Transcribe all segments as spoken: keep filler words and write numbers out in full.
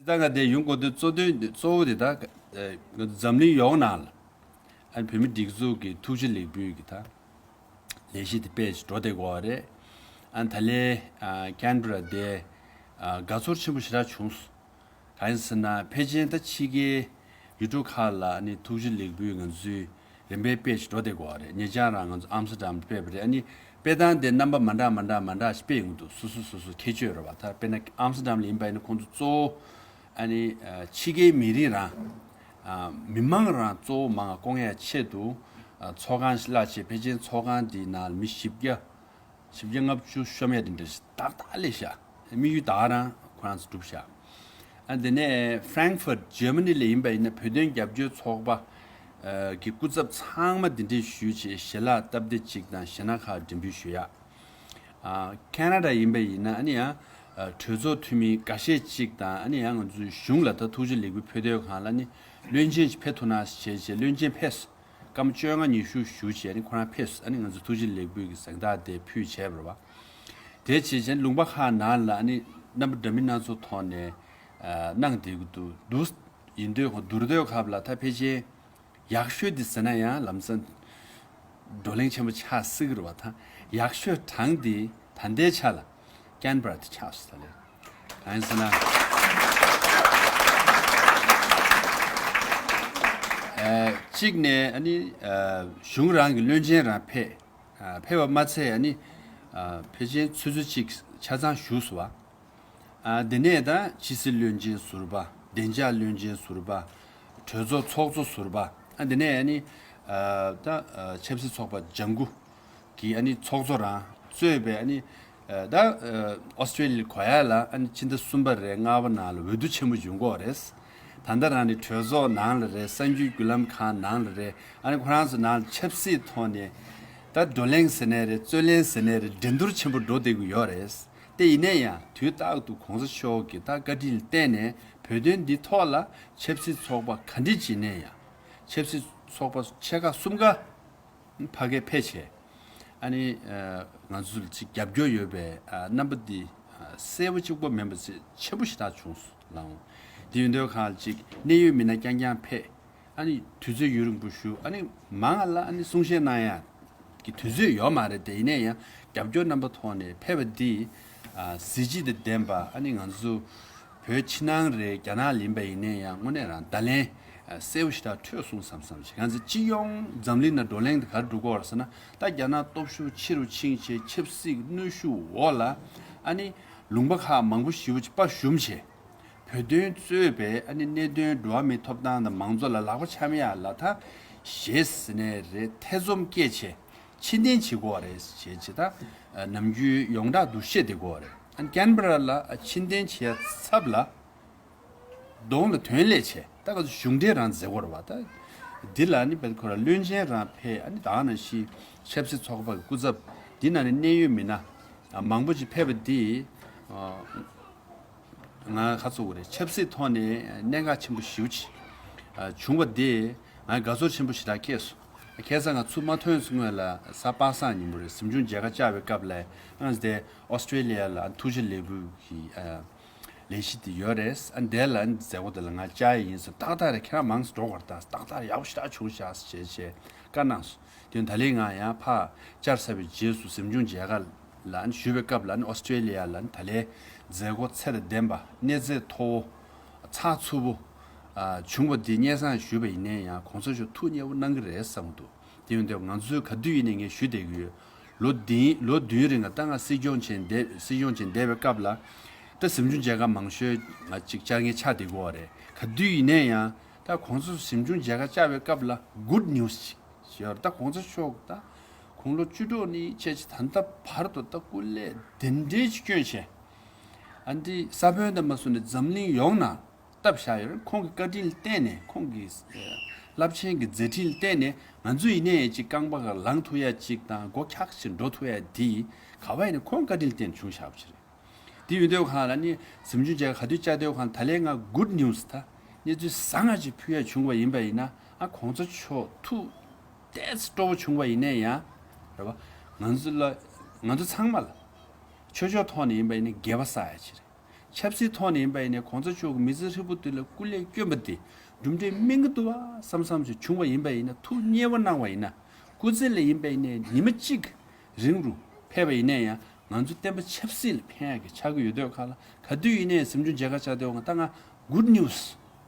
ད་ང་དེ་ཡོང་དགོས་དུས་གཙོ་དོན་དེ་གཙོ་བོ་དེ་ད་ཨ་འཛམ་གླིང་ཡོངས་ནང་ལ་ཨ་བོད་མི་སྒྲིག་འཛུགས་ཀྱི་ཐུགས་རྗེ་ལེགས་འབུལ་གྱི་ད་ལས་གཞི་དེ་སྤེལ་ཞིག་འགྲོ་བསྡད་ཀྱི་ཡོད་རེད། ཨ་ད་ལན་ཨ་ཀན་བྷེ་ར་དེ་ཨ་དགའ་ཚོར་ཆེན་པོ་ཞེ་དྲག་བྱུང་སོང་། གང་ཡིན་ཟེར་ན་ཕལ་ཆེར་ད་ཕྱི་རྒྱལ་ཡུལ་གྲུ་ཁག་ལ་ཨ་ནི་ཐུགས་རྗེ་ལེགས་འབུལ་ང་ཚོས་རིམ་པས་སྤེལ་ཞིག་འགྲོ་བསྡད་ཀྱི་ཡོད་རེད། ཉེ་ཆར་རང་ང་ཚོ་ཨམ་སི་ཏྲ་ཌམ་སྤེལ་བ་རེད། ཨ་ནི་སྤེལ་སྟངས་དེ་རྣམ་པ་མ་འདྲ་མ་འདྲ་མ་འདྲ་ཞིག་སྤེལ་ཡོང་གི་འདུག་སོ་སོ་སོ་སོ་ཁྱད་ཆོས་རེད་བ། ད་དཔེར་ན་ཨམ་སི་ཏྲ་ཌམ་ལ་ཡིན་པ་ཡིན་ན་ཁོང་ཚོ་གཙོ་བོ་ཨ་ནི་ཕྱི་རྒྱལ་མི་རིགས་རང་མི་མང་རང་གཙོ་བོ་མང་བ་སྐོང་ཡ་ཆེད་དུ་ཚོགས་ཁང་ཞིག་གླ་བྱས། ཕལ་ཆེར་ཚོགས་ཁང་འདིའི་ནང་ལ་མི་བཞི་བརྒྱ་བཞི་བརྒྱ་ལྔ་བཅུ་ཤོམ་ཡ་དེ་འདྲ་ཞིག་ཏག་ཏག་སླེབས་ཤག་དམིགས་ཡུལ་ད་ག་རང་ཁོ་རང་ཚོ་འགྲུབ་ཤག་ཨ་དེ་ནས་ཧྥ་རན་ཀི་ཧྥུར་ཏི་ཇར་མ་ནི་ལ་ཡིན་པ་ཡིན་ན་བོད་དོན་རྒྱབ་སྐྱོར་ཚོགས་པ་ཨ་གི་སྐུ་ཚབ་ཚང་མ་གདན་འདྲེན་ཞུས་བྱས་ཞལ་ལག་སྟབས་བདེ་གཅིག་དང་གཞས་སྣ་ཁག་འགྲེམས་འབུལ་ཞུ་ཡག་ཨ་ཁེ་ན་ཌ་ཡིན་པ་ཡིན་ན་ཨ་ནི་ཡང་ཨ་གྲོས་ཚོགས་འཐུས་མི་འགའ་ཤས་གཅིག་དང་ཨ་ནི་ཡང་ང་ཚོའི་གཞུང་ལ་ད་ཐུགས་རྗེ་ལེགས་འབུལ་ཕེབས་དུས་སྒང་ལ་ནི་བློན་ཆེན་ཞིག་ཕེབས་ཐུབ་ན་བྱས་བྱས་བློན་ཆེན་ཕེབས་སོང་། སྐར་མ་བཅོ་ལྔ་ཉི་ཤུ་བཞུགས་བྱས་ནི་ཁོ་རང་ཕེབས་སོང་། ཨ་ནི་ང་ཚོ་ཐུགས་རྗེ་ལེགས་འབུལ་གྱི་གཟེངས་རྟགས་དེ་ཕུལ་བྱས་པ་རེད་བ། དེ་བྱས་བྱས་ལུང་པ་ཁག་ནང་ལ་ཨ་ནི་རྣམ་པ་འདྲ་མིན་སྣ་ཚོགས་ཐོག་ནས་ཨ་གནང་བསྡད་ཀྱི་འདུག་འདུག་ཡིན་དུས་ཁོ་བསྡུར་དུས་སྐབས་ལ་ད་ཕལ་ཆེར་ཡག་ཤོས་འདི་ཟེར་ན་ཡང་ལམ་སང་བགྲོ་གླེང་ཆེན་པོ་ཆགས་སྲིད་ཀྱི་རེད་བ། ད་ཡག་ཤོས་གྲངས་འདི་ད་ལྟའི་ཆ་ལ་ཀན་བྷེ་ར་དེ་ཆགས་སོང་། ད་ལན་གང་ཡིན་ཟེར་ན་ཨ་གཅིག་ནས་ཨ་ནི་ཨ་གཞུང་རང་གི་བློན་ཆེན་རང་ཕེབས། ཨ་ཕེབས་པ་མ་ཚད་ཨ་ནི་ཨ་ཕལ་ཆེར་ཆུ་ཚོད་གཅིག་ཆ་ཚང་བཞུགས་སོང་བ། ཨ་དེ་ནས་ད་ཕྱི་སྲིད་བློན་ཆེན་ཟུར་པ། བདེ་འཇགས་བློན་ཆེན་ཟུར་པ། གྲོས་ཚོགས་ཚོགས་གཙོ་ཟུར་པ། ཨ་དེ་ནས་ཨ་ནི་ཨ་ད་ཨ་ཆབ་སྲིད་ཚོགས་པ་ལྗང་གུ་གི་ཨ་ནི་ཚོགས་གཙོ་རང་གཙོས་པའི་ཨ་ནི་ཨ་ད་ཨ་ཨོ་སི་ཀྲེ་ལི་ཡ་གོ་ཡ་ལ་ཨ་ནི་ཕྱི་ཟླ་གསུམ་པ་རེད། ལྔ་པ་ནང་ལ་འོས་བསྡུ་ཆེན་པོ་ཡོང་གི་ཡོད་རེད། ད་ལྟ་རང་ནི་གྲོས་ཚོགས་ནང་ལ་རེད། གསར་འགྱུར་བརྒྱུད་ལམ་ཁང་ནང་ལ་རེད། ཨ་ནི་ཁོ་རང་ཚོ་ནང་ལ་ཆབ་སྲིད་ཐོག་ནས་ད་བགྲོ་གླེང་ཟེར་ནའི་རེད། རྩོད་གླེང་ཟེར་ནའི་རེད། འགྲན་བསྡུར་ཆེན་པོ་འགྲོ་བསྡད་ཀྱི་ཡོད་རེད། དེ་ཡིན་ན་ཡང་དུས་རྟག་ཏུ་གོང་ས་མཆོག་གི་ད་བཀའ་དྲིན་ལ་བརྟེན་ནས་བོད་དོན་འདི་ཐོག་ལ་ཆབ་སྲིད་ཚོགས་པ་ག་འདྲ་ཅིག་ནས་ཡང་ཆབ་སྲིད་ཚོགས་པ་ཆེ་ཁག་གསུམ་ཀ་ཕ་གིར་ཕེབས་བྱས་ཨ་ནི་ཨ་ང་ཚོ་ལ་ཅིག་རྒྱབ་སྐྱོར་ཡོད་པའི་ཨ་རྣམ་པ་འདི་ཨ་གསལ་པོ་གཅིག་པོ་མིན་པ་ཆེ་ཆེན་པོ་ཞེ་དྲག་བྱུང་སོང་ལགས་འོང་། དེ་ཡིན་དུས་སྒང་ལ་ཅིག་གནད་ཡོད་མི་སྣ་རྐྱང་རྐྱང་ཕེབས། ཨ་ནི་དུས་ཚོད་ཡུན་རིང་པོ་བཞུགས། ཨ་ནི་མང་ང་ལ་ཨ་ནི་གསུང་བཤད་གནང་ཡ་གི་དུས་ཚོད་ཡོད་མ་རེད་དེ། ཡིན་ན་ཡང་རྒྱབ་སྐྱོར་རྣམ་པ་ཐོག་ནས་ཕེབས་པ་འདི་ཨ་གཟི་བརྗིད་དང་ལྡན་པ། ཨ་ནི་ང་ཚོ་བོད་ཕྱི་ནང་རེད། རྒྱ་ནག་ལ་ཡིན་པ་ཡིན་ན་ཡང་དངོས་གནས་རང་བརྡ་ལན་ཨ་གསལ་པོ་ཞེ་དྲག་འཕྲོད་སོང་བསམ་བསམ་ཞིག་ང་ཚོ་སྤྱི་ཡོངས་འཛམ་གླིང་ནང་བགྲོ་གླེང་དེ་ག་རེ་འགྲོ་གི་ཡོད་རེད་ཟེར་ན། ད་རྒྱ་ནག་སྟོབས་ཤུགས་ཆེ་རུ་ཕྱིན་བྱས་ཆབ་སྲིད་གནོན་ཤུགས་འོག་ལ་ཨ་ནི་ལུང་པ་ཁག་མང་པོ་ཞེ་པོ་ཅིག་དཔའ་ཞུམ་བྱས། བོད་དོན་གཙོས་པའི་ཨ་ནི་གནད་དོན་འགྲོ་བ་མིའི་ཐོབ་ཐང་དང་མང་གཙོ་ལ་ལག་པ་འཆང་ཡ་ལ་ད་ཞེད་སེ་ནས་རེད། ཐེ་ཚོམ་སྐྱེས་བྱས་ཕྱིར་འཐེན་བྱེད་དགོས་པ་རེད་ཞེས་བྱས། ད་ནམ་རྒྱུན་ཡོངས་གྲགས་འདུ་ཤེས་དེ་དགོས་པ་རེད། ཨ་ནི་ཀན་བྷེ་ར་ལ་ཕྱིར་འཐེན་བྱེད་ཡ་ཚབ་ལ་གདོང་ལ་དོན་སླེབས་བྱས། ད་ག་ཚོད་གཞུང་འབྲེལ་རང་མཛད་དགོས་རེད་བ། ད་འདི་ལ་ནི་བེད་ཁོ་ར་བློན་ཆེན་རང་ཕེབས། ཨ་ནི་ད་ག་ནང་བཞིན་ཆབ་སྲིད་ཚོགས་པ་གི་སྐུ་ཚབ་འདི་ནང་ནས་གནད་ཡོད་མི་སྣ་མང་པོ་ཅིག་ཕེབས་པ་འདི། ང་ཁ་ཚུགས་རེད། ཆབ་སྲིད་ཐོག་ནས་གནད་འགག་ཆེན་པོ་ཞེ་པོ་ཅིག་བྱུང་བ་དེ་ང་དགའ་ཚོར་ཆེན་པོ་ཞེ་དྲག་སྐྱེས་སོང་། ཁ་སང་ང་ཚུར་མ་ཐོན་སྔོན་ལ་གཟའ་པ་སངས་ཉིན་མོ་རེད། གཟིམ་ཆུང་མཇལ་ཁ་བཅར་བའི་སྐབས་ལ་ང་ཚོ་དེ་ཨོ་སི་ཀྲེ་ལི་ཡ་ལ་ཐུགས་རྗེ་ལེགས་འབུལ་གྱི་ལས་གཞི་དེ་ཡོད་རེད། ཨ་འདས་ལ་མཛད་སྒོ་དེ་ལ་ང་བཅར་ཡི་ཡིན་ཟེར། ཏག་ཏག་རེད། ཁྱེད་རང་མང་ཙམ་འགྲོ་དགོས་རེད། ད་ཏག་ཏག་རེད། ཡག་པོ་ཞེ་དྲག་བྱུང་ཤག་ཟེར་བྱས་བཀའ་གནང་སོང་། དེ་ད་ལན་ང་ཡང་ཕར་བཅར་ཚར་བའི་རྗེས་སུ་གཟིམ་ཆུང་མཇལ་ཁ་ལ་ཞུས་པའི་སྐབས་ལ་ཨོ་སི་ཀྲེ་ལི་ཡ་ལ་ད་ལན་མཛད་སྒོ་ཚད་དང་ལྡན་པ། གནས་ཚད་མཐོ་བོ། ཚགས་ཚུད་པོ་བྱུང་བ་འདི་སྙན་སེང་ཞུས་པ་ཡིན་ན་ཡང་གོང་ས་མཆོག་ཐུགས་མཉེས་པོ་གནང་གི་རེད་བསམ་གྱི་འདུག་དེ་ཡིན་དུས་ང་ཚོས་ག་དུས་ཡིན་ནའི་ངས་ཞུ་བསྡད་ཀྱི་ཡོད། ལོ་བདུན་ལོ་བདུན་རིང་ལ་ད་ང་སྲིད་སྐྱོང་བྱས་བསྡད་སྲིད་སྐྱོང་བྱས་བསྡད་པའི་སྐབས་ལ་ད་གཟིམ་ཆུང་མཇལ་ཁ་མང་ཤོས་ང་ཅིག་བཅར་མཁན་ཆགས་བསྡད་ཀྱི་ཡོད་རེད། ག་དུས་ཡིན་ནའི་ཡང་ད་གོང་ས་མཆོག་གཟིམ་ཆུང་མཇལ་ཁ་བཅར་བའི་སྐབས་ལ་གུཌ་ནིའུ་སི་ཅིག་ཞུ་ཡ་རེད། ད་གོང་ས་མཆོག་ད་དགུང་ལོ་བཅུ་དྲུག་ནས་བྱས་ཅིག་ད་ལྟ་བར་དུ་ད་སྐུ་ལས་དེ་འདྲའི་ཅིག་བསྐྱོན་བྱས། ཨ་འདི་ས་བོན་དང་མ་སོང་ནས་འཛམ་གླིང་ཡོངས་ནང་བཏབ་བཞག་ཡོད་རེད། ཁོང་གི་བཀའ་དྲིན་ལ་བརྟེན་ནས། ཁོང་གི་རླབས་ཆེན་གྱི་མཛད་འཕྲིན་ལ་བརྟེན་ནས་ང་ཚོ་ཡིན་ནའི་ཅིག་རྐང་པ་ག་ལངས་ཐུབ་ཡ་ཅིག་དང་སྒོ་འཁྱག་ཅིག་འགྲོ་ཐུབ་ཡ་དེ་ག་བ་ཡིན་ནའི་ཁོང་བཀའ་དྲིན་ལ་བརྟེན་བྱུང་བཞག་པ་ཅིག་རེད། དེ་ཡོད་དུས་སྒང་ལ་ནི་གཟིམ་ཆུང་མཇལ་ཁ་ག་དུས་བཅར་དུས་སྒང་ད་ལན་ང་གུཌ་ནིའུ་སི་ད་གནས་ཚུལ་བཟང་ང་ཅིག་ཕུལ་ཡ་བྱུང་བ་ཡིན་པ་ཡིན་ན། ཨ་གོང་ས་མཆོག་ཐུགས་ཏོག་ཙམ་སྤྲོ་པོ་བྱུང་བ་ཡིན་ནའི་ཡང་རེད་བ། ང་ཚོ་ལ་ང་ཚོ་ཚང་མ་ལ་ཆོས་ཕྱོགས་ཐོག་ནས་ཡིན་པ་ཡིན་ན་དགེ་བ་བསགས་ཡ་ཅིག་རེད། ཆབ་སྲིད་ཐོག་ནས་ཡིན་པ་ཡིན་ནའི་གོང་ས་མཆོག་གི་མི་ཚེ་ཧྲིལ་པོ་དེ་ལ་སྐུ་ལས་བསྐྱོན་པ་དེ་གྲུབ་འབྲས་སྨིན་གྱི་འདུག་བ་བསམ་བསམ་ཞིག་བྱུང་བ་ཡིན་པ་ཡིན་ན། ཐུགས་མཉེས་པོ་གནང་བ་ཡིན་ན། སྐུ་ཚེ་ལ་ཡིན་པ་ཡིན་ནའི་ཉི་མ་གཅིག་རིང་རུ་ཕེབས་པ་ཡིན་ནའི་ཡང་ང་ཚོ་བསྟན་པ་ཆབ་སྲིད་ལ་ཕན་ཡག་གི་ཆགས་ཀྱི་ཡོད་དུས་ག་ལ། ག་དུས་ཡིན་ནའི་གཟིམ་ཆུང་མཇལ་ཁ་བཅར་དུས་ང་ད་ང་good news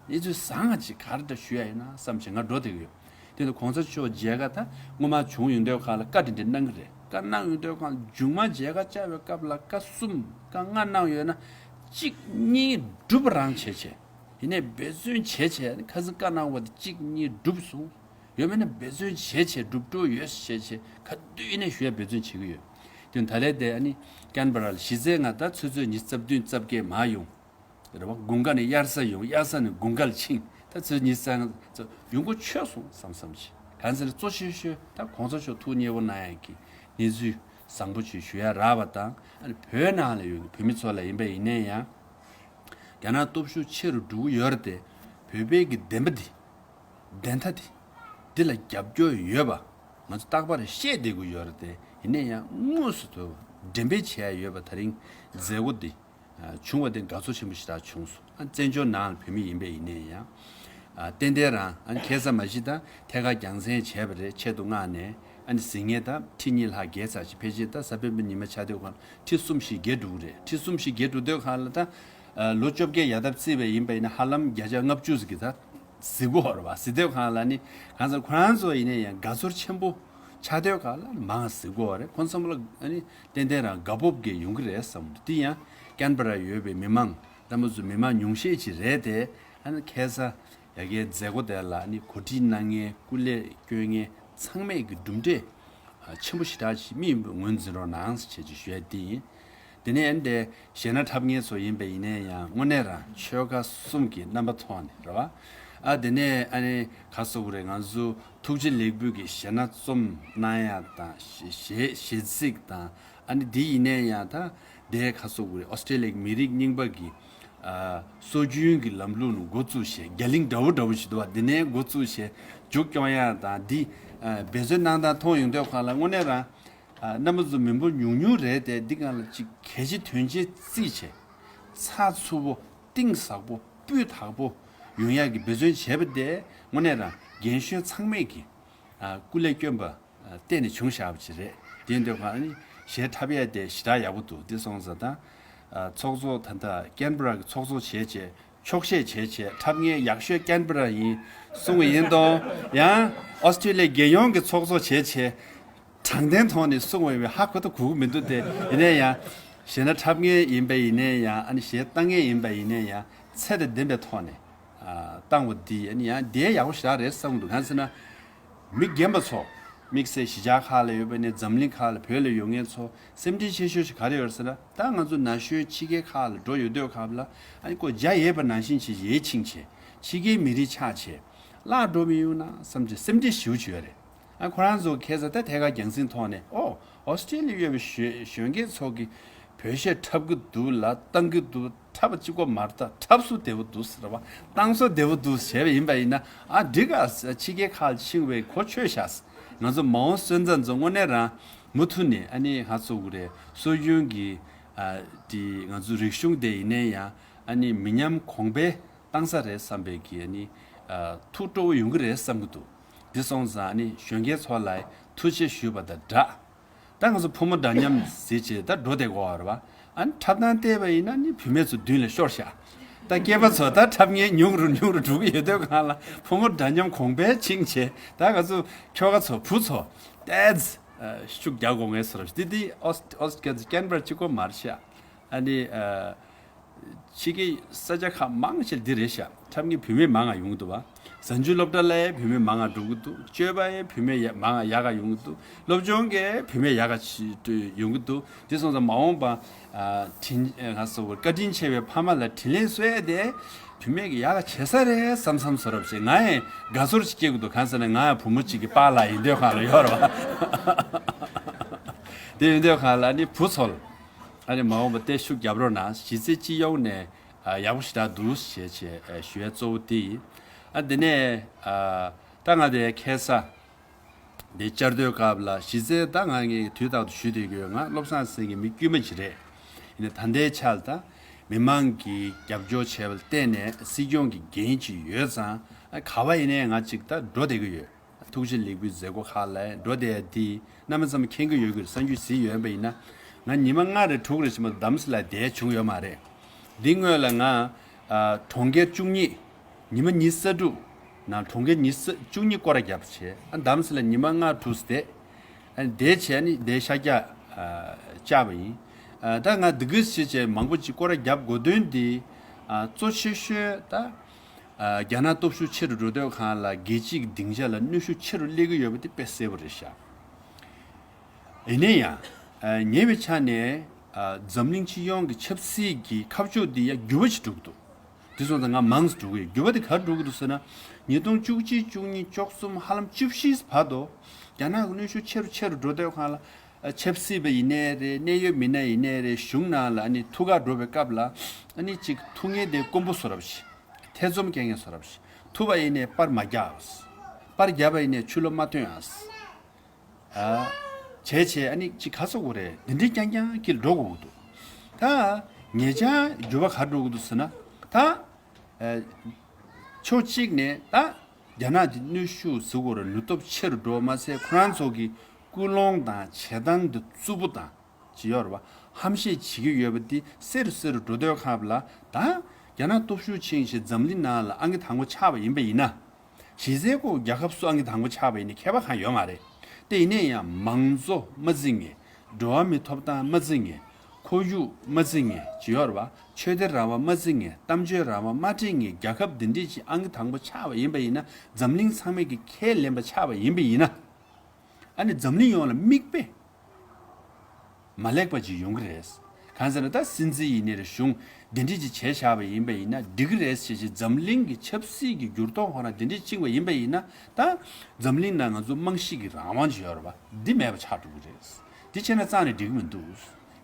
གནས་ཚུལ་བཟང་ང་ཅིག་ག་རེ་འདྲ་ཞུ་ཡ་ཡིན་ན་བསམ་བྱས་ང་འགྲོ་བསྡད་ཀྱི་ཡོད། དེ་ནི་གོང་ས་མཆོག་མཇལ་ཁ་ད་སྔོན་མ་བྱུང་ཡོང་དུས་ག་ལ་བཀའ་དེ་འདྲ་གནང་གི་རེད། བཀའ་གནང་ཡོང་དུས་ག་ལ་མཇུག་མ་མཇལ་ཁ་བཅར་བའི་སྐབས་ལ་བཀའ་གསུམ་བཀའ་ལྔ་གནང་ཡོད་ན། གཅིག་གཉིས་སྒྲུབ་རང་བྱས་བྱས། ཡིན་ནའི་འབད་བརྩོན་བྱས་བྱས་ཁ་སང་བཀའ་གནང་བ་དེ་གཅིག་གཉིས་སྒྲུབ་སོང་། ཡོད་མེད་ན་འབད་བརྩོན་བྱས་བྱས་སྒྲུབ་འགྲོ་ཡོད་བྱས་བྱས་ག་དུས་ཡིན་ནའི་ཞུ་ཡ་འབད་བརྩོན་བྱེད་ཀྱི་ཡོད། དེ་ད་ལས་དེ་ཨ་ནི་ཀན་བ་ར་ལ་གཞི་རྩའི་ང་ད་ཆུ་ཚོད་ཉི་ཤུ་རྩ་བདུན་རྩ་བརྒྱད་མར་ཡོང་། རེད་བ། དགུན་ཁ་ནས་དབྱར་ས་ཡོང་། དབྱར་ས་ནས་དགུན་ཁ་ལ་ཕྱིན། ད་ཆུ་ཚོད་ཉི་ཤུ་རྩ་ཡོང་སྒོ་ཆོད་སོང་བསམ་བསམ་བྱས། གང་ཟེར་གཙོ་ཆེ་ཤོས་ད་གོང་ས་མཆོག་ཐུགས་མཉེས་པོ་གནང་ཡ་གི་གནས་ཚུལ་བཟང་པོ་ཅིག་ཞུ་ཡ་རག་པ་དང་། ཨ་ནི་བོད་ནང་ལ་ཡོད་ཀྱི་བོད་མི་ཚོ་ལ་ཡིན་པ་ཡིན་ནའི་ཡང་། རྒྱ་ནག་སྟོབས་ཤུགས་ཆེ་རུ་འགྲོ་གི་ཡོད་རེད་དེ། བོད་པའི་གི་བདེན་པ་འདི། བདེན་མཐའ་འདི། འདི་ལ་རྒྱབ་སྐྱོར་ཡོད་པ་ང་ཚོ་རྟག་པར་བཤད་བསྡད་དགོས་ཡོད་རེད་དེ། ཡིན་ནའི་ཡང་དངོས་སུ་དོ་འགྲེམས་སྤེལ་བྱས་ཡོད་པ་དེ་རིང་མཛད་སྒོ་འདི་བྱུང་བ་དེ་དགའ་ཚོར་ཆེན་པོ་ཞེ་དྲག་བྱུང་སོང་། ཨ་བཙན་བྱོལ་ནང་ལ་བོད་མི་ཡིན་པ་ཡིན་ནའི་ཡང་། ཨ་ཏན་ཏན་རང་ཨ་ཁ་སང་མ་གཞི་ད་ཐད་ཀར་རྒྱང་སྲིང་བྱས་པ་རེད། ཆེད་དུ་མངགས་ནས་ཨ་ནི་གཟིགས་མཁན་ད་ཁྲི་གཉིས་ལྷག་བརྒལ་ཚར་ཞིག་ཕལ་ཆེར་ད་གཟའ་སྤེན་པ་ཉི་མ་ཆགས་དུས་གང་ཁྲི་གསུམ་བཞི་བརྒལ་འགྲོ་གི་རེད། ཁྲི་གསུམ་བཞི་བརྒལ་འགྲོ་དུས་གང་ལ་ད་ལོ་བཅོ་བརྒྱད་ཡར་ཐབས་བརྩིས་པ་ཡིན་པ་ཡིན་ན་ཧ་ལམ་བརྒྱ་ཆ་ལྔ་བཅུ་ཟིག་གི་ད་གཟིགས་གོ་རེད་བ། གཟིགས་དུས་གང་ལ་ནི་གང་ཟེར་ཁོ་རང་ཚོ་ཡིན་ནའི་ཡང་དགའ་ཚོར་ཆེན་པོ་ཆགས་དུས་གང་ལ་མང་གཟིགས་གོ་རེད། ཁོང་ཚང་མ་ལ་ཨ་ནི་ཏན་ཏན་རང་དགའ་སྤོབས་ཀྱི་ཡོང་གི་རེད་བསམ་འདུག་དེ་ཡང་ཀན་བ་ར་ཡོད་པའི་མི་མང་ལྟ་མ་ཚོ་མི་མང་ཉུང་ཤས་ཅིག་རེད་དེ། ཨ་ནི་ཁ་སང་ཡ་གའི་མཛད་སྒོ་དེ་ལ་ཨ་ནི་གོ་སྒྲིག་གནང་མཁན་སྐུ་ལས་སྐྱོན་མཁན་ཚང་མས་ཀྱི་གྲུབ་འབྲས་ཆེན་པོ་ཞེ་དྲག་ཅིག་སྨིན་པ་ངོས་འཛིན་རོགས་གནང་ཟེར་བྱས་ཅིག་ཞུ་ཡ་དེ་ཡིན། དེ་ནས་ཨ་ནི་དེ་གཞས་སྣ་འཁྲབ་མཁན་ཚོ་ཡིན་པ་ཡིན་ནའི་ཡང་དངོས་གནས་རང་ཆོལ་ཁ་གསུམ་གྱི་རྣམ་པ་མཐོང་ནས་རེད་བ། ཨ་དེ་ནས་ཨ་ནི་ག་སོ་གི་རེད། ང་ཚོ་ཐུགས་རྗེ་ལེགས་འབུལ་གྱི་གཞས་སྣ་རྩོམ་གནང་ཡ་དང་གཞས་གཞས་གཟིགས་དང་། ཨ་ནི་དེ་ཡིན་ནའི་ཡང་ད་དེ་ག་སོ་གི་རེད། ཨོ་སི་ཀྲེ་ལི་ཡའི་མི་རིགས་རྙིང་པ་གི་ཨ་སྲོལ་རྒྱུན་གྱི་ལམ་ལུགས་ནས་འགོ་བཙུགས་བྱས། རྒྱ་གླིང་འདྲ་བོ་འདྲ་བོ་ཞིག་འདུག་བ། འདི་ནས་འགོ་བཙུགས་བྱས་མཇུག་སྐྱོང་ཡ་དང་། འདི་ཨ་འབད་བརྩོན་གནང་སྟངས་མཐོང་ཡོང་དུས་གང་ལ་དངོས་གནས་རང་ཨ་རྣམ་པ་ཚོ་མི་འབོར་ཉུང་ཉུང་རེད་དེ། འདི་གང་ལ་ཅིག་གལ་ཆེ་དོན་ཆེ་བརྩིས་བྱས། ཚགས་ཚུད་པོ་གཏིང་ཟབ་པོ་སྤུས་དག་པོ་ཡོང་ཡ་གི་འབད་བརྩོན་བྱས་པ་དེ་དངོས་གནས་རང་རྒན་གཞོན་ཚང་མས་ཀྱི་ཨ་སྐུ་ལས་བསྐྱོན་པ་ཨ་བརྟེན་ནས་བྱུང་བཞག་པ་ཅིག་རེད། དེ་ཡིན་དུས་གང་ནི་གཞས་འཁྲབ་ཡས་དེ་ཞེ་དྲག་ཡག་པོ་འདུག་དེ་སོང་ཙང་ད་ཨ་ཚོགས་གཙོ་ད་ལྟ་ཀན་བྷ་ར་གི་ཚོགས་གཙོ་བྱས་བྱས་འཁྱོག་བཤད་བྱས་བྱས་འཁྲབ་མཁན་ཡག་ཤོས་ཀན་བྷ་ར་ཡིན་གསུང་གི་ཡིན་དང་། ཡང་ཨོ་སི་ཀྲི་ལི་ཡའི་རྒྱལ་ཡོངས་ཀྱི་ཚོགས་གཙོ་བྱས་བྱས་དྲང་བདེན་ཐོག་ནས་གསུང་བའི་ཧ་གོ་ད་གོ་གི་མི་འདུག་དེ་ཡིན་ན་ཡང་གཞས་སྣ་འཁྲབ་མཁན་ཡིན་པ་ཡིན་ན་ཡང་། ཨ་ནི་གཞས་བཏང་མཁན་ཡིན་པ་ཡིན་ན་ཡང་ཚད་དང་ལྡན་པའི་ཐོག་ནས་ཨ་བཏང་བ་འདི་ཨ་ནི་ཡང་དེ་ཡག་པོ་ཞེ་དྲག་རེད་བསམ་གི་འདུག་གང་ཟེར་ན། མི་རྒན་པ་ཚོ་དམིགས་བསལ་གཞིས་ཆགས་ཁག་ལ་ཡོད་པ་ནས་འཛམ་གླིང་ཁག་ལ་བོད་ལ་ཡོད་མཁན་ཚོ་སེམས་ཁྲལ་ཆེ་ཤོས་ཤིག་ག་རེ་ཡོད་ཟེར་ན། ད་ང་ཚོ་ན་གཞོན་ཕྱི་རྒྱལ་ཁག་ལ་འགྲོ་ཡོད་དུས་སྐབས་ལ་ཨ་ནི་ཁོ་འཇའ་ཡལ་བ་ནང་བཞིན་བྱས་ཡལ་ཕྱིན་བྱས་ཕྱི་རྒྱལ་མི་རིགས་ཆགས་བྱས་བརླག་འགྲོ་མི་ཡོང་ན་བསམ་བྱས་སེམས་ཁྲལ་ཞེ་པོ་ཅིག་ཡོད་རེད། ཨ་ཁོ་རང་ཚོ་ཁ་སང་ད་ཐད་ཀར་རྒྱང་སྲིང་ཐོག་ནས་ཨོ་ཨོ་སི་ཀྲི་ལི་ཡ་ཡོད་པའི་གཞོན་གཞོན་སྐྱེས་ཚོ་གིས་བོད་གཞས་འཁྲབ་གི་འདུག་ལ་བཏང་གི་འདུག་འཁྲབ་པ་གཅིག་པོ་མ་རེད། ད་འཁྲབ་སྲོལ་བདེ་པོ་འདུག་ཟེར་བ། བཏང་སྲོལ་བདེ་པོ་འདུག་བྱས་པ་ཡིན་པ་ཡིན་ན། ཨ་འགྲིག་ག་ཕྱི་རྒྱལ་ཁག་ཕྱིན་པའི་གོ་ཆོད་ཤག་ང་ཚོ་མ་འོངས་སོན་རྩ་ཚོ་དངོས་གནས་རང་མུ་མཐུད་ནས་ཨ་ནི་ང་ཚོ་གི་རེད། སྲོལ་རྒྱུན་གྱི་ཨ་དེ་ང་ཚོ་རིག་གཞུང་དེ་ཡིན་ནའི་ཡང་ཨ་ནི་མི་ཉམས་གོང་འཕེལ་བཏང་ས་རེད་བསམ་པའི་གི་ཨ་ནི་ཨ་ཐུགས་སྤྲོ་བོ་ཡོང་གི་རེད་བསམ་གི་འདུག་འདི་སོང་ཙང་ཨ་ནི་གཞོན་སྐྱེས་ཚོ་ལ་ཐུགས་རྗེ་ཞུས་པ་དང་སྦྲགས། ད་ང་ཚོ་ཕོ་མོ་འདྲ་མཉམ་ཟེར་བྱས་ད་འགྲོ་བསྡད་དགོས་པ་རེད་བ། ཨ་ནི་འཁྲབ་སྟངས་བལྟས་པ་ཡིན་ན་ནི་བུད་མེད་ཚོ་མདུན་ལ་ཤོར་ཤག་ད་སྐྱེས་པ་ཚོ་ད་འཁྲབ་མཁན་ཉུང་རུ་ཉུང་རུ་འགྲོ་གི་ཡོད་དུས་གང་ལ་ཕོ་མོ་འདྲ་མཉམ་གོང་འཕེལ་ཕྱིན་བྱས། ད་ང་ཚོ་ཁྱོ་ག་ཚོ་བུ་ཚོ་ཏོག་ཙམ་ཤུགས་རྒྱག་དགོས་ངེས་སོ་རབ་འདི་འདི་ཨོ་སི་ཨོ་སི་ཀན་ཀན་བྷ་ར་གཅིག་པོ་མ་རེད་ཤག་ཨ་ནི་ཨ། ཕྱི་རྒྱལ་ས་ཆ་ཁག་མང་ཆེ་འདི་རེད་ཤག་འཁྲབ་མཁན་བུད་མེད་མང་ང་ཡོང་གི་འདུག་བ། གཟའ་མཇུག་སློབ་གྲྭ་ལ་ཡང་བུད་མེད་མང་ང་འགྲོ་གི་འདུག་སྤྱོད་པ་ཡང་བུད་མེད་ཡ་མང་ང་ཡག་ག་ཡོང་གི་འདུག་སློབ་སྦྱོང་གི་བུད་མེད་ཡག་ག་ཅིག་ཡོང་གི་འདུག་དེ་སོང་ཙང་མ་འོངས་པ་ཨ་དྲིན་ཨ་ང་ཚོ་བཀའ་དྲིན་ཆེ་བའི་ཕ་མ་ལ་དྲིན་ལན་གསོ་ཡ་དེ་བུད་མེད་ཀྱི་ཡག་ག་བྱེད་ས་རེད་བསམ་བསམ་བཟོ་རབས་བྱེད། ང་ཡང་དགའ་ཚོར་ཅིག་སྐྱེ་གི་འདུག་གང་ཟེར་ན་ང་ཡང་བུ་མོ་གཅིག་གི་པཱ་ལགས་ཡིན་དུས་གང་ལ་ཡོད་རེད་བ། དེ་ཡིན་དུས་གང་ལ་ནི་བུ་ཚོ་ལ། ཨ་ནི་མ་འོངས་པ་དེ་ཤུགས་རྒྱབ་རོགས་གནང་། གཞི་རྩའི་སྤྱི་ཡོངས་ནས་ཨ་ཡག་པོ་ཞེ་དྲག་འདུག་ཞེས་བྱས་ཨ་ཞུ་ཡ་གཙོ་བོ་དེ་ཡིན། ཨ་དེ་ནས་ཨ་ད་ང་དེ་ཁ་སང་དེ་བཅར་དུས་སྐབས་ལ་གཞི་རྩའི་ད་ང་ངས་དུས་རྟག་ཏུ་ཞུས་བསྡད་ཀྱི་ཡོད། ང་བློ་བཟང་སེང་གེ་མི་དཀྱུས་མ་ཅིག་རེད། ཡིན་ནའི་ད་ལྟའི་ཆར་ད་ མི་མང་གིས་རྒྱབ་སྐྱོར་བྱས་པ་ལ་བརྟེན་ནས་སྲིད་སྐྱོང་གི་འགན་ཅིག་ཡོད་ཙང་། ཨ་ག་བ་ཡིན་ནའི་ང་ཅིག་ད་འགྲོ་བསྡད་ཀྱི་ཡོད། ཐུགས་རྗེ་ལེགས་འབུལ་མཛད་སྒོ་ཁག་ལ་འགྲོ་བསྡད་ཡ་དེ་གནམ་མེད་ས་མེད་མཁྱེན་གྱི་ཡོད་ཀྱི་རེད། གསར་འགྱུར་གཟིགས་ཡོད་པ་ཡིན་ན། ང་ཉི་མ་ལྔ་རེ་དྲུག་རེ་ཞིག་མ་གཏོགས་འདམ་སི་ལ་བསྡད་བྱུང་ཡོད་མ་རེད། འདི་སྔོན་ལ་ང་ཨ་གྲོང་ཁྱེར་བཅུ་གཉིས། ཉི་མ་ཉི་ཤུ་རྩ་དྲུག་ནང་གྲོང་ཁྱེར་ཉི་ཤུ་རྩ་བཅུ་གཉིས་སྐོར་ར་བརྒྱབ་བྱས། ཨ་གཏམ་ཟེར་ལ་ཉི་མ་ལྔ་དྲུག་བསྡད། ཨ་བསྡད་བྱས་ནི་བསྡད་ཤར་རྒྱག་ཨ་བཅར་བ་ཡིན། ཨ་ད་ང་འདི་ག་བྱས་བྱས་མང་པོ་ཅིག་སྐོར་ར་བརྒྱབ་དགོས་དོན་འདི། ཨ་གཙོ་ཆེ་ཤོས་ད་ཨ་རྒྱ་ནག་སྟོབས་ཤུགས་ཆེ་རུ་འགྲོ་དུས་སྒང་ལ་རྒྱལ་སྤྱིའི་སྡིངས་ཆ་ལ་གནོན་ཤུགས་ཆེ་རུ་སླེབས་ཀྱི་ཡོད་པ་དེ་དཔེ་གསལ་པོ་རེད་ཤག་ཡིན་ན་ཡང་། ཨ་ཉེ་བའི་ཆར་ནས་ཨ་འཛམ་གླིང་སྤྱི་ཡོངས་ཀྱི་ཆབ་སྲིད་ཀྱི་ཁ་ཕྱོགས་འདི་ཡང་འགྱུར་བ་ཞིག་འགྲོ་གི་འདུག་དེ་སོང་ཙང་ང་མང་ཙམ་འགྲོ་གི་ཡོད། འགྱུར་བ་དེ་ག་རེ་འགྲོ་གི་འདུག་ཟེར་ན། ཉིས་སྟོང་བཅུ་གཅིག་བཅུ་གཉིས་བཅུ་གསུམ་ཧ་ལམ་བཅུ་བཞི་བར་དུ་རྒྱ་ནག་གི་གནོན་ཤུགས་ཆེ་རུ་ཆེ་རུ་འགྲོ་དུས་སྒང་ལ། ཨ་ཆབ་སྲིད་པ་ཡིན་ནའི་རེད། གནད་ཡོད་མི་སྣ་ཡིན་ནའི་རེད། གཞུང་ནང་ལ་ཨ་ནི་ཐུགས་ཁག་འགྲོ་བའི་སྐབས་ལ་ཨ་ནི་ཅིག་ཐུག་མཁན་དེ་དཀོན་པོ་བཟོ་འདྲ་ཞིག་ཐེ་ཚོམ་སྐྱེ་མཁན་བཟོ་འདྲ་ཞིག་ཐུག་པ་ཡིན་ནའི་པར་མ་རྒྱག་པར་རྒྱབ་པ་ཡིན་ནའི་ཕྱི་ལོགས་མ་ཐོན་ཨ། ཨ་བྱས་བྱས་ཨ་ནི་ཅིག་ག་ཟེར་དགོས་རེད། འདི་འདྲའི་རྐྱང་རྐྱང་གི་འགྲོ་དགོས་ཀྱི་འདུག་ད་ཉེ་ཆར་འགྱུར་བ་ག་རེ་འགྲོ་གི་འདུག་ཟེར་ན། ད་ཨ་ཕྱོགས་གཅིག་ནས་ད་རྒྱ་ནག་གི་གནོན་ཤུགས་ཟེར་དགོས་རེད། ལུས་སྟོབས་ཆེ་རུ་འགྲོ་བ་མ་ཟད་ཁོ་རང་ཚོ་གི་ཀུན་སློང་དང་བྱེད་སྟངས་འདི་རྩུབ་པོ་དང་ཅིག་ཡོད་རེད་པ། ཧམ་བཤད་བྱེད་ཀྱི་ཡོད་པ་འདི་གསལ་རུ་གསལ་རུ་འགྲོ་དུས་སྐབས་ལ། ད་རྒྱ་ནག་སྟོབས་ཤུགས་ཆེན་ཞིག་འཛམ་གླིང་ནང་ལ་ཨང་ཀི་དང་པོ་ཆགས་པ་ཡིན་པ་ཡིན་ན། གཞི་རྩའི་སྐོར་རྒྱལ་ཁབ་སུ་ཨང་ཀི་དང་པོ་ཆགས་པ་ཡིན་ན་ཁྱད་པར་གང་ཡོད་མ་རེད། དེ་ཡིན་ན་ཡང་མང་གཙོ་མ་བརྩི་མཁན། འགྲོ་བ་མིའི་ཐོབ་ཐང་མ་བརྩི་མཁན། ཁོར་ཡུག་མ་བརྩི་མཁན་ཅིག་ཡོད་རེད་པ། ཆོས་དད་རང་དབང་མ་བརྩི་མཁན། གཏམ་བརྗོད་རང་དབང་མ་བརྩི་མཁན་རྒྱལ་ཁབ་འདི་འདྲས་ཅིག་ཨང་ཀི་དང་པོ་ཆགས་པ་ཡིན་པ་ཡིན་ན། འཛམ་གླིང་ཚང་མས་ཀྱི་ཁས་ལེན་པ་ཆགས་པ་ཡིན་པ་ཡིན་ན། ཨ་ནི་འཛམ་གླིང་ཡོངས་ལ་མིག་དཔེ་མ་ལེགས་པ་ཅིག་ཡོང་གི་རེད། གང་ཟེར་ན་ད་སྲིད་འཛིན་ཡིན་ནའི་རེད། གཞུང་འདི་འདྲས་ཅིག་བྱས་བཞག་པ་ཡིན་པ་ཡིན་ན་འགྲིག་གི་རེད་ཟེར་བྱས། འཛམ་གླིང་གི་ཆབ་སྲིད་ཀྱི་འགྱུར་ལྡོག་ཁོ་རང་འདི་འདྲས་བཅིངས་པ་ཡིན་པ་ཡིན་ན། ད་འཛམ་གླིང་ནང་ང་ཚོ་རྨང་གཞི་གི་རང་དབང་ཅིག་ཡོད་རེད་པ། འདི་མེད་པ་ཆགས་འགྲོ་གི་རེད། འདི་བྱས་ན་རྩ་ནས་འགྲིག་གི་མི་འདུག་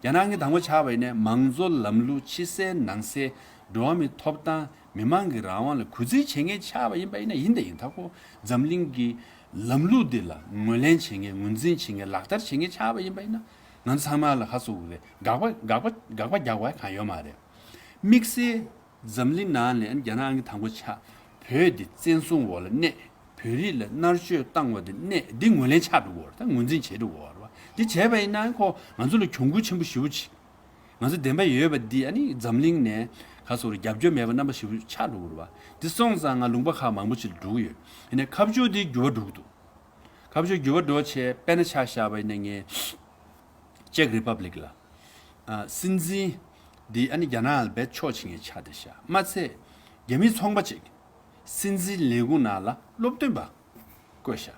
རྒྱ་ནག་གི་དང་པོ་ཆགས་པ་ཡིན་ནའི་མང་གཙོ་ལམ་ལུགས། ཕྱི་གསལ་ནང་གསལ། འགྲོ་བ་མིའི་ཐོབ་ཐང་། མི་མང་གི་རང་དབང་ལ་གུས་བརྩི་བྱེད་མཁན་ཆགས་པ་ཡིན་པ་ཡིན་ན་ཡིན་དང་ཡིན། ད་ཁོ་འཛམ་གླིང་གི་ལམ་ལུགས་འདི་ལ་ངོས་ལེན་བྱེད་མཁན། ངོས་འཛིན་བྱེད་མཁན། ལག་བསྟར་བྱེད་མཁན་ཆགས་པ་ཡིན་པ་ཡིན་ན། ང་ཚང་མ་ལ་ཧ་སུ་གི་རེད། དགག་པ་དགག་པ་དགག་པ་རྒྱག་པ་གང་ཡོད་མ་རེད། དམིགས་བསལ་འཛམ་གླིང་ནང་ནས་རྒྱ་ནག་ཨང་ཀི་དང་པོ་ཆགས། བོད་འདི་བཙན་བཟུང་འོག་ལ་གནས། བོད་རིགས་ལ་མནར་གཅོད་བཏང་བ་དེ་གནས་འདི་ངོས་ལེན་ཆགས་འགྲོ་གི་ཡོད་རེད། ད་ངོས་འཛིན་བྱེད་འགྲོ་གི་ཡོད་རེད་པ། འདི་བྱས་པ་ཡིན་ན་ཁོ་ང་ཚོ་ལ་གྱོང་གུད་ཆེན་པོ་ཞེ་པོ་ཅིག་ང་ཚོ་བདེན་པ་ཡོད་པ་འདི་ཨ་ནི་འཛམ་གླིང་ནས་ཁ་སོ་རུ་རྒྱབ་སྐྱོར་མེད་པ་རྣམ་པ་ཞེ་པོ་ཆགས་འགྲོ་གི་རེད་པ། འདི་སོང་ཙང་ང་ལུང་པ་ཁག་མང་པོ་ཅིག་ལ་འགྲོ་གི་ཡོད། ཡིན་ནའི་ཁ་ཕྱོགས་འདི་འགྱུར་བ་འགྲོ་གི་འདུག་ཁ་ཕྱོགས་འགྱུར་བ་འགྲོ་བྱས་དཔེར་ན་ཆ་བཞག་པ་ཡིན་ན་ངས་ཅེག་རི་པབ་ལིག་ལ། ཨ་སྲིད་འཛིན་འདི་ཨ་ནི་རྒྱ་ནག་ལ་རྦད་ཕྱོགས་ཕྱིན་མཁན་ཆགས་བསྡད་ཤག་མ་ཚད་རྒྱ་མིའི་ཚོང་པ་ཅིག་སྲིད་འཛིན་ལས་ཁུངས་ནང་ལ་སློབ་སྟོན་པ་བསྐོས་ཤག་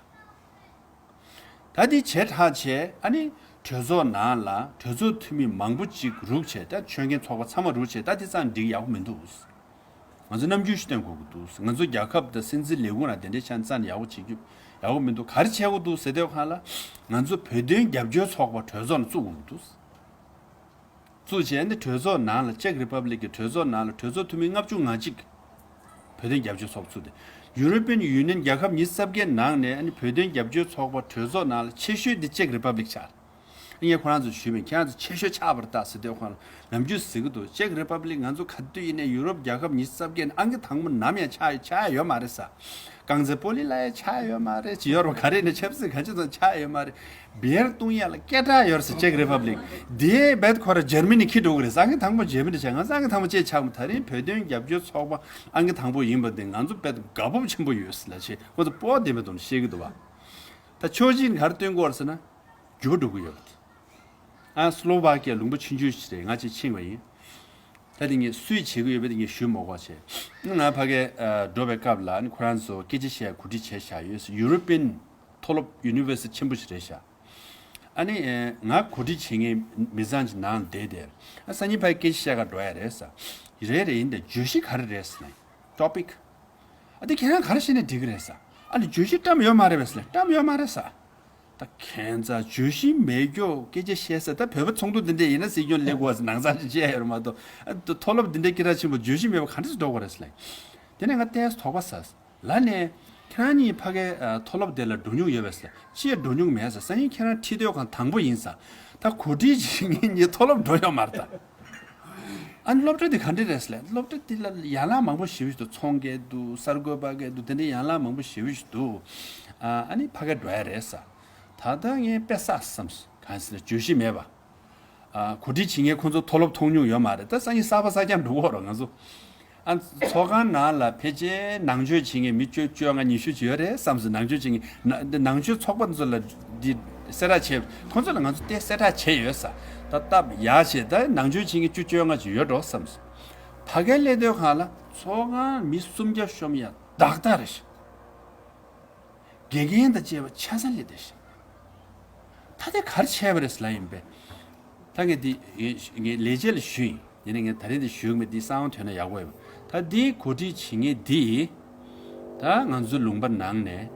ད་འདི་བྱས་དྲགས་བྱས་ཨ་ནི་གྲོས་ཚོགས་ནང་ལ་གྲོས་ཚོགས་འཐུས་མི་མང་པོ་ཅིག་རུག་བྱས། ད་ཆོས་མཁན་ཚོགས་པ་ཚང་མ་རུག་བྱས། ད་འདི་ཙང་འགྲིག་ཡག་པོ་མི་འདུག་ང་ཚོ་རྣམ་འགྱུར་ཞིག་སྟོན་དགོས་ཀྱི་འདུག་ང་ཚོ་རྒྱལ་ཁབ་དང་སྲིད་འཛིན་ལས་ཁུངས་ལ་དེ་འདྲའི་ཆ་ཙང་ཡག་པོ་བྱེད་རྒྱུ་ཡག་པོ་མི་འདུག་ག་རེ་བྱེད་དགོས་འདུག་ཟེར་དུས་སྒང་ལ། ང་ཚོ་བོད་དོན་རྒྱབ་སྐྱོར་ཚོགས་པ་གྲོས་ཚོགས་ནང་བཙུགས་དགོས་ཀྱི་འདུག་བཙུགས་བྱས་ནས་གྲོས་ཚོགས་ནང་ལ། ཅེག་རི་པབ་ལིག་གི་གྲོས་ཚོགས་ནང་ལ་གྲོས་ཚོགས་འཐུས་མི་ལྔ་བཅུ་ང་གཅིག་བོད་དོན་རྒྱབ་སྐྱོར་ཚོགས་པ་བཙུགས་ཏེ། ཡུ་རོ་པི་ཡན་ཡུ་ནི་ཡན་རྒྱལ་ཁབ་ཉི་ཤུ་རྩ་བརྒྱད་ནང་ནས་ཨ་ནི་བོད་དོན་རྒྱབ་སྐྱོར་ཚོགས་པ་གྲོས་ཚོགས་ནང་ལ་ཆེ་ཤོས་འདི་ཅེག་རི་པབ་ལིག་ཆགས། ངས་ཁོ་རང་ཚོར་ཞུས་པས། ཁྱེད་རང་ཚོ་ཆེ་ཤོས་ཆགས་པ་རེད་ད་ཟེར་དུས་ཁོ་རང་ནམ་རྒྱུན་ཟེར་གྱི་འདུག་ཅེག་རི་པབ་ལིག་ང་ཚོ་ག་དུས་ཡིན་ནའི་ཡུ་རོབ་རྒྱལ་ཁབ་ཉི་ཤུ་རྩ་བརྒྱད་ནང་ཨང་ཀི་དང་པོ་ནམ་ཡང་ཆགས་ཆགས་ཡ་ཡོད་མ་རེད་ཟེར། རྐང་རྩེད་སྤོ་ལོ་ལ་ཡང་ཆགས་ཡོད་མ་རེད། ཅི་ཡོད་རེད་པ། ག་རེ་ནས་ཆབ་སྲིད་ག་ཅི་ཚང་ཆགས་ཡོད་མ་རེད། བེར་གཏོང་ཡ་ལ་སྐད་གྲགས་ཡོད་རེད་ཟེར། ཅེག་རི་པབ་ལིག་དེ་རྦད་ཁོ་རང་འཇར་མ་ནི་འཁྱེར་འགྲོ་གི་རེད་ཟེར། ཨང་ཀི་དང་པོ་འཇར་མ་ནི་ཆགས། ང་ཚོ་ཨང་ཀི་དང་པོ་ཅིག་ཆགས་མ། ད་རིང་བོད་དོན་རྒྱབ་སྐྱོར་ཚོགས་པ་ཨང་ཀི་དང་པོ་ཡིན་པ་དེ་ང་ཚོ་རྦད་དགའ་སྤོབས་ཆེན་པོ་ཡོད་ཟེར་ལབ་བྱས་ཁོ་ཚོ་སྤོབས་ལྡན་པའི་ཐོག་ནས་བཤད་ཀྱི་འདུག་པ། ད་ཕྱོགས་གཅིག་ནས་ག་རེ་སྟོན་གྱི་ཡོད་རེད་ཟེར་ན། འགྱུར་བ་འགྲོ་གི་ཡོད་པ་དེ། ཨ་སློ་ཝ་ཀི་ཡ་ལུང་པ་ཆུང་ཆུང་ཞིག་རེད། ང་ཅིག་ཕྱིན་པ་ཡིན། ད་དེ་ངས་སུས་བྱེད་ཀྱི་ཡོད་པ་དེ་ངས་ཞུ་མ་དགོས་བྱས། ང་ཕ་གིར་ཨ་འགྲོ་བའི་སྐབས་ལ་ཨ་ནི་ཁོ་རང་ཚོ་སྐད་ཆ་བཤད་གོ་སྒྲིག་བྱས་བཞག་ཡོད། ཡུ་རོ་པི་ཡན་མཐོ་སློབ་ཡུ་ནི་ཝར་སི་ཊི་ཆེན་པོ་ཞིག་རེད་ཤག་ཨ་ནི་ཨེ་ང་གོ་སྒྲིག་བྱེད་མཁན་མི་ཚང་ཅིག་ནང་ལ་བསྡད་དེ། ཨ་སང་ཉིན་ཕ་གིར་སྐད་ཆ་བཤད་ག་འགྲོ་ཡ་རེད་ཟེར། རེད་རེད། ཡིན་ད་བརྗོད་གཞི་ག་རེ་རེད་ཟེར་ནས། ཊོ་པིག་ཨ་དེ་ཁྱེད་རང་ག་རེ་བཤད་ནས་འགྲིག་གི་རེད་ཟེར། ཨ་ནི་བརྗོད་གཞི་བཀྲམ་ཡོད་མ་རེད་པས་ཟེར་ལབ། བཀྲམ་ཡོད་མ་རེད་ཟེར། ད་ཁྱེད་ཚོ་བརྗོད་གཞི་མེད་རྒྱུ་སྐད་ཆ་བཤད་ས། ད་བོད་པ་ཚོགས་འདུ་འདི་འདྲ་ཡིན་ན་སྲིད་སྐྱོང་སླེབས་དགོས་ཟེར་ནང་ཚང་ཞིག་བཤད་ཡོད་རེད་མ་གཏོགས། ཨ་ད་མཐོ་སློབ་འདི་འདྲའི་སྐད་གྲགས་ཆེན་པོ་བརྗོད་གཞི་མེད་པ་ག་འདྲ་ཞིག་འགྲོ་དགོས་རེད་ཟེར་ལབ། དེ་ནས་ང་ཏོག་ཙམ་དོགས་པ་ཟ། ལབ་ནས་ཁྱེད་རང་གཉིས་ཕ་གིའི་ཨ་མཐོ་སློབ་དེ་ལ་འགྲོ་མྱོང་ཡོད་པས་ཟེར། ཅི་ཡང་འགྲོ་མྱོང་མེད་ཟེར། སང་ཉིན་ཁྱེད་རང་ཁྲིད་དུས་སྒང་དང་པོ་ཡིན་ཟེར། ད་གོ་སྒྲིག་བྱེད་མཁན་གཉིས་མཐོ་སློབ་འགྲོ་ཡོད་མ་རེད་ད། ཨ་ནི་སློབ་གྲྭ་དེ་ག་འདྲ་རེད་ཟེར་ལ། སློབ་གྲྭ་དེ་ལ་ཡན་ལག་མང་པོ་ཞེ་པོ་ཞིག་འདུག་ཚོང་སྐད་འདུག་གསར་འགོད་པ་སྐད་འདུག་དེ་འདྲའི་ཡན་ལག་མང་པོ་ཞེ་པོ་ཞིག་འདུག་ཨ་ནི་ཕ་གིར་འགྲོ་ཡ་རེད་ཟེར། ད་ལྟ་ངས་དཔེ་བསགས་བསམས། གང་ཟེར་ན་བརྗོད་གཞི་མེད་པ། ཨ་གོ་སྒྲིག་བྱེད་མཁན་ཁོང་ཚོ་མཐོ་སློབ་མཐོང་མྱོང་ཡོད་མ་རེད། ད་སང་ཉིན་གསར་པ་གསར་རྐྱང་འགྲོ་གི་ཡོད་རེད་ང་ཚོ། ཨ་ཚོགས་ཁང་ནང་ལ་ཕལ་ཆེར་ནང་ཆོས་བྱེད་མཁན་མི་བཅུ་བཅོ་ལྔ་ཉི་ཤུ་ཅིག་ཡོད་རེད་བསམ་སོང་། ནང་ཆོས་བྱེད་མཁན་ན་ནང་ཆོས་ཚོགས་པ་ཚོ་ལ་འདི་གསལ་བསྒྲགས་བྱས། ཁོང་ཚོ་ལ་ང་ཚོ་དེ་གསལ་བསྒྲགས་བྱས་ཡོད་ས། ད་སྟབས་ཡག་བྱས་ད་ནང་ཆོས་བྱེད་མཁན་བཅུ་བཅོ་ལྔ་ཅིག་ཡོད་འགྲོ་བསམ་སོང་། ཕ་གིར་སླེབས་དུས་སྒང་ལ་ཚོགས་ཁང་མི་སུམ་བརྒྱ་ཤོམ་ཡ་བདག་རྟགས་རེད་ཤག་དགེ་རྒན་དང་བཅས་པ་ཆ་ཚང་སླེབས་བསྡད་ཤག་ད་དེ་ག་རེ་བྱས་པ་རེད་ཟེར་ལབ་ཡིན་པས། ད་ངས་འདི་ངས་ལས་བྱེད་ལ་ཞུས་ཡིན། དེ་ནས་ངས་ད་རིང་འདི་ཞུས་མེད། འདི་གསང་བ་ཐོན་ན་ཡག་པོ་ཡོད་པ། ད་འདི་གོ་སྒྲིག་བྱེད་མཁན་འདི་ད་ང་ཚོའི་ལུང་པ་ནང་ནས་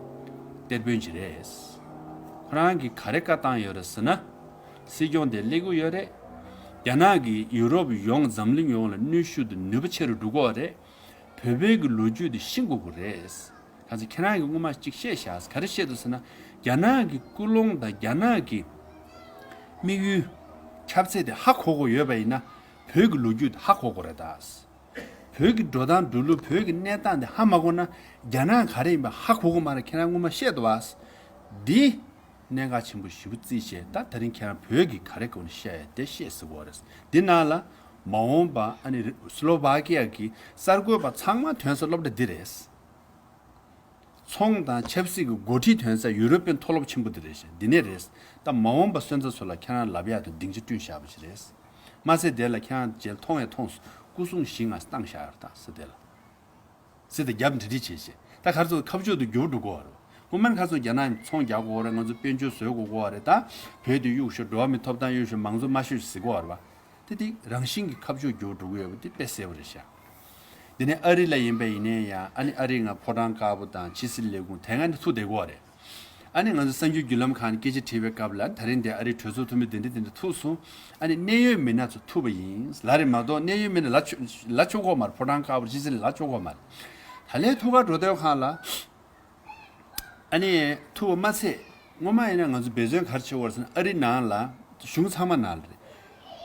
གཏེར་དཔོན་ཅིག་རེད། ཁོ་རང་གིས་ག་རེ་བཀའ་བཏང་ཡོད་རེད་ཟེར་ན། སྲིད་སྐྱོང་དེ་སླེབས་ཀྱི་ཡོད་རེད། རྒྱ་ནག་གིས་ཡུ་རོབ་ཡོངས་འཛམ་གླིང་ཡོངས་ལ་གནོན་ཤུགས་དང་ནུས་པ་ཆེ་རུ་འགྲོ་གི་ཡོད་རེད། བོད་པའི་གི་ལོ་རྒྱུས་དེ་ཤེས་དགོས་ཀྱི་རེད། གང་ཟེར་ཁྱེད་རང་གིས་སྔོན་མ་གཅིག་བཤད་བཞག་ག་རེ་བཤད་འདུག་ཟེར་ན། རྒྱ་ནག་གི་ཀུན་སློང་དང་རྒྱ་ནག་གི་དམིགས་ཡུལ་ཁྱབ་ཚད་དེ་ཧ་གོ་དགོས་ཡོད་པ་ཡིན་ན། བོད་ཀྱི་ལོ་རྒྱུས་དེ་ཧ་གོ་དགོས་རེད་ད། བོད་ཀྱི་འགྲོ་སྟངས་འགྲོ་ལུགས་བོད་ཀྱི་གནས་སྟངས་དེ་ཧ་མ་གོ་ན། རྒྱ་ནག་ག་རེ་ཡིན་པ་ཧ་གོ་གི་མ་རེད། ཁྱེད་རང་སྔོན་མ་བཤད་འདུག་བ། འདི་གནད་འགག་ཆེན་པོ་ཞེ་པོ་བརྩིས་བྱས། ད་དེ་རིང་ཁྱེད་རང་བོད་ཀྱི་ག་རེ་གོ་ནས་བཤད་ཡ་དེ་བཤད་ཟེར་གོ་རེད། འདི་ནང་ལ་མ་འོངས་པ་ཨ་ནི་སི་ལོ་ཝཱ་ཀི་ཡ་གི་གསར་འགོད་པ་ཚང་མ་ཐོན་ས་སློབ་གྲྭ་འདི་རེད། ཚོང་དང་ཆབ་སྲིད་ཀྱི་འགོ་ཁྲིད་ཐོན་ས་ཡུ་རོབ་པའི་མཐོ་སློབ་ཆེན་པོ་འདི་རེད་ཤག་འདི་ནས་རེད། ད་མ་འོངས་པ་སོན་རྩ་ཚོ་ལ་ཁྱེད་རང་ལབ་ཡག་དང་སྡིངས་ཆ་བསྐྲུན་བཞག་པ་ཞིག་རེད། མ་ཟད་དེ་ལ་ཁྱེད་རང་རྗེས་མཐོང་ཡང་མཐོང་སོང་། སྐུ་སྲུང་ཞིག་ང་བཏང་བཞག་ཡོད་ད་ཟེར་དེ་ལ། ཟེར་ཏེ་རྒྱབ་འདྲི་འདྲི་བྱེད་བྱེད། ད་ག་རེ་ཟེར་ཁ་ཕྱོགས་དེ་འགྱུར་འགྲོ་གི་ཡོད་རེད། སྔོན་མ་ནས་ག་རེ་ཟེར་རྒྱ་ནག་ཚོང་རྒྱག་དགོས་རེད། ང་ཚོ་དཔལ་འབྱོར་བཟོ་དགོས་ཀྱི་ཡོད་རེད། ད་བོད་དེ་གཡུག་ཤོག་འགྲོ་བ་མིའི་ཐོབ་ཐང་གཡུག་ཤོག་མང་གཙོ་དམའ་ཤོས་ཤིག་ཟེར་གྱི་ཡོད་རེད་པ། དེ་དེ་རང་བཞིན་གྱིས་ཁ་ཕྱོགས་འགྱུར་འགྲོ་གི་ཡོད་པ་དེ་དཔེ་གསལ་པོ་རེད་ཤག་དེ་ནས་ཨ་རི་ལ་ཡིན་པ་ཡིན་ནའི་ཡང་ཨ་ནི་ཨ་རིའི་ང་ཕོ་བྲང་དཀར་པོ་དང་ཕྱི་སྲིད་ལས་ཁུངས་དེ་སྔ་ནས་ཐུག་བསྡད་ཀྱི་ཡོད་རེད། ཨ་ནི་ང་ཚོ་གསར་འགྱུར་བརྒྱུད་ལམ་ཁག་ནས་སྐད་ཆ་དྲིས་པའི་སྐབས་ལ། ད་རིང་འདི་ཨ་རིའི་གྲོས་ཚོགས་འཐུས་མི་འདི་འདྲ་འདི་འདྲ་ཐུག་སོང་། ཨ་ནི་གནད་ཡོད་མི་སྣ་ཚོ་ཐུག་པ་ཡིན་ལབ་རེད་མ་གཏོགས། གནད་ཡོད་མི་སྣ་ལབ་ཆོག་ལབ་ཆོག་གི་ཡོད་མ་རེད། ཕོ་བྲང་དཀར་པོར་ཕྱི་སྲིད་ལ་ལབ་ཆོག་གི་ཡོད་མ་རེད། ད་ལན་ཐུག་ག་འགྲོ་དུས་སྒང་ལ། ཨ་ནི་ཐུག་པ་མ་ཚད། སྔོན་མ་ཡིན་ན་ང་ཚོ་འབད་བརྩོན་ག་རེ་བྱེད་དགོས་རེད་ཟེར་ན། ཨ་རི་ནང་ལ་གཞུང་ཚང་མ་ནང་ལ་རེད།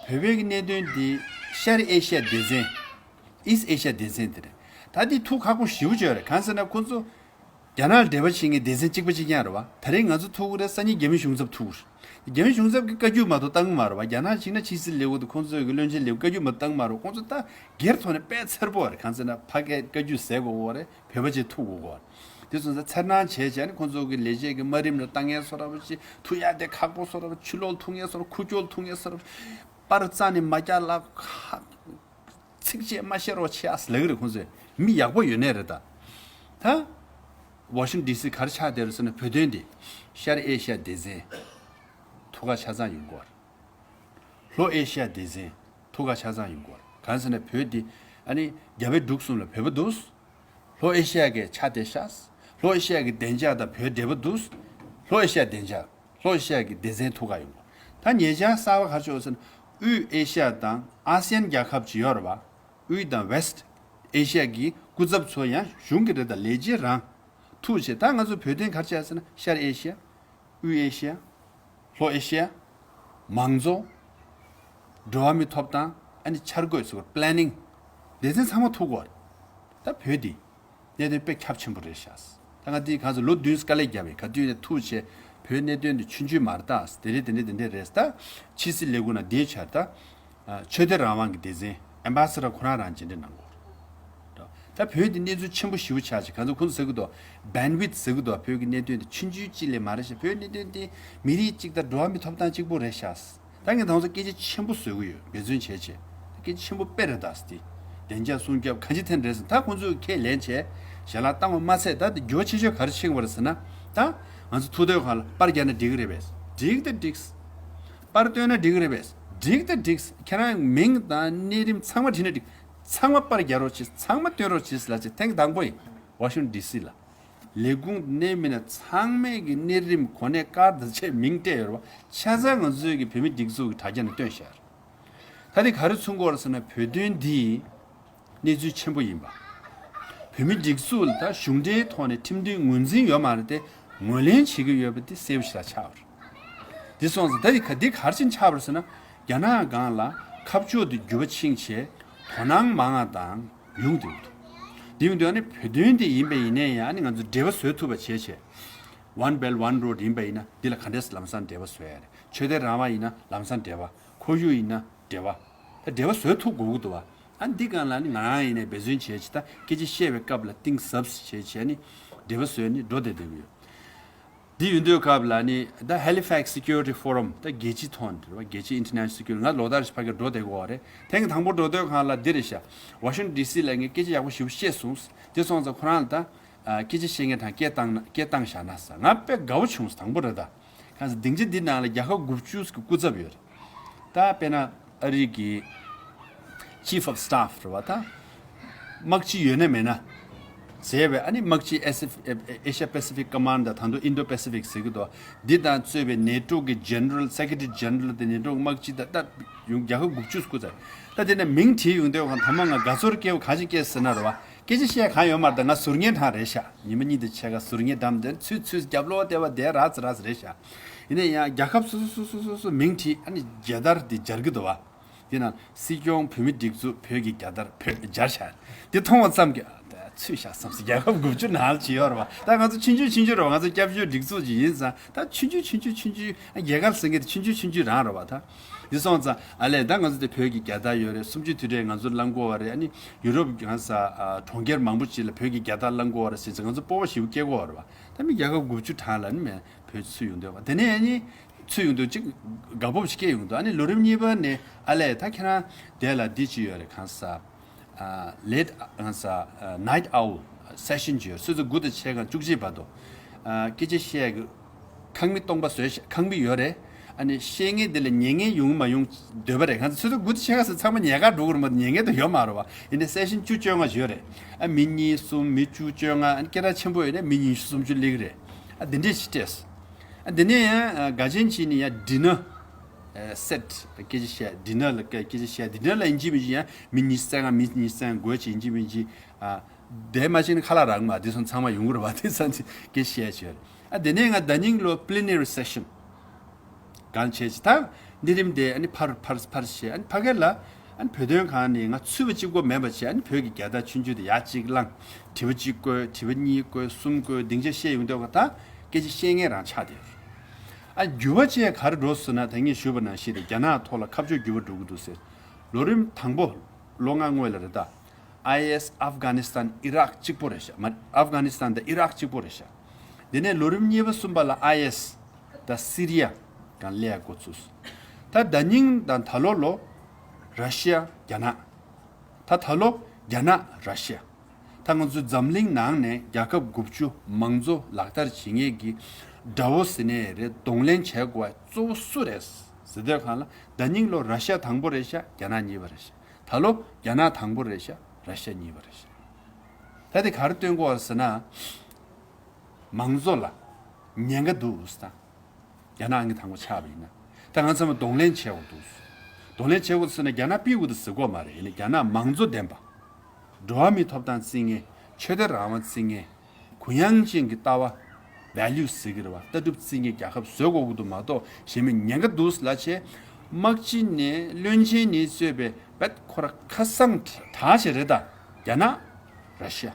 བོད་པའི་གི་གནད་དོན་འདི་ཤར་ཨེ་ཤི་ཡ་སྡེ་ཚན། East Asia སྡེ་ཚན་དེ་རེད། ད་འདི་ཐུག་ཁག་པོ་ཞེ་པོ་ཅིག་ཡོད་རེད། གང་ཟེར་ན་ཁོང་ཚོ་རྒྱ་ནག་ལ་འབྲེལ་བ་བྱེད་མཁན་སྡེ་ཚན་གཅིག་པ་གཅིག་རྐྱང་རེད་པ། ད་རེས་ང་ཚོ་ཐུག་གི་རེད། སང་ཉིན་རྒྱ་མི་གཞུང་ཚབ་ཐུག་གི་རེད། རྒྱ་མི་གཞུང་ཚབ་ཀྱིས་བཀའ་བཀྱོན་མ་གཏོགས་བཏང་གི་མ་རེད་པ། རྒྱ་ནག་ཕྱིན་ན་ཕྱི་སྲིད་ལས་ཁུངས་དང་ཁོང་ཚོའི་གི་བློན་ཆེན་ལས་ཁུངས་བཀའ་བཀྱོན་མ་གཏོགས་བཏང་གི་མ་རེད། ཁོང་ཚོ་ད་སྒེར་ཐོག་ནས་དཔེ་འཚེར་པོ་རེད། གང་ཟེར་ན་ཕ་གིར་བཀའ་བཀྱོན་ཟེར་དགོས་ཀྱི་ཡོད་རེད། བོད་པ་ཅིག་ཐུག་དགོས་ཀྱི་ཡོད་རེད། དེ་སོང་ཙང་འཚེར་སྣང་བྱས་བྱས་ནས་ཁོང་ཚོ་གི་ལས་བྱེད་ཀྱི་དམའ་རིམ་ལ་ལྟ་མཁན་བཟོ་འདྲ་པོ་ཅིག་ཐུག་ཡ་དེ་ཁག་པོ་བཟོ་འདྲ་པོ། ཕྱི་ལོགས་ཐུག་མཁན་བཟོ་འདྲ། ཁུ་བྱུག་ཐུག་མཁན་བཟོ་འདྲ། པར་རྩ་ནས་མ་རྒྱག་ལ་ཁ། ཚིགས་བཅད་མ་བཤད་རོགས་བྱེད་ཨ་ཟེར་ལབ་ཀྱི་རེད་ཁོང་ཚོས། མི་ཡག་པོ་ཡོད་ནའི་རེད་ད། ད་ཝ་ཤིང་ཊོན་ཌི་སི་ག་རེ་ཆགས་བསྡད་རེད་ཟེར་ན། བོད་དོན་འདི་ཤར་ཨེ་ཤི་ཡ་སྡེ་ཚན་ཐུག་ག་ཆ་ཚང་ཡོང་གི་ཡོད་རེད། ལྷོ་ཨེ་ཤི་ཡ་སྡེ་ཚན་ཐུག་ག་ཆ་ཚང་ཡོང་གི་ཡོད་རེད། གང་ཟེར་ན་བོད་འདི་ཨ་ནི་རྒྱ་བལ་འབྲུག་གསུམ་ལ་བོད་པ་འདུག་ལྷོ་ཨེ་ཤི་ཡ་གི་ཆ་དེ་ཤག་ལྷོ་ཨེ་ཤི་ཡ་གི་བདེ་འཇགས་དང་བོད་འབྲེལ་བ་འདུག་ལྷོ་ཨེ་ཤི་ཡ་བདེ་འཇགས། ལྷོ་ཨེ་ཤི་ཡ་གི་སྡེ་ཚན་ཐུག་ག་ཡོང་བ། ད་ཉེ་ཆར་གསར་པ་ག་རེ་བྱུང་ཟེར་ན། དབུས་ཨེ་ཤི་ཡ་དང་ཨ་སི་ཡན་རྒྱལ་ཁབ་ཅིག་ཡོད་རེད་པ། དབུས་དང་ཝེ་སི་ཊི་ཨེ་ཤི་ཡ་གི་སྐུ་ཚབ་ཚོ་ཡང་གཞུང་གི་རེད་ད། ལས་བྱེད་རང་ཐུག་བྱས། ད་ང་ཚོ་བོད་དོན་ག་རེ་བྱས་ཟེར་ན། ཤར་ཨེ་ཤི་ཡ། དབུས་ཨེ་ཤི་ཡ། ལྷོ་ཨེ་ཤི་ཡ། མང་གཙོ། འགྲོ་བ་མིའི་ཐོབ་ཐང་། ཨ་ནི་འཆར་འགོད་ཟེར་བ། པི་ལེ་ནིང་། སྡེ་ཚན་ཚང་མ་ཐུག་གི་ཡོད་རེད། ད་བོད་འདི་གནད་དོན་དཔེ་ཁྱབ་ཆེན་པོ་རེད་ཤག་ད་ང་འདི་གང་ཚོ་ལོ་བདུན་དཀའ་ལས་བརྒྱབ་པས། ག་དུས་ནས་ཐུག་བྱས་བོད་གནད་དོན་འདི་ཆུང་ཆུང་མ་རེད་ད། དེ་རེད་དེ་འདྲ་དེ་འདྲ་རེད་ད། ཕྱི་སྲིད་ལས་ཁུངས་ནང་བསྡད་བྱས་ད། ཨ་ཆོས་དད་རང་དབང་གི་སྡེ་ཚན་ཨེམ་བྷ་སེ་ཌར་ཁོ་རང་རང་མཇལ་འཕྲད་གནང་གི་ཡོད་རེད། ད་བོད་འདི་གནས་ཚུལ་ཆེན་པོ་ཞེ་པོ་ཆགས་ཤག་གང་ཚོ་ཁོང་ཚོ་ཟེར་གི་འདུག་བྷན་ཝིད་ཟེར་གི་འདུག་བོད་ཀྱི་གནད་དོན་འདི་ཆུང་ཆུང་གཅིག་ལས་མ་རེད་ཤག་བོད་གནད་དོན་འདི་མི་རིགས་གཅིག་དང་འགྲོ་བ་མིའི་ཐོབ་ཐང་གཅིག་པོ་རེད་ཤག་ད་ངས་ད་ང་ཚོ་སྐད་ཆ་ཆེན་པོ་བཟོ་གི་ཡོད། འབད་བརྩོན་བྱས་བྱས། སྐད་ཆ་ཆེན་པོ་དཔེ་རེད་ད་ཟེར་ཏེ། བདེ་འཇགས་སྲུང་སྐྱོབ་གང་ཅི་ཐད་རེད་ཟེར། ད་ཁོང་ཚོས་ཁས་ལེན་བྱས་ཞལ་ལག་བཏང་བ་མ་ཚད། ད་འགྱུར་བ་ཆེ་ཤོས་ག་རེ་ཕྱིན་པ་རེད་ཟེར་ན། ད་ང་ཚོ་ཐུག་དུས་སྒང་ལ་པར་རྒྱག་ན་འགྲིག་གི་རེད་པས། འགྲིག་ད་འགྲིག་པར་སྟོན་ན་འགྲིག་གི་རེད་པས། འགྲིག་ད་འགྲིག་ཁྱེད་རང་མིང་དང་གནས་རིམ་ཚང་མ་བྲིས་ན་འགྲིག་ཚང་མ་པར་རྒྱག་རོགས་བྱེད། ཚང་མ་སྟོན་རོགས་བྱེད་ཟེར་ལབ་བྱས་ཐེངས་དང་པོ་ཡིན། ཝ་ཤིང་ཊོན་ཌི་སི་ལ། ལས་ཁུངས་གནས་མི་སྣ་ཚང་མས་ཀྱི་གནས་རིམ་གོ་གནས་བཀར་དང་བཅས་མིང་སྤྲད་ཡོད་རེད་པ། ཆ་ཚང་ང་ཚོའི་གི་བོད་མི་སྒྲིག་འཛུགས་ཀྱི་དྲ་རྒྱ་ནང་བཏོན་བཞག་རེད། ད་དེ་ག་རེ་མཚོན་གྱི་ཡོད་རེད་ཟེར་ན། བོད་དོན་འདི་གནས་ཚུལ་ཆེན་པོ་ཡིན་པ། བོད་མི་སྒྲིག་འཛུགས་ལ་ད་གཞུང་འབྲེལ་ཐོག་ནས་ཁྲིམས་མཐུན་ངོས་འཛིན་ཡོད་མ་རེད་དེ། ངོས་ལེན་བྱེད་ཀྱི་ཡོད་པ་དེ་གསལ་པོ་ཞེ་དྲག་ཆགས་པ་རེད། འདི་སོང་ཙང་ད་འདི་ག་འདི་ག་རེ་བྱས་ནས་ཆགས་པ་རེད་ཟེར་ན། རྒྱ་ནག་སྒང་ལ་ཁ་ཕྱོགས་དེ་འགྱུར་བ་ཕྱིན་བྱས། དོ་སྣང་མང་ང་དང་ཡོང་དུས། དེ་ཡོང་དུས་ཨ་ནི་བོད་དོན་དེ་ཡིན་པ་ཡིན་ནའི་ཡང་ཨ་ནི་ང་ཚོ་འབྲེལ་བ་བཟོ་ཐུབ་པ་བྱས་བྱས། One Belt One Road ཡིན་པ་ཡིན་ན་འདི་ལ་ག་འདྲས་ལམ་སང་འབྲེལ་བ་བཟོ་ཡ་རེད། ཆོས་དད་རང་དབང་ཡིན་ན་ལམ་སང་འབྲེལ་བ། ཁོར་ཡུག་ཡིན་ན་འབྲེལ་བ། ད་འབྲེལ་བ་བཟོ་ཐུབ་དགོས་ཀྱི་འདུག་བ། ཨ་འདི་སྒང་ལ་ནི་ང་རང་ཡིན་ནའི་འབད་བརྩོན་བྱས་བྱས་ད་སྐད་ཆ་བཤད་པའི་སྐབས་ལ་གཏིང་ཟབ་བྱས་བྱས་ནི་འབྲེལ་བ་བཟོས་ནི་འགྲོ་བསྡད་བསྡད་ཀྱི་ཡོད། འདི་ཡོད་དུས་སྐབས་ལ་ནི་ད་Halifax Security Forum ད་རྒྱལ་སྤྱི་ཐོག་འདྲ་བ་རྒྱལ་སྤྱི་International Security ང་ལོ་ལྟར་ཞིག་ཕ་གིར་འགྲོ་བསྡད་ཀྱི་ཡོད་རེད། ཐེངས་དང་པོ་འགྲོ་དུས་སྒང་ལ་འདི་རེད་ཤག Washington D C ལ་ངས་སྐད་ཆ་ཡག་པོ་ཞེ་པོ་བཤད་སོང་། དེ་སོང་ཙང་ཁོ་རང་ལ་ད་ཨ་སྐད་ཆ་བཤད་མཁན་དང་སྐད་བཏང་ན་སྐད་བཏང་བཞག་ན་ཟེར། ང་དཔེ་དགའ་བོ་བྱུང་སོང་། དང་པོ་རེད་ད། གང་ཟེར་སྡིངས་ཆ་འདི་ནང་ལ་རྒྱལ་ཁབ་དགུ་བཅུ་གི་སྐུ་ཚབ་ཡོད་རེད། ད་དཔེར་ན་ཨ་རི་གི་Chief of Staff རེད་བ་ད། དམག་སྤྱི་ཡོད་ན་མེད་ན་བྱས་པའི་ཨ་ནི་དམག་སྤྱི་Asia Pacific Command ད་ད་དུང་Indo Pacific ཟེར་གི་འདུག་འདི་དང་གཙོས་པའི་NATO གི་General Secretary General དེ་NATO དམག་སྤྱི་ད་ད་ཡོང་རྒྱལ་ཁབ་དགུ་བཅུ་སྐུ་ཚབ། ད་དེ་ནས་མིང་བྲིས་ཡོང་དུས་གང་ཐ་མ་ང་དགའ་ཚོར་སྐྱེ་བ་གང་ཞིག་སྐྱེས་ཟེར་ན་རེད་བ། སྐད་ཆ་བཤད་གང་ཡོད་མ་རེད། ད་ང་ཟུར་ཉན་གྲངས་རེད་ཤག་ཉི་མ་གཉིས་དང་ཕྱེད་ཀ་ཟུར་ཉན་འགྲམ་དེ་ཚུད་ཚུད་རྒྱབ་ལོགས་དེ་བ་དེ་ར་ཙི་ར་ཙི་རེད་ཤག་ཡིན་ན་ཡང་རྒྱལ་ཁབ་སོ་སོ་སོ་སོ་སོ་སོ་མིང་བྲིས་ཨ་ནི་རྒྱལ་དར་དེ་སྦྱར་གི་འདུག་བ། དེ་ནང་སྲིད་སྐྱོང་བོད་མི་སྒྲིག་འཛུགས་བོད་ཀྱི་རྒྱལ་དར་བོད་སྦྱར་ཤག་དེ་མཐོང་བ་ཙམ་གྱིས་ཨ་ད་ཚུད་ཤག་བསམ་སོང་། རྒྱལ་ཁབ་དགུ་བཅུ་ནང་ལ་ཅི་ཡོད་རེད་བ། ད་ང་ཚོ་ཆུང་ཆུང་ཆུང་ཆུང་རེད་བ། ང་ཚོ་སྐྱབས་བཅོལ་སྒྲིག་འཛུགས་ཅིག་ཡིན་ཙང་ད་ཆུང་ཆུང་ཆུང་ཆུང་ཆུང་ཆུང་ཨ་རྒྱལ་ཁབ་ཟེར་མཁན་དེ་ཆུང་ཆུང་ཆུང་ཆུང་རང་རེད་བ་ད། འདི་སོང་ཙང་ཨ་ལས་ད་ང་ཚོ་དེ་བོད་ཀྱི་རྒྱལ་དར་ཡོད་རེད། གསུམ་བཅུའི་དུས་དྲན་ང་ཚོ་བླང་གི་ཡོད་རེད། ཨ་ནི་ཡུ་རོབ་གང་ས་ཨ་གྲོང་ཁྱེར་མང་པོ་ཅིག་ལ་བོད་ཀྱི་རྒྱལ་དར་བླང་གི་ཡོད་རེད་ཟེར་ཙང་ང་ཚོ་སྤོབས་པ་ཞེ་པོ་སྐྱེ་གི་ཡོད་རེད་བ། ད་མི་རྒྱལ་ཁབ་དགུ་བཅུ་གྲངས་ལ་ནི་མེད་བོད་ཚུད་ཡོང་དུས་བ། དེ་ནས་ཨ་ནི་ཚུད་ཡོང་དུས་ཅིག་དགའ་སྤོབས་ཤིག་སྐྱེ་ཡོང་དུས་ཨ་ནི་ལོ་རིམ་གཉིས་པ་ནས་ཨ་ལས་ད་ཁྱེད་རང་དེ་ལ་འདི་ཅི་ཡོད་རེད། གང་ས་ཨ་late གང་ས་ཨ་night owl session ཅི་ཡོད། སོ་སོ་དགུ་དང་ཕྱེད་ཀ་བཅུ་གཅིག་བར་དུ་ཨ་སྐད་ཆ་བཤད་གི་ཁང་མིག་སྟོང་པ་བཟོས་ཤག་ཁང་མིག་ཡོད་རེད། ཨ་ནི་བཤད་མཁན་དེ་ལ་ཉན་མཁན་ཡོང་མ་ཡོང་འདོད་པ་རེད། གང་ཚོད་དགུ་དང་ཕྱེད་ཀ་ཟེར་ཚང་མ་ཉལ་ཁར་འགྲོ་གི་རེད་མ་གཏོགས་ཉན་མཁན་དེ་ཡོད་མ་རེད་བ། ཡིན་ནའི་session བཅུ་བཅོ་ལྔ་ཡོད་རེད། ཨ་མི་གཉིས་གསུམ་མི་བཅུ་བཅོ་ལྔ་ཨ་ནི་སྐད་གྲགས་ཆེན་པོ་ཡོད་ནའི་མི་ཉི་ཤུ་སུམ་ཅུ་སླེབས་ཀྱི་རེད། ཨ་དེ་འདྲས་ཞིག་སྤྲད་སོང་། ཨ་དེ་ནས་ཡང་ཨ་དགའ་ཆེན་བྱས་ནས་ཡང་dinner set སྐད་ཆ་བཤད། dinner ལ་སྐད་ཆ་བཤད། dinner ལ་ཡིན་གཅིག་མིན་གཅིག་ཡང་མི་ཉི་ཤུ་རྩ་ལྔ་མི་ཉི་ཤུ་རྩ་ལྔ་དགོས་ཀྱི་ཡིན་གཅིག་མིན་གཅིག་ཨ། དེ་མ་ཤེས་ན་ཁ་ལག་རག་མ་དེ་སོང་ཚང་མ་ཡོང་གི་རེད་བ། དེ་ཚང་ཚིག་གེ་བཤད་བྱས། ཨ་དེ་ནས་ང་ཟླ་ཉིན་ལོ་plenary session གང་བྱས་ཅི་ད་འདི་རིམ་དེ་ཨ་ནི་ཕར་ཕར་ཕར་བཤད། ཨ་ནི་ཕ་གི་ལ་ཨ་ནི་བོད་དོན་ཁང་ནས་ང་ཚུད་པ་གཅིག་པོ་མེད་པ་བྱས། ཨ་ནི་བོད་ཀྱི་རྒྱལ་དར་ཆུང་ཆུང་དེ་ཡར་གཅིག་བླངས། དྲི་བ་གཅིག་བཀོད། དྲི་བ་གཉིས་བཀོད། གསུམ་བཀོད། སྡིངས་ཆ་བཤད་ཡོང་དུས་ད་སྐད་ཆ་བཤད་མཁན་རང་ཆགས་བསྡད་ཡོད། ཨ་འགྱུར་བ་བྱས་ག་རེ་འགྲོ་ཟེར་ན་ད་ངས་ཞུས་པ་ནང་བཞིན་རེད། རྒྱ་ནག་ཐོག་ལ་ཁ་ཕྱོགས་འགྱུར་བ་འགྲོ་གི་འདུག་ཟེར། ལོ་རིམ་དང་པོ་ལོ་ལྔ་སྔོན་ལ་རེད་ད། ཨའི་ཨེས་ཨབ་གྷ་ནི་སི་ཐན་ཨི་རག་གཅིག་པོ་རེད་ཤག་མ་ཨབ་གྷ་ནི་སི་ཐན་དང་ཨི་རག་གཅིག་པོ་རེད་ཤག་དེ་ནས་ལོ་རིམ་གཉིས་པ་གསུམ་པ་ལ་ཨའི་ཨེས་དང་སི་རི་ཡ་གང་སླེབས་འགོ་ཚུགས། ད་ཟླ་ཉིན་དང་ད་ལོ་ལོ་ར་ཤི་ཡ་རྒྱ་ནག་ད་ད་ལོ་རྒྱ་ནག་ར་ཤི་ཡ། ད་ང་ཚོ་འཛམ་གླིང་ནང་ནས་རྒྱལ་ཁབ་དགུ་བཅུ་མང་གཙོ་ལག་བསྟར་བྱེད་མཁན་གྱི་དགྲ་བོ་ཟེར་ནའི་རེད། གདོང་ལེན་བྱེད་དགོས་པ་གཙོ་བོ་སུ་རེད་ཟེར་དུས་གང་ལ་ཟླ་ཉིན་ལོ་ར་ཤི་ཡ་དང་པོ་རེད་ཤག་རྒྱ་ནག་གཉིས་པ་རེད་ཤག་ད་ལོ་རྒྱ་ནག་དང་པོ་རེད་ཤག་ར་ཤི་ཡ་གཉིས་པ་རེད་ཤག་ད་དེ་ག་རེ་སྟོན་གོ་བ་ཟེར་ན། མང་གཙོ་ལ་ཉེན་ཁ་འདུག་ཟེར་དང་། རྒྱ་ནག་གི་དང་པོ་ཆགས་པ་ཡིན་ན། ད་ང་ཚང་མ་གདོང་ལེན་བྱེད་དགོས་འདུག་གདོང་ལེན་བྱེད་དགོས་ཟེར་ན་རྒྱ་ནག་ཕུད་དགོས་འདུག་ཟེར་གོ་མ་རེད། ཡིན་ན་རྒྱ་ནག་མང་གཙོ་ལྡན་པ། འགྲོ་བ་མིའི་ཐོབ་ཐང་བརྩི་མཁན། ཆོས་དད་རང་དབང་བརྩི་མཁན། གུ་ཡངས་ཅན་གྱི་ལྟ་བ། ཝེ་ལུ་ཟེར་གི་རེད་བ། ལྟ་གྲུབ་བརྩི་མཁན་རྒྱལ་ཁབ་བཟོ་དགོས་ཀྱི་འདུག་མ་གཏོགས་གཞན་མི་ཉེན་ཁ་འདུག་ལབ་བྱས། དམག་སྤྱི་ནས་བློན་ཆེན་ནས་གཙོས་པའི་བེད་ཁོ་ར་ཁ་སང་དྲག་ཞིག་རེད་ད། རྒྱ་ནག་ར་ཤི་ཡ།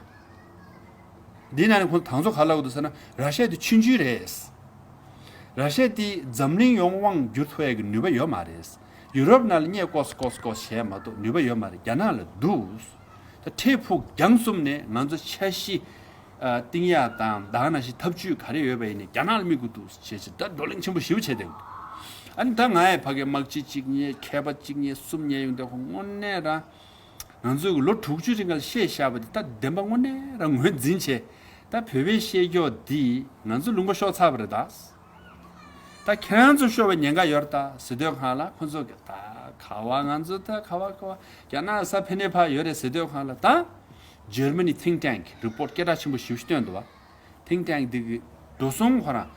འདི་ནང་ནས་ཁོང་དང་ཚོ་ག་ལབ་འདུག་ཟེར་ན་ར་ཤི་ཡ་དེ་ཆུང་ཆུང་རེད། ར་ཤི་ཡ་དེ་འཛམ་གླིང་ཡོངས་དབང་བསྒྱུར་ཐུབ་ཡ་གི་ནུས་པ་ཡོད་མ་རེད། ཡུ་རོབ་ནང་ལ་སྔོན་ལ་ཀོས་ཀོས་ཀོས་བྱས་མ་གཏོགས་ནུས་པ་ཡོད་མ་རེད། རྒྱ་ནག་ལ་འདུག་ད་འཕྲལ་ཕུགས་རྒྱང་གསུམ་ནས་ང་ཚོ་འཆར་གཞི་ཨ་བཏིང་ཡག་དང་ད་ག་ནང་བཞིན་ཐབས་ཇུས་ག་རེ་ཡོད་པ་ཡིན་ནའི་རྒྱ་ནག་ལ་དམིགས་དགོས་འདུག་བྱས་བྱས་ད་བགྲོ་གླེང་ཆེན་པོ་ཞེ་པོ་བྱས་བསྡད་ཡོད། ཨ་ནི་ད་ང་ཡི་ཕ་གི་དམག་སྤྱི་གཅིག་རྙེད། མཁས་པ་གཅིག་རྙེད། གསུམ་རྙེད་ཡོང་དུས་ཁོ་དངོས་གནས་རང་ང་ཚོས་ལོ་དྲུག་ཅུ་རིང་ལ་བཤད་བཞག་པ་དེ་ད་བདེན་པ་དངོས་གནས་རང་ངོས་འཛིན་བྱས། ད་བོད་པའི་བཤད་ཀྱོག་འདིས་ང་ཚོ་ལུང་པ་ཤོར་ཚར་བ་རེད་ད། ད་ཁྱེད་རང་ཚོ་ཤོར་བའི་ཉེན་ཁ་ཡོད་རེད་ད་ཟེར་དུས་སྒང་ལ་ཁོ་ཚོ་གིས་ད་ག་བ་ང་ཚོ་ད་ག་བ་ག་བ་རྒྱ་ནག་ས་ཕན་ནུས་ཕར་ཡོད་རེད་ཟེར་དུས་སྒང་ལ། ད་ཇར་མ་ནི་think tank report སྐད་གྲགས་ཆེན་པོ་ཞེ་པོ་ཞིག་བཏོན་འདུག་བ། Think tank འདི་གི་འགྲོ་སོང་ཁོ་རང་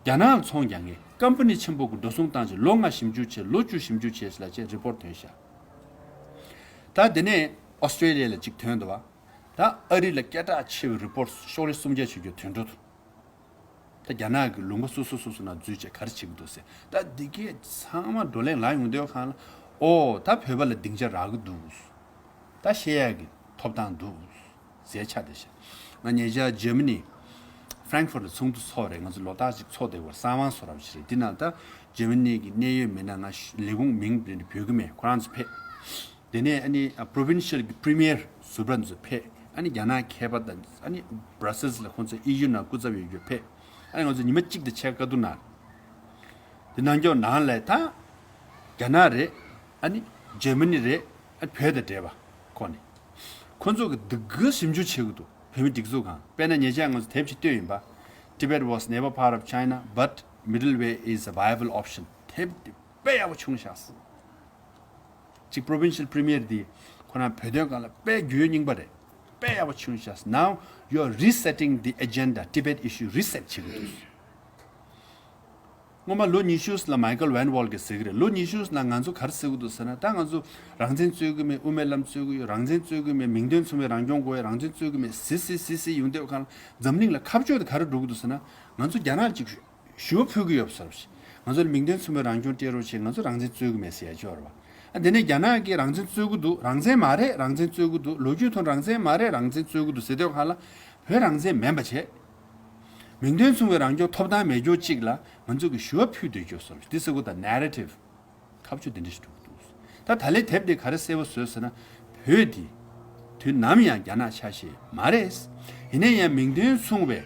རྒྱ་ནག་ལ་ཚོང་རྒྱག་མཁན་ཀམ་པ་ནི་ཆེན་པོ་གི་འགྲོ་སོང་བཏང་བྱས་ལོ་ལྔ་ཞིབ་འཇུག་བྱས། ལོ་བཅུ་ཞིབ་འཇུག་བྱས་ལབ་བྱས་report ཐོན་ཤག་ད་དེ་ནས་ཨོ་སི་ཀྲེ་ལི་ཡ་ལ་གཅིག་ཐོན་འདུག་བ། ད་ཨ་རི་ལ་སྐད་གྲགས་ཆེ་བའི་report ཤོག་ལེ་གསུམ་བརྒྱ་བྱེད་རྒྱུ་དོན་འགྲོ་འདུག་ད་རྒྱ་ནག་གི་ལུང་པ་སོ་སོ་སོ་སོ་ནང་འཛུལ་བྱས་ག་རེ་བྱེད་ཀྱི་འདུག་ཟེར། ད་འདི་གས་ཚང་མ་བགྲོ་གླེང་ལངས་ཡོང་དུས་སྒང་ལ་ ཨོ་ད་བོད་པ་ལ་སྡིངས་ཆ་རག་གི་འདུག་ད་བཤད་ཡག་གི་ཐོབ་ཐང་འདུག་ཟེར་ཆགས་བསྡད་ཤག་ང་ཉེ་ཆར་ཇར་མ་ནི་ཧྥ་རན་ཁ་ཧྥུར་ལ་ཚོགས་འདུ་ཚོགས་རེད། ང་ཚོ་ལོ་ལྟར་ཅིག་ཚོགས་བསྡད་ཡོད་རེད། གསང་བ་བཟོ་འདྲ་ཞིག་རེད། འདི་ནང་ད་ཇར་མ་ནི་གི་གནད་ཡོད་མི་སྣ་ང་ལས་ཁུངས་མིང་དེ་འདྲ་འབོད་གི་མེད། ཁོ་རང་ཚོ་ཕེབས། དེ་ནས་ཨ་ནི་པྲོ་བིན་ཤལ་གྱི་པྲི་མི་ཡར་ཟུར་པ་ཚོ་ཕེབས། ཨ་ནི་རྒྱ་ནག་མཁས་པ་དང་ཨ་ནི་བྷ་ར་སེལ་ལ་ཁོང་ཚོ་ཨི་ཡུ་ནང་སྐུ་ཚབ་ཡོད་རྒྱུ་ཕེབས། ཨ་ནི་ང་ཚོ་ཉི་མ་གཅིག་དང་ཕྱེད་ཀ་བཀའ་བསྡུར་གནང་། དེ་གནང་སྐྱོར་ནང་ལ་ད་རྒྱ་ནག་རེད། ཨ་ནི་ཇར་མ་ནི་རེད། ཨ་ནི་བོད་དང་འབྲེལ་བ་ཁོ་ནི། ཁོང་ཚོ་གི་སྡུག་གི་ཞིབ་འཇུག་བྱེད་ཀྱི་འདུག་བོད་མི་སྒྲིག་འཛུགས་ཁང་། དཔེར་ན་ཉེ་ཆར་ང་ཚོ་དེབ་ཅིག་བཏོན་ཡིན་པ། Tibet was never part of China, but middle way is a viable option. དེབ་དེ་དཔེ་ཡག་པོ་བྱུང་ཤག་གཅིག་པྲོ་བིན་ཤལ་པྲི་མི་ཡར་འདི་ཁོ་རང་བོད་དོན་སྒང་ལ་དཔེ་རྒྱུས་ཡོད་རྙིང་པ་རེད། དཔེ་ཡག་པོ་བྱུང་ཤག Now you are resetting the agenda. Tibet issue reset བྱེད་ཀྱི་འདུག་སྔོན་མ་ལོ་ཉི་ཤུ་ལ་མའི་ཀལ་ཝན་ཝོལ་གྱིས་ཟེར་གྱི་རེད། ལོ་ཉི་ཤུ་ནང་ང་ཚོ་ག་རེ་ཟེར་གྱི་འདུག་ཟེར་ན། ད་ང་ཚོ་རང་བཙན་རྩོད་ཀྱི་མེད། དབུ་མའི་ལམ་རྩོད་ཀྱི་ཡོད། རང་བཙན་རྩོད་ཀྱི་མེད། མིང་དོན་མཚུངས་པའི་རང་སྐྱོང་དགོས་ཡོད། རང་བཙན་རྩོད་ཀྱི་མེད་ཟེར་ཟེར་ཟེར་ཟེར་ཡོང་དུས་སྒང་ལ་འཛམ་གླིང་ལ་ཁ་ཕྱོགས་དེ་ག་རེ་འགྲོ་གི་འདུག་ཟེར་ན། ང་ཚོ་རྒྱ་ནག་ཅིག་ཞུ་བ་ཕུལ་གྱི་ཡོད་པ་བཟོ་འདྲ་ཞིག་ང་ཚོ་ལ་མིང་དོན་མཚུངས་པའི་རང་སྐྱོང་སྤྲད་རོགས་བྱེད། ང་ཚོ་རང་བཙན་རྩོད་ཀྱི་མེད་ཟེར་ཡ་ཅིག་ཡོད་རེད་བ། ཨ་དེ་ནས་རྒྱ་ནག་གིས་རང་བཙན་རྩོད་ཀྱི་འདུག་རང་བཙན་མ་རེད། རང་བཙན་རྩོད་ཀྱི་འདུག་ལོ་རྒྱུས་ཐོག་རང་བཙན་མ་རེད། རང་བཙན་རྩོད་ཀྱི་འདུག་ཟེར་དུས་སྒང་ལ་བོད་རང་བཙན་མིན་པ་བྱས། མིང་དོན་མཚུངས་པའི་རང་སྐྱོང་ཐོབ་ཐང་མེད་རྒྱུ་གཅིག་ལ་ང་ཚོ་གིས་ཞུ་བ་ཕུལ་སྡོད་རྒྱུ་བཟོ་འདྲ་ཞིག་འདི་ཟེར་གོ་ད་ནེ་རེ་ཊིབ་ཁ་ཕྱོགས་དེ་འདྲ་ཞིག་འགྲོ་གི་འདུག་ད་ད་ལན་དེབ་འདི་ག་རེ་གསལ་པོ་བཟོས་ཟེར་ན། བོད་འདི་དུས་ནམ་ཡང་རྒྱ་ནག་ཆ་ཤས་མ་རེད། ཡིན་ན་ཡང་མིང་དོན་མཚུངས་པའི་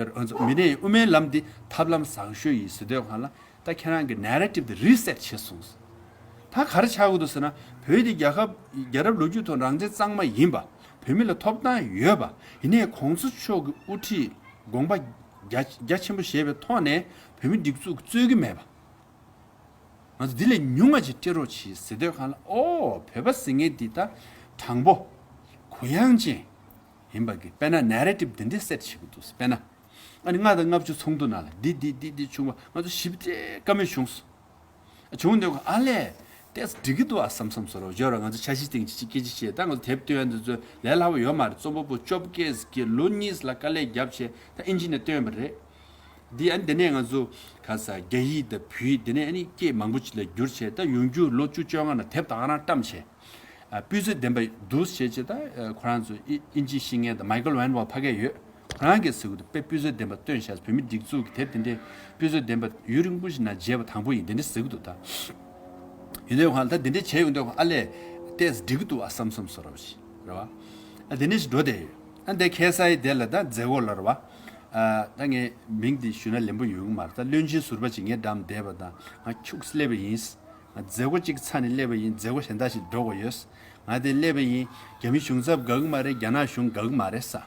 ཡར་ཨ་ཚོ་མི་སྣའི་དབུ་མའི་ལམ་འདི་ཐབས་ལམ་བཟང་ཤོས་ཡིན་ཟེར་དུས་སྒང་ལ། ད་ཁྱེད་རང་གི་ནེ་རེ་ཊིབ་འདི་རི་སེ་ཊི་བྱས་སོང་། ད་ག་རེ་ཆགས་ཀྱི་འདུག་ཟེར་ན། བོད་འདི་རྒྱལ་ཁབ་རྒྱལ་རབས་ལོ་རྒྱུས་ཐོག་རང་བཙན་གཙང་མ་ཡིན་པ། བོད་མི་ལ་ཐོབ་ཐང་ཡོད་པ། ཡིན་ནའི་གོང་ས་མཆོག་གི་དབུ་ཁྲིད་དགོངས་པ་རྒྱ་རྒྱ་ཆེན་པོ་བཞེས་པའི་ཐོག་ནས་བོད་མི་སྒྲིག་འཛུགས་རྩོད་ཀྱི་མེད་པ། ང་ཚོ་འདི་ལས་ཉུང་ང་ཅིག་སྤྲད་རོགས་གྱིས་ཟེར་དུས་སྒང་ལ། ཨོ་བོད་པ་ཟེར་མཁན་འདི་ད་དྲང་པོ་གུ་ཡངས་ཅན་ཡིན་པ་གི་དཔེར་ན་ནེ་རེ་ཊིབ་འདི་འདྲ་སེ་ཊི་བྱེད་ཀྱི་འདུག་དཔེར་ན་ཨ་ནི་ལྔ་དང་ལྔ་བཅུ་ཚོགས་འདུ་ནང་ལ་འདི་འདི་འདི་འདི་བྱུང་བ་ང་ཚོ་ཞེ་པོ་ཅིག་བཀའ་མོལ་བྱུང་སོང་། བྱུང་དུས་ཨ་ལས་ཏོག་ཙམ་འགྲིག་གི་འདུག་ཨ་བསམ་བསམ་བཟོ་འདྲ་ཅིག་ཡོད་རེད། ང་ཚོ་འཆར་གཞི་སྟེང་ཅིག་སྐད་ཆ་བཤད། ད་ང་ཚོ་དེབ་བཏོན་ཡ་འདི་ཚོ་ལས་སླ་པོ་ཡོད་མ་རེད། རྩོམ་པ་པོ་བཅོ་བརྒྱད་ཀྱིས་ལོ་གཉིས་ལ་དཀའ་ལས་བརྒྱབ་བྱས་ད་ཨིན་ཇི་ནས་བཏོན་པ་རེད། འདི་ཨ་ནི་དེ་ནས་ང་ཚོ་ག་ས་རྒྱ་ཡིག་དང་བོད་ཡིག་དེ་ནས་ཨ་ནི་སྐད་མང་པོ་ཅིག་ལ་བསྒྱུར་བྱས། ད་ཡོང་རྒྱུ་ལོ་བཅུ་བཅོ་ལྔ་ནང་དེབ་ད་ག་རང་བཀྲམ་བྱས། ཨ་སྤུས་ཚད་ལྡན་པ་འདུག་བྱས་བྱས། ད་ཨ་ཁོ་རང་ཚོ་ཨི་ཨིན་ཇི་ཤེས་མཁན་དང་མའི་ཀལ་ཝན་ཝོལ་ཕ་གིར་ཡོད། ཁོ་རང་གིས་ཟེར་གི་འདུག་དཔེ་སྤུས་ཚད་ལྡན་པ་བཏོན་ཤག་བོད་མི་སྒྲིག་འཛུགས་ཀྱི་དེབ་དེ་འདྲའི་སྤུས་ཚད་ལྡན་པ་ཡུན་རིང་པོ་ཞིག་ནང་མཇལ་བ་དང་པོ་ཡིན། དེ་འདྲ་ཟེར་གི་འདུག་ད་ཡིན་དུས་སྒང་ལ་ད་དེ་འདྲ་བྱས་ཡོང་དུས་སྒང་ཨ་ལས་ཏོག་ཙམ་འགྲིག་གི་འདུག་ཨ་བསམ་བསམ་བཟོ་འདྲ་ཞིག་རེད་བ། ཨ་དེ་འདྲ་ཞིག་འགྲོ་བསྡད་ཡོད། ཨ་འདི་ཁ་སང་དེ་ལ་ད་མཛད་སྒོ་ལ་རེད་བ། ཨ་ད་ངས་མིང་འདི་ཞུས་ན་ལན་པོ་ཡོང་གི་མ་རེད། ད་བློན་ཆེན་ཟུར་པ་ཅིག་ངའི་འགྲམ་བསྡད་པ་དང་ང་ཁྱུག་ཙམ་སླེབས་པ་ཡིན། ང་མཛད་སྒོ་གཅིག་གི་ཚབ་ནས་སླེབས་པ་ཡིན། མཛད་སྒོ་གཞན་དག་ཞིག་འགྲོ་དགོས་ཡོད། ང་དེ་སླེབས་པ་ཡིན། རྒྱ་མི་གཞུང་ཚབ་དགའ་གི་མ་རེད། རྒྱ་ནག་གཞུང་དགའ་གི་མ་རེད་ས།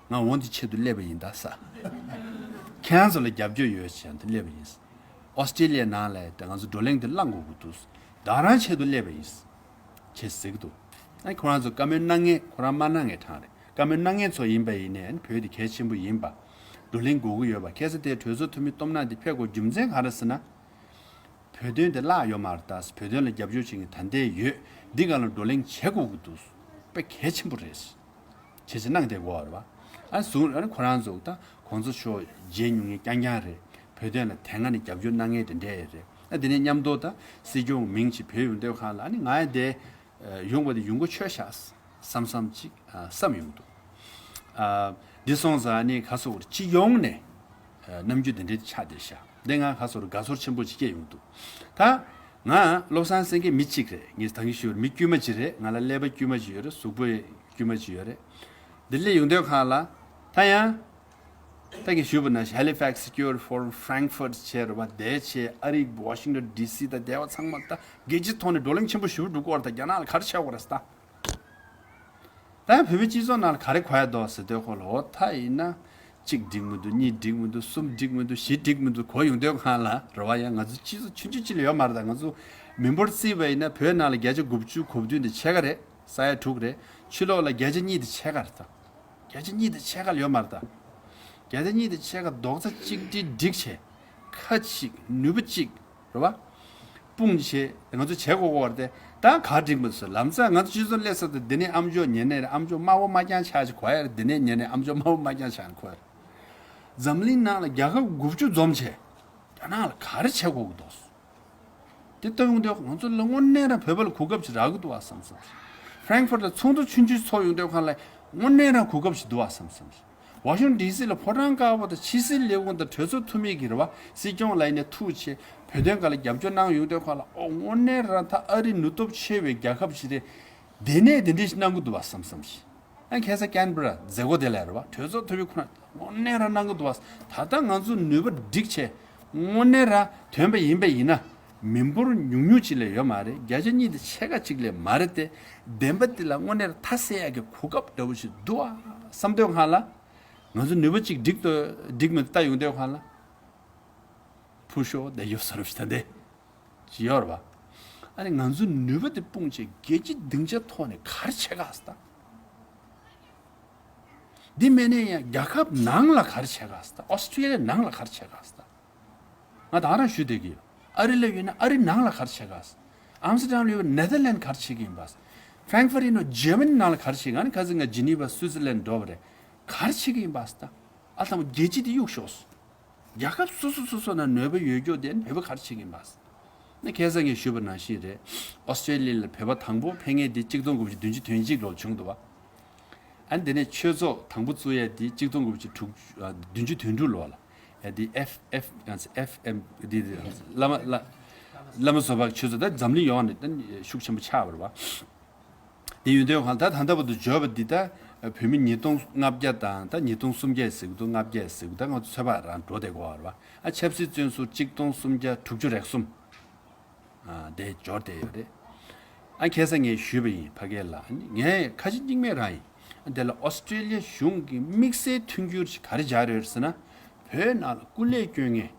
ང་འོ་འདི་ཆེད་དུ་སླེབས་པ་ཡིན་ད་ས། ཁྱེད་རང་ཚོ་ལ་རྒྱབ་སྐྱོར་ཡོད་ཅེས་དུ་སླེབས་པ་ཡིན། ཨོ་སི་ཀྲི་ལི་ཡའི་ནང་ལ་ད་ང་ཚོ་བགྲོ་གླེང་དེ་བླང་དགོས་ཀྱི་འདུག་རང་རང་ཆེད་དུ་སླེབས་པ་ཡིན། ཅེས་ཟེར་གྱི་འདུག་ཨ་ཁོ་རང་ཚོ་བཀའ་མོལ་གནང་མཁན་ཁོ་རང་མ་གནང་མཁན་གྲས་རེད། བཀའ་མོལ་གནང་མཁན་ཚོ་ཡིན་པ་ཡིན་ནའི་བོད་དེ་གལ་ཆེན་པོ་ཡིན་པ། བགྲོ་གླེང་དགོས་ཀྱི་ཡོད་པ། ཁ་སང་དེ་གྲོས་ཚོགས་འཐུས་མི་སྟོབས་ནག་འདི་ཕེབས་དགོས་རྒྱུ་མཚན་ག་རེ་ཟེར་ན། བོད་དོན་དེ་བརླག་ཡོད་མ་རེད་ད། བོད་དོན་ལ་རྒྱབ་སྐྱོར་བྱེད་མཁན་ད་ལྟའི་ཡོད། འདི་སྒང་ལ་བགྲོ་གླེང་བྱེད་དགོས་ཀྱི་འདུག་དཔེ་གལ་ཆེན་པོ་རེད། བྱས་ཙང་གནང་བསྡད་དགོས་པ་རེད་བ། ཨ་བཟུང་ཨ་ནི་ཁོ་རང་ཚོ་ད་གོང་ས་མཆོག་མཇལ་མྱོང་མཁན་རྐྱང་རྐྱང་རེད། བོད་དོན་ལ་དེ་སྔ་ནས་རྒྱབ་སྐྱོར་གནང་མཁན་དེ་འདྲ་རེད། ཨ་དེ་ནས་མཉམ་དུ་ད་སྲིད་སྐྱོང་མིང་ཅིག་བོད་ཡོང་དུས་སྒང་ལ་ཨ་ནི་ང་ཡང་དེ་ཡོང་བ་དེ་ཡོང་སྒོ་ཆོད་ཤག་བསམ་བསམ་ཅིག་བསམ་ཡོང་འདུག་ཨ་འདི་སོང་ཙང་ཨ་ནི་ཁ་སོ་བར་སྤྱི་ཡོངས་ནས་རྣམ་འགྱུར་དེ་འདྲ་ཆགས་བསྡད་ཤག་འདི་ང་ཁ་སོར་དགའ་ཚོར་ཆེན་པོ་ཅིག་སྐྱེས་ཡོང་འདུག་ད་ང་བློ་བཟང་སེང་གེ་མི་གཅིག་རེད། ངས་ད་གིན་ཞུས་པ་མི་དཀྱུས་མ་ཅིག་རེད། ང་ལ་ཀླད་པ་དཀྱུས་མ་ཅིག་ཡོད་རེད། གཟུགས་པོ་དཀྱུས་མ་ཅིག་ཡོད་རེད། འདི་སླེབས་ཡོང་དུས་སྒང་ལ་ད་ཡང་ད་གིན་ཞུས་པ་ན་ཧེ་ལི་ཕེག་སི་སྐྱོར་ཧྥོར་ཧྥ་རན་ཁ་ཧྥུར་བྱས་རེད་བ། དེ་བྱས་ཨ་རི་ཝ་ཤིང་ཊོན་ཌི་སི་དང་དེ་བ་ཚང་མ་ད་རྒྱལ་སྤྱིའི་ཐོག་ནས་བགྲོ་གླེང་ཆེན་པོ་ཞེ་པོ་འགྲོ་གི་ཡོད་རེད། ད་རྒྱ་ནག་ལ་ག་རེ་ཆགས་ཡོད་རེད་ད། ད་ཡང་བོད་པའི་སྤྱི་ཚོགས་ནང་ལ་ག་རེ་གོ་ཡ་འདུག་ཟེར་དུས་ཁོ་ལ་འོ་ད་ཡིན་ན་གཅིག་འགྲིག་མི་འདུག་གཉིས་འགྲིག་མི་འདུག་གསུམ་འགྲིག་མི་འདུག་བཞི་འགྲིག་མི་འདུག་གོ་ཡོང་དུས་སྒང་ལ་རེད་བ། ཡང་ང་ཚོ་སྤྱི་ཚོགས་ཆུང་ཆུང་ཅིག་ལ་ཡོད་མ་རེད། ད་ང་ཚོ་མི་འབོར་བརྩིས་པ་ཡིན་ན་བོད་ནང་ལ་བརྒྱ་ཆ་དགུ་བཅུ་གོ་བདུན་དེ་ཕྱེད་ཀ་རེད། ས་ཡ་དྲུག་རེད། ཕྱི་ལོགས་ལ་བརྒྱ་ཆ་གཉིས་དེ་ཕྱེད་ཀ་རེད་ད། བརྒྱ་ཆ་གཉིས་དེ་ཕྱེད་ཀ་ལ་ཡོད་མ་རེད་ད། བརྒྱ་ཆ་གཉིས་དེ་ཕྱེད་ཀ་རྡོག་རྩ་གཅིག་སྒྲིལ་སྒྲིག་བྱས། ཁ་གཅིག་ནུས་པ་གཅིག་རེད་བ། དཔུང་བྱས་ང་ཚོ་བྱེད་དགོས་ཀྱི་རེད་དེ། ད་ག་འགྲིག་མི་འདུག་ཟེར། ལམ་སང་ང་ཚོ་སྤྱི་ཚོགས་སླེབས་ས་དེ་འདི་ནས་ཨ་མཆོག་ཉེ་གནས་རེད། ཨ་མཆོག་དམར་པོ་དམར་རྐྱང་ཆགས་ཅིག་གོ་ཡ་རེད། འདི་ནས་ཉེ་གནས་ཨ་མཆོག་དམར་པོ་དམར་རྐྱང་ཆགས་ནས་གོ་ཡ་རེད། འཛམ་གླིང་ནང་ལ་རྒྱལ་ཁབ་དགུ་བཅུ་འཛོམས་བྱས་རྒྱ་ནག་ལ་ག་རེ་བྱེད་དགོས་ཀྱི་འདུག་ཟེར། དེ་ལྟ་ཡོང་དུས་ང་ཚོ་ལ་དངོས་གནས་རང་བོད་པ་ལ་གོ་སྐབས་ཤིག་རག་གི་འདུག་བ་བསམ་བསམ། ཧྥ་རན་ཁ་ཕུར་ལ་ཚོགས་འདུ་ཆུང་ཆུང་ཚོགས་ཡོང་དུས་ཁ་ལ་དངོས་གནས་རང་གོ་སྐབས་ཤིག་འདུག་བ་བསམ་བསམ། ཝ་ཤིང་ཊོན་ཌི་སི་ལ་ཕོ་བྲང་དཀར་པོ་དང་ཕྱི་སྲིད་ལས་ཁུངས་དང་གྲོས་ཚོགས་འཐུས་མི་གིས་རེད་བ། སྲིད་སྐྱོང་ལ་ཡིན་ནའི་ཐུག་བྱས་བོད་དོན་སྒང་ལ་རྒྱབ་སྐྱོར་གནང་ཡོང་དུས་ཁ་ལ། ཨོ་དངོས་གནས་རང་ད་ཨ་རི་ནུས་སྟོབས་ཆེ་བའི་རྒྱལ་ཁབ་ཞིག་རེད། དེ་ནས་དེ་འདྲ་ཞིག་གནང་གི་འདུག་བ་བསམ་བསམ་ཞིག། ཨ་ཁ་སང་ཀན་བྷེ་ར་མཛད་སྒོ་དེ་ལ་རེད་བ། གྲོས་ཚོགས་འཐུས་མི་ཁོ་ན་དངོས་གནས་རང་གནང་གི་འདུག་བ། ད་ལྟ་ང་ཚོ་ནུས་པ་བསྒྲིགས་བྱས་དངོས་གནས་རང་ཐོན་པ་ཡིན་པ་ཡིན་ན། མི་འབོར་ཉུང་ཉུང་ཅིག་ལས་ཡོད་མ་རེད། བརྒྱ་ཆ་གཉིས་དང་ཕྱེད་ཀ་ཅིག་ལས་མ་རེད་དེ། བདེན་པ་འདི་ལ་དངོས་གནས་རང་མཐའ་གསལ་ཡག་གི་གོ་སྐབས་འདྲ་བོ་ཞིག་འདུག་བ་བསམ་དུས་སྒང་ལ། ང་ཚོ་ནུས་པ་གཅིག་བསྒྲིགས་ཏོ་བསྒྲིགས་མི་ལྟ་ཡོང་དུས་སྒང་ལ། ཕུ་ཤོ་དེ་ཡོད་ས་རུ་ཞིག་ད་འདི་ཅི་ཡོད་རེད་བ། ཨ་ནི་ང་ཚོ་ནུས་པ་དེ་སྤུངས་བྱས་རྒྱལ་སྤྱི་སྡིངས་ཆ་ཐོག་ནས་ག་རེ་བྱེད་ག་ཟེར་ད། འདི་མེད་ནས་ཡང་རྒྱལ་ཁབ་ནང་ལ་ག་རེ་བྱེད་ག་ཟེར་ད། ཨོ་སི་ཀྲི་ལི་ཡ་ནང་ལ་ག་རེ་བྱེད་ག་ཟེར་ད། ང་ད་རང་ཞུ་བསྡད་ཀྱི་ཡོད། ཨ་རི་ལ་ཡོད་ན་ཨ་རི་ནང་ལ་ག་རེ་བྱེད་ག་ཟེར། ཨམ་སི་ཏྲ་ཌམ་ལ་ཡོད་པའི་ནེ་ཐར་ལན་ག་རེ་བྱེད་ཀྱི་ཡིན་པ་ཟེར། ཧྥ་རན་ཁ་ཕུར་ཡིན་ནོ་ཇར་མ་ནི་ནང་ལ་ག་རེ་བྱེད་ཀྱི། ཨ་ནི་ཁ་སང་ང་ཇི་ནི་ཝ་སུའི་ཙི་ལན་འགྲོ་བ་རེད། ག་རེ་བྱེད་ཀྱི་ཡིན་པ་ཟེར་ད། ཨ་ལ་ཚང་མ་རྒྱལ་སྤྱི་དེ་གཡུག་ཤོག་ཟེར། རྒྱལ་ཁབ་སོ་སོ་སོ་སོ་ནང་ནུས་པ་ཡོད་རྒྱུ་དེ་བོད་པ་ག་རེ་བྱེད་ཀྱི་ཡིན་པ། ནི་ཁ་སང་ངས་ཞུས་པ་ནང་བཞིན་རེད། ཨོ་སི་ཀྲེ་ལི་ཡ་ལ་བོད་པ་དང་པོ་ཕེབས་མཁན་དེ་གཅིག་སྟོང་དགུ་བརྒྱ་བདུན་ཅུ་དོན་གཅིག་ལོར་བྱུང་འདུག་བ། ཨ་ནི་དེ་ནས་ཆོས་ཚོགས་དང་པོ་བཙུགས་ཡ་དེ་གཅིག་སྟོང་དགུ་བརྒྱ་དྲུག་ཨ་བདུན་ཅུ་དོན་དྲུག་ལོ་ལ། ཡ་དེ་ཨེཕ་ཨེཕ་ཨེཕ་ཨེམ་དེ་དེ་བླ་མ་བླ་བླ་མ་བཟོ་པ་ཆོས་ཚོགས་ད་འཛམ་གླིང་ཡོངས་ནས་ད་ཤུགས་ཆེན་པོ་ཆགས་པ་རེད་བ། དེ་ཡོད་དུས་གང་ལྟར་ད་ལྟ་བར་དུ་འབྱོར་བ་འདི་ལྟ་བོད་མི་ཉིས་སྟོང་ལྔ་བརྒྱ་དང་ད་ཉིས་སྟོང་སུམ་བརྒྱ་ཟེར་གི་འདུག་ལྔ་བརྒྱ་ཟེར་གི་ད་ང་ཚོ་ཚོད་དཔག་རང་འགྲོ་བསྡད་དགོས་པ་རེད་བ། ཨ་ཆབ་སྲིད་བཙོན་ཟུར་གཅིག་སྟོང་སུམ་བརྒྱ་དྲུག་ཅུ་རེ་གསུམ། ཨ་དེ་འབྱོར་བསྡད་ཡོད་རེད། ཨ་ཁ་སང་ངས་ཞུས་པ་ཡིན་ཕ་གི་ལ། ངས་ཁ་ཞེ་གཉིས་མེད་རང་ཡིན། ཨ་དེ་ལ་ཨོ་སི་ཀྲེ་ལི་ཡ་གཞུང་གི་དམིགས་བསལ་མཐུན་འགྱུར་ཞིག་ག་རེ་སྦྱར་ཡོད་རེད་ཟེར་ན། བོད་ནང་ལ་སྐུ་ལས་བསྐྱོན་མཁན།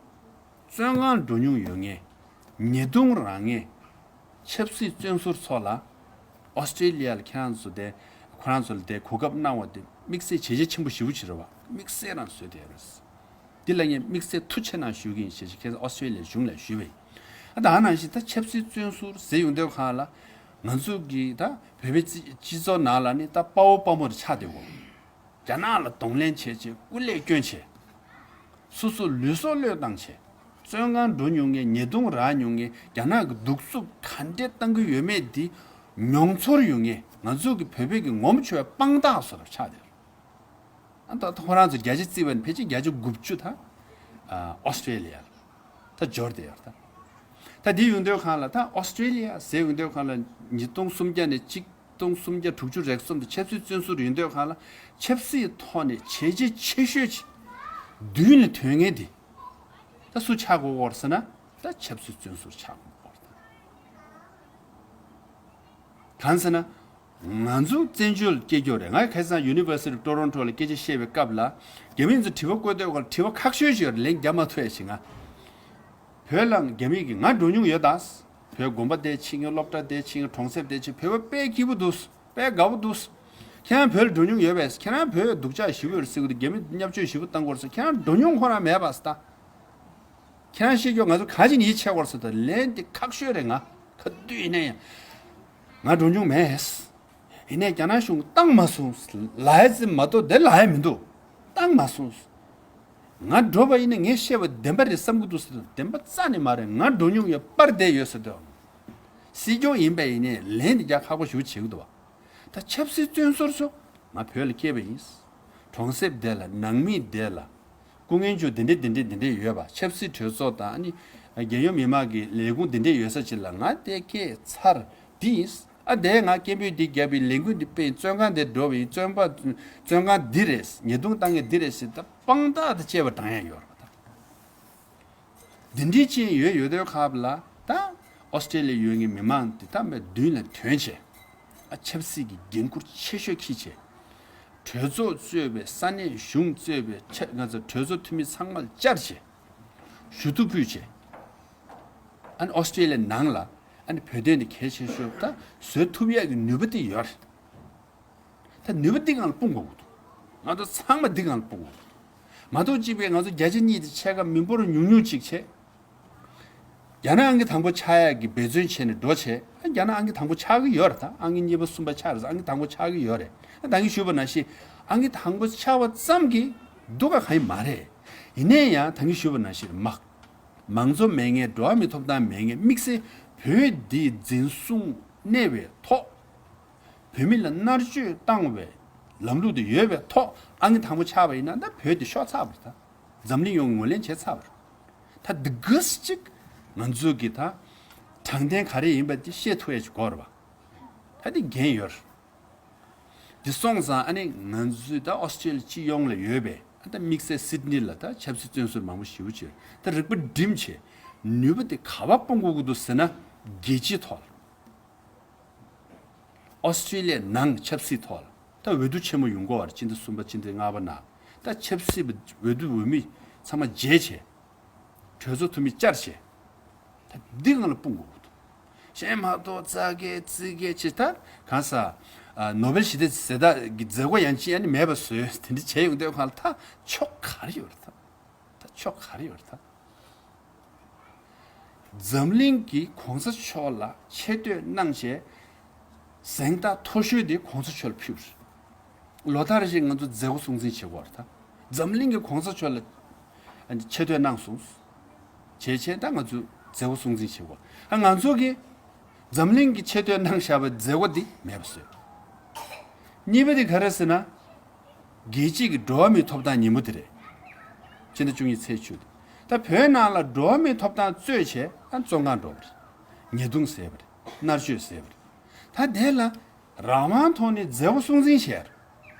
བཙོན་ཁང་འགྲོ་མྱོང་ཡོད་མཁན། ཉེས་རྡུང་རག་མཁན། ཆབ་སྲིད་བཙོན་ཟུར་ཚོ་ལ་ཨོ་སི་ཀྲེ་ལི་ཡ་ལ་ཁྱེད་རང་ཚོ་དེ་ཁོ་རང་ཚོ་ལ་དེ་གོ་སྐབས་གནང་བ་དེ་དམིགས་བསལ་བྱས་རྗེས་ཆེན་པོ་ཞེ་པོ་ཅིག་རེད་བ། དམིགས་བསལ་རང་བཟོས་དེ་རེད། འདི་ལ་ངས་དམིགས་བསལ་ཐུགས་རྗེ་ཆེ་གནང་ཞུ་གི་ཡིན་ཞེས་ཁྱེད་ཚོ་ཨོ་སི་ཀྲེ་ལི་ཡ་གཞུང་ལ་ཞུས་པ་ཡིན། ཨ་ད་ཨ་ནང་བཞིན་ད་ཆབ་སྲིད་བཙོན་ཟུར་ཟེར་ཡོང་དུས་གང་ལ་ང་ཚོ་གི་ད་བོད་པའི་སྤྱི་སྤྱི་ཚོགས་ནང་ལ་ནི་ད་དཔའ་བོ་དཔའ་མོ་རེ་ཆགས་བསྡད་ཡོད། རྒྱ་ནག་ལ་གདོང་ལེན་བྱས་བྱས་སྐུ་ལས་བསྐྱོན་བྱས། སོ་སོ་ལུས་སྲོག་བློས་བཏང་བྱས། བཙོན་ཁང་འགྲོ་མྱོང་མཁན་ཉེས་རྡུང་རག་མྱོང་མཁན་རྒྱ་ནག་གི་གདུག་རྩུབ་ག་འདྲས་བཏང་གི་ཡོད་མེད་འདི་མྱོང་ཚོར་ཡོད་མཁན་ང་ཚོ་གི་བོད་པའི་གི་ངོམ་ཆོད་པའི་དཔང་རྟགས་བཟོ་འདྲ་ཆགས་བསྡད་ཡོད། ཨ་ད་ཁོ་རང་ཚོ་བརྒྱ་ཆ་བརྩིས་པ་ནི་ཕལ་ཆེར་བརྒྱ་ཆ་དགུ་བཅུ་ད་ཨ་ཨོ་སི་ཀྲེ་ལི་ཡ་ལ་ད་འབྱོར་བསྡད་ཡོད་ད། ད་འདི་ཡོང་དུས་གང་ལ་ད་ཨོ་སི་ཀྲེ་ལི་ཡ་ཟེར་ཡོང་དུས་གང་ལ་ཉིས་སྟོང་སུམ་བརྒྱ་ནས་གཅིག་སྟོང་སུམ་བརྒྱ་དྲུག་ཅུ་རེ་གསུམ་དུ་ཆབ་སྲིད་བཙོན་ཟུར་ཡོང་དུས་གང་ལ་ཆབ་སྲིད་ཐོག་ནས་བྱས་རྗེས་ཆེ་ཤོས་ཅིག་མདུན་ལ་ཐོན་མཁན་དེ་ད་སུ་ཆགས་དགོས་ཀྱི་ཡོད་རེད་ཟེར་ན། ད་ཆབ་སྲིད་བཙོན་ཟུར་ཆགས་དགོས་ཀྱི་ཡོད་རེད། གང་ཟེར་ན། ང་ཚོ་བཙན་བྱོལ་སྐྱེས་རྒྱུ་རེད། ང་ཁ་སང་University of Toronto ལ་སྐད་ཆ་བཤད་པའི་སྐབས་ལ་རྒྱ་མི་ཚོ་དྲི་བ་བཀོད་དུས་ཁོ་དྲི་བ་ཁག་ཤོས་ཤིག་ལན་རྒྱག་མ་ཐུབ་ཡ་ཞིག་ང་། བོད་ལ་རྒྱ་མི་གིས་ང་འགྲོ་མྱོང་ཡོད་ད། བོད་དགོན་པ་དེ་ཕྱིན་ཡོད། སློབ་གྲྭ་དེ་ཕྱིན་ཡོད། གྲོང་གསེབ་དེ་ཕྱིན། བོད་པ་དཔེ་སྐྱིད་པོ་འདུག་དཔེ་དགའ་པོ་འདུག་ཁྱེད་རང་བོད་ལ་འགྲོ་མྱོང་ཡོད་པས། ཁྱེད་རང་བོད་སྡུག་ཅག་ཞེ་པོ་ཡོད་རེད་ཟེར་གི་འདུག་རྒྱ་མི་བརྙས་བཅོས་ཞེ་པོ་བཏང་གི་ཡོད་རེད་ཟེར། ཁྱེད་རང་འགྲོ་མྱོང་ཁོ་རང་མེད་པས་ད། ཁྱེད་རང་ཤེས་རྒྱུ་ང་ཚོ་ག་ཅིག་ནས་ཡིད་ཆེས་དགོས་ཟེར་ད་ལན་དེ་ཁག་ཤོས་རེད། ང་ག་དུས་ཡིན་ན་ཡང་ང་འགྲོ་མྱོང་མེད། ཡིན་ནའི་རྒྱ་ནག་གཞུང་བཏང་མ་སོང་ལབ་ཡ་ཙམ་མ་གཏོགས་དེ་ལབ་ཡ་མི་འདུག་བཏང་མ་སོང་། ང་འགྲོ་བ་ཡིན་ན་ངས་བཤད་པ་བདེན་པ་རེད་བསམ་གྱི་འདུག་ཟེར་དུས་བདེན་པ་རྩ་ནས་མ་རེད། ང་འགྲོ་མྱོང་ཡོད་པར་བསྡད་ཡོད་ཟེར་དུས། སྲིད་སྐྱོང་ཡིན་པ་ཡིན་ནའི་ལན་དེ་རྒྱག་ཁག་པོ་ཞེ་པོ་བྱེད་ཀྱི་འདུག་བ། ད་ཆབ་སྲིད་བཙོན་ཟུར་ཚོ་ང་བོད་ལ་སྐྱེས་པ་ཡིན། གྲོང་གསེབ་དེ་ལ་ནང་མི་དེ་ལ་སྐུ་ངལ་ཅུ་དེ་འདྲས་དེ་འདྲས་དེ་འདྲས་ཡོད་པ། ཆབ་སྲིད་གྲོས་ཚོགས་དང་ཨ་ནི་རྒྱལ་ཡོངས་མི་མང་གི་ལས་ཁུངས་དེ་འདྲས་ཡོད་ས་ཅིག་ལ་ང་དེ་སྐྱེས་ཚར་དེ་ཡིན། ཨ་དེ་ང་སྐད་འབོད་འདི་བརྒྱབ་པའི་ལས་འགུལ་འདི་སྤེལ། བཙོན་ཁང་དེ་འགྲོ་བ་ཡིན། བཙོན་པ་བཙོན་ཁང་འདི་རེད། ཉེས་རྡུང་བཏང་མཁན་འདི་རེད་ཟེར་ད་དཔང་རྟགས་དང་བཅས་པ་བགྲང་ཡ་ཡོད་རེད་པ་ད། འདི་འདྲའི་ཅན་ཡོད་ཡོད་དུས་སྐབས་ལ་ད་ཨོ་སི་ཀྲེ་ལི་ཡའི་མི་མང་འདི་ད་མདུན་ལ་ཐོན་བྱས། ཨ་ཆབ་སྲིད་ཀྱི་འགན་ཁུར་ཆེ་ཤོས་འཁྱེར་བྱས། གྲོས་ཚོགས་གཙོས་པའི་ས་གནས་གཞུང་གཙོས་པའི་ཆ་ང་ཚོ་གྲོས་ཚོགས་འཐུས་མི་ཚང་མ་བཅར་བྱས། ཞུ་གཏུག་ཕུལ་བྱས། ཨ་ནི་ཨོ་སི་ཀྲེ་ལི་ཡ་ནང་ལ་ཨ་ནི་བོད་དོན་འདི་གལ་ཆེ་ཤོས་ད་བཟོ་ཐུབ་ཡག་གི་ནུས་པ་འདི་ཡོད་རེད། ད་ནུས་པ་འདི་སྒང་ལ་སྤུངས་དགོས་ཀྱི་འདུག་ང་ཚོ་ཚང་མ་འདི་སྒང་ལ་སྤུངས་དགོས་ཀྱི་འདུག་མ་གཏོགས་གཅིག་པའི་ང་ཚོ་བརྒྱ་ཆ་གཉིས་དང་ཕྱེད་ཀ་མི་འབོར་ཉུང་ཉུང་ཅིག་བྱས། རྒྱ་ནག་ཨང་ཀི་དང་པོ་ཆགས་ཡག་གི་འབད་བརྩོན་བྱས་ནས་འགྲོ་བྱས། རྒྱ་ནག་ཨང་ཀི་དང་པོ་ཆགས་ཀྱི་ཡོད་རེད། ད་ཨང་ཀི་གཉིས་པ་གསུམ་པ་ཆགས་རེད། ཨང་ཀི་དང་པོ་ཆགས་ཀྱི་ཡོད་རེད། ད་གིན་ཞུས་པ་ནང་བཞིན་ཨང་ཀི་དང་པོ་ཆགས་པ་ཙམ་གྱིས་སྡུག་ག་གང་ཡང་མ་རེད། ཡིན་ནའི་ཡང་ད་གིན་ཞུས་པ་ནང་བཞིན་མ་མང་གཙོ་མེད་མཁན། འགྲོ་བ་མིའི་ཐོབ་ཐང་མེད་མཁན། དམིགས་བསལ་ བོད་འདི་འཛིན་བཟུང་གནས་པའི་ཐོག་བོད་མི་ལ་མནར་གཅོད་བཏང་བའི་ལམ་ལུགས་དེ་ཡོད་པའི་ཐོག་ཨང་ཀི་དང་པོ་ཆགས་པ་ཡིན་ན་ད་བོད་དེ་ཤོར་ཚར་བ་རེད་ད། འཛམ་གླིང་ཡོངས་ངོས་ལེན་བྱས་ཚར་བ་རེད། ད་འདི་ག་ཅིག་ང་ཚོ་གི་ད་དྲང་བདེན་ག་རེ་ཡིན་པ་དེ་ཤེས་ཐུབ་ཡ་ཅིག་དགོས་རེད་བ། ད་དེ་འགན་ཡོད་རེད། དེ་སོང་ཙང་ཨ་ནི་ང་ཚོས་ད་ཨོ་སི་ཀྲེ་ལི་ཡ་སྤྱི་ཡོངས་ལ་ཡོད་པའི་ཨ་ད་དམིགས་བསལ་སིད་ནི་ལ་ད་ཆབ་སྲིད་བཙོན་ཟུར་མང་པོ་ཞེ་པོ་ཅིག་ད་རིག་པ་བསྒྲིམས་བྱས་ནུས་པ་དེ་ག་པར་སྤུངས་དགོས་ཀྱི་འདུག་ཟེར་ན། རྒྱལ་སྤྱིའི་ཐོག་ལ། ཨོ་སི་ཀྲེ་ལི་ཡའི་ནང་ཆབ་སྲིད་ཐོག་ལ་ད་འོས་བསྡུ་ཆེན་མོ་ཡོང་གི་ཡོད་རེད། སྤྱི་ཟླ་གསུམ་པ་སྤྱི་ཟླ་ལྔ་པ་ནང་ད་ཆབ་སྲིད་པ་འོས་བསྡུ་འོས་མི་ཚང་མ་བརྗེས་བྱས། གྲོས་ཚོགས་འཐུས་མི་བཅར་བྱས། ད་འདི་སྒང་ལ་སྤུངས་དགོས་ཀྱི་འདུག་གཞན་མ་གཏོགས་ཙག་གེ་ཙིག་གེ་བྱས་ད་གང་ཟག་ཨ་ནོ་བེལ་ཞི་བདེ་ཟེར་ད་གི་མཛད་སྒོ་ཡང་ཅི་ཡང་ནི་མེད་པ་བཟོས་དེ་འདྲ་བྱས་ཡོང་དུས་སྒང་ལ་ད་ཕྱོགས་ག་རེ་ཡོད་རེད་ད། ད་ཕྱོགས་ག་རེ་ཡོད་རེད་ད། འཛམ་གླིང་གིས་གོང་ས་མཆོག་ལ་ཆེ་བསྟོད་གནང་བྱས། གཟེངས་རྟགས་མཐོ་ཤོས་དེ་གོང་ས་མཆོག་ལ་ཕུལ་བ་རེད། ལོ་ལྟར་བཞིན་ང་ཚོ་མཛད་སྒོ་སྲུང་བརྩི་བྱེད་དགོས་རེད་ད། འཛམ་གླིང་གིས་གོང་ས་མཆོག་ལ་ཆེ་བསྟོད་གནང་སོང་། བྱས་བྱས་ད་ང་ཚོ་མཛད་སྒོ་སྲུང་བརྩི་བྱེད་དགོས། ཨ་ང་ཚོ་གིས་འཛམ་གླིང་གིས་ཆེ་བསྟོད་གནང་བཞག་པའི་མཛད་སྒོ་འདི་མེད་པ་བཟོས། གཉིས་པ་དེ་ག་རེ་ཟེར་ན། རྒྱལ་སྤྱིའི་འགྲོ་བ་མིའི་ཐོབ་ཐང་ཉིན་མོ་དེ་རེད། སྤྱི་ཟླ་བཅུ་གཉིས་ཚེས་བཅུ་དེ། ད་བོད་ནང་ལ་འགྲོ་བ་མིའི་ཐོབ་ཐང་རྩོད་བྱས་ཨ་བཙོན་ཁང་འགྲོ་བ་རེད། ཉེས་རྡུང་བཟས་པ་རེད། མནར་གཅོད་བཟས་པ་རེད། ད་དེ་ལ་རང་དབང་ཐོག་ནས་མཛད་སྒོ་སྲུང་བརྩི་བྱས་རེད།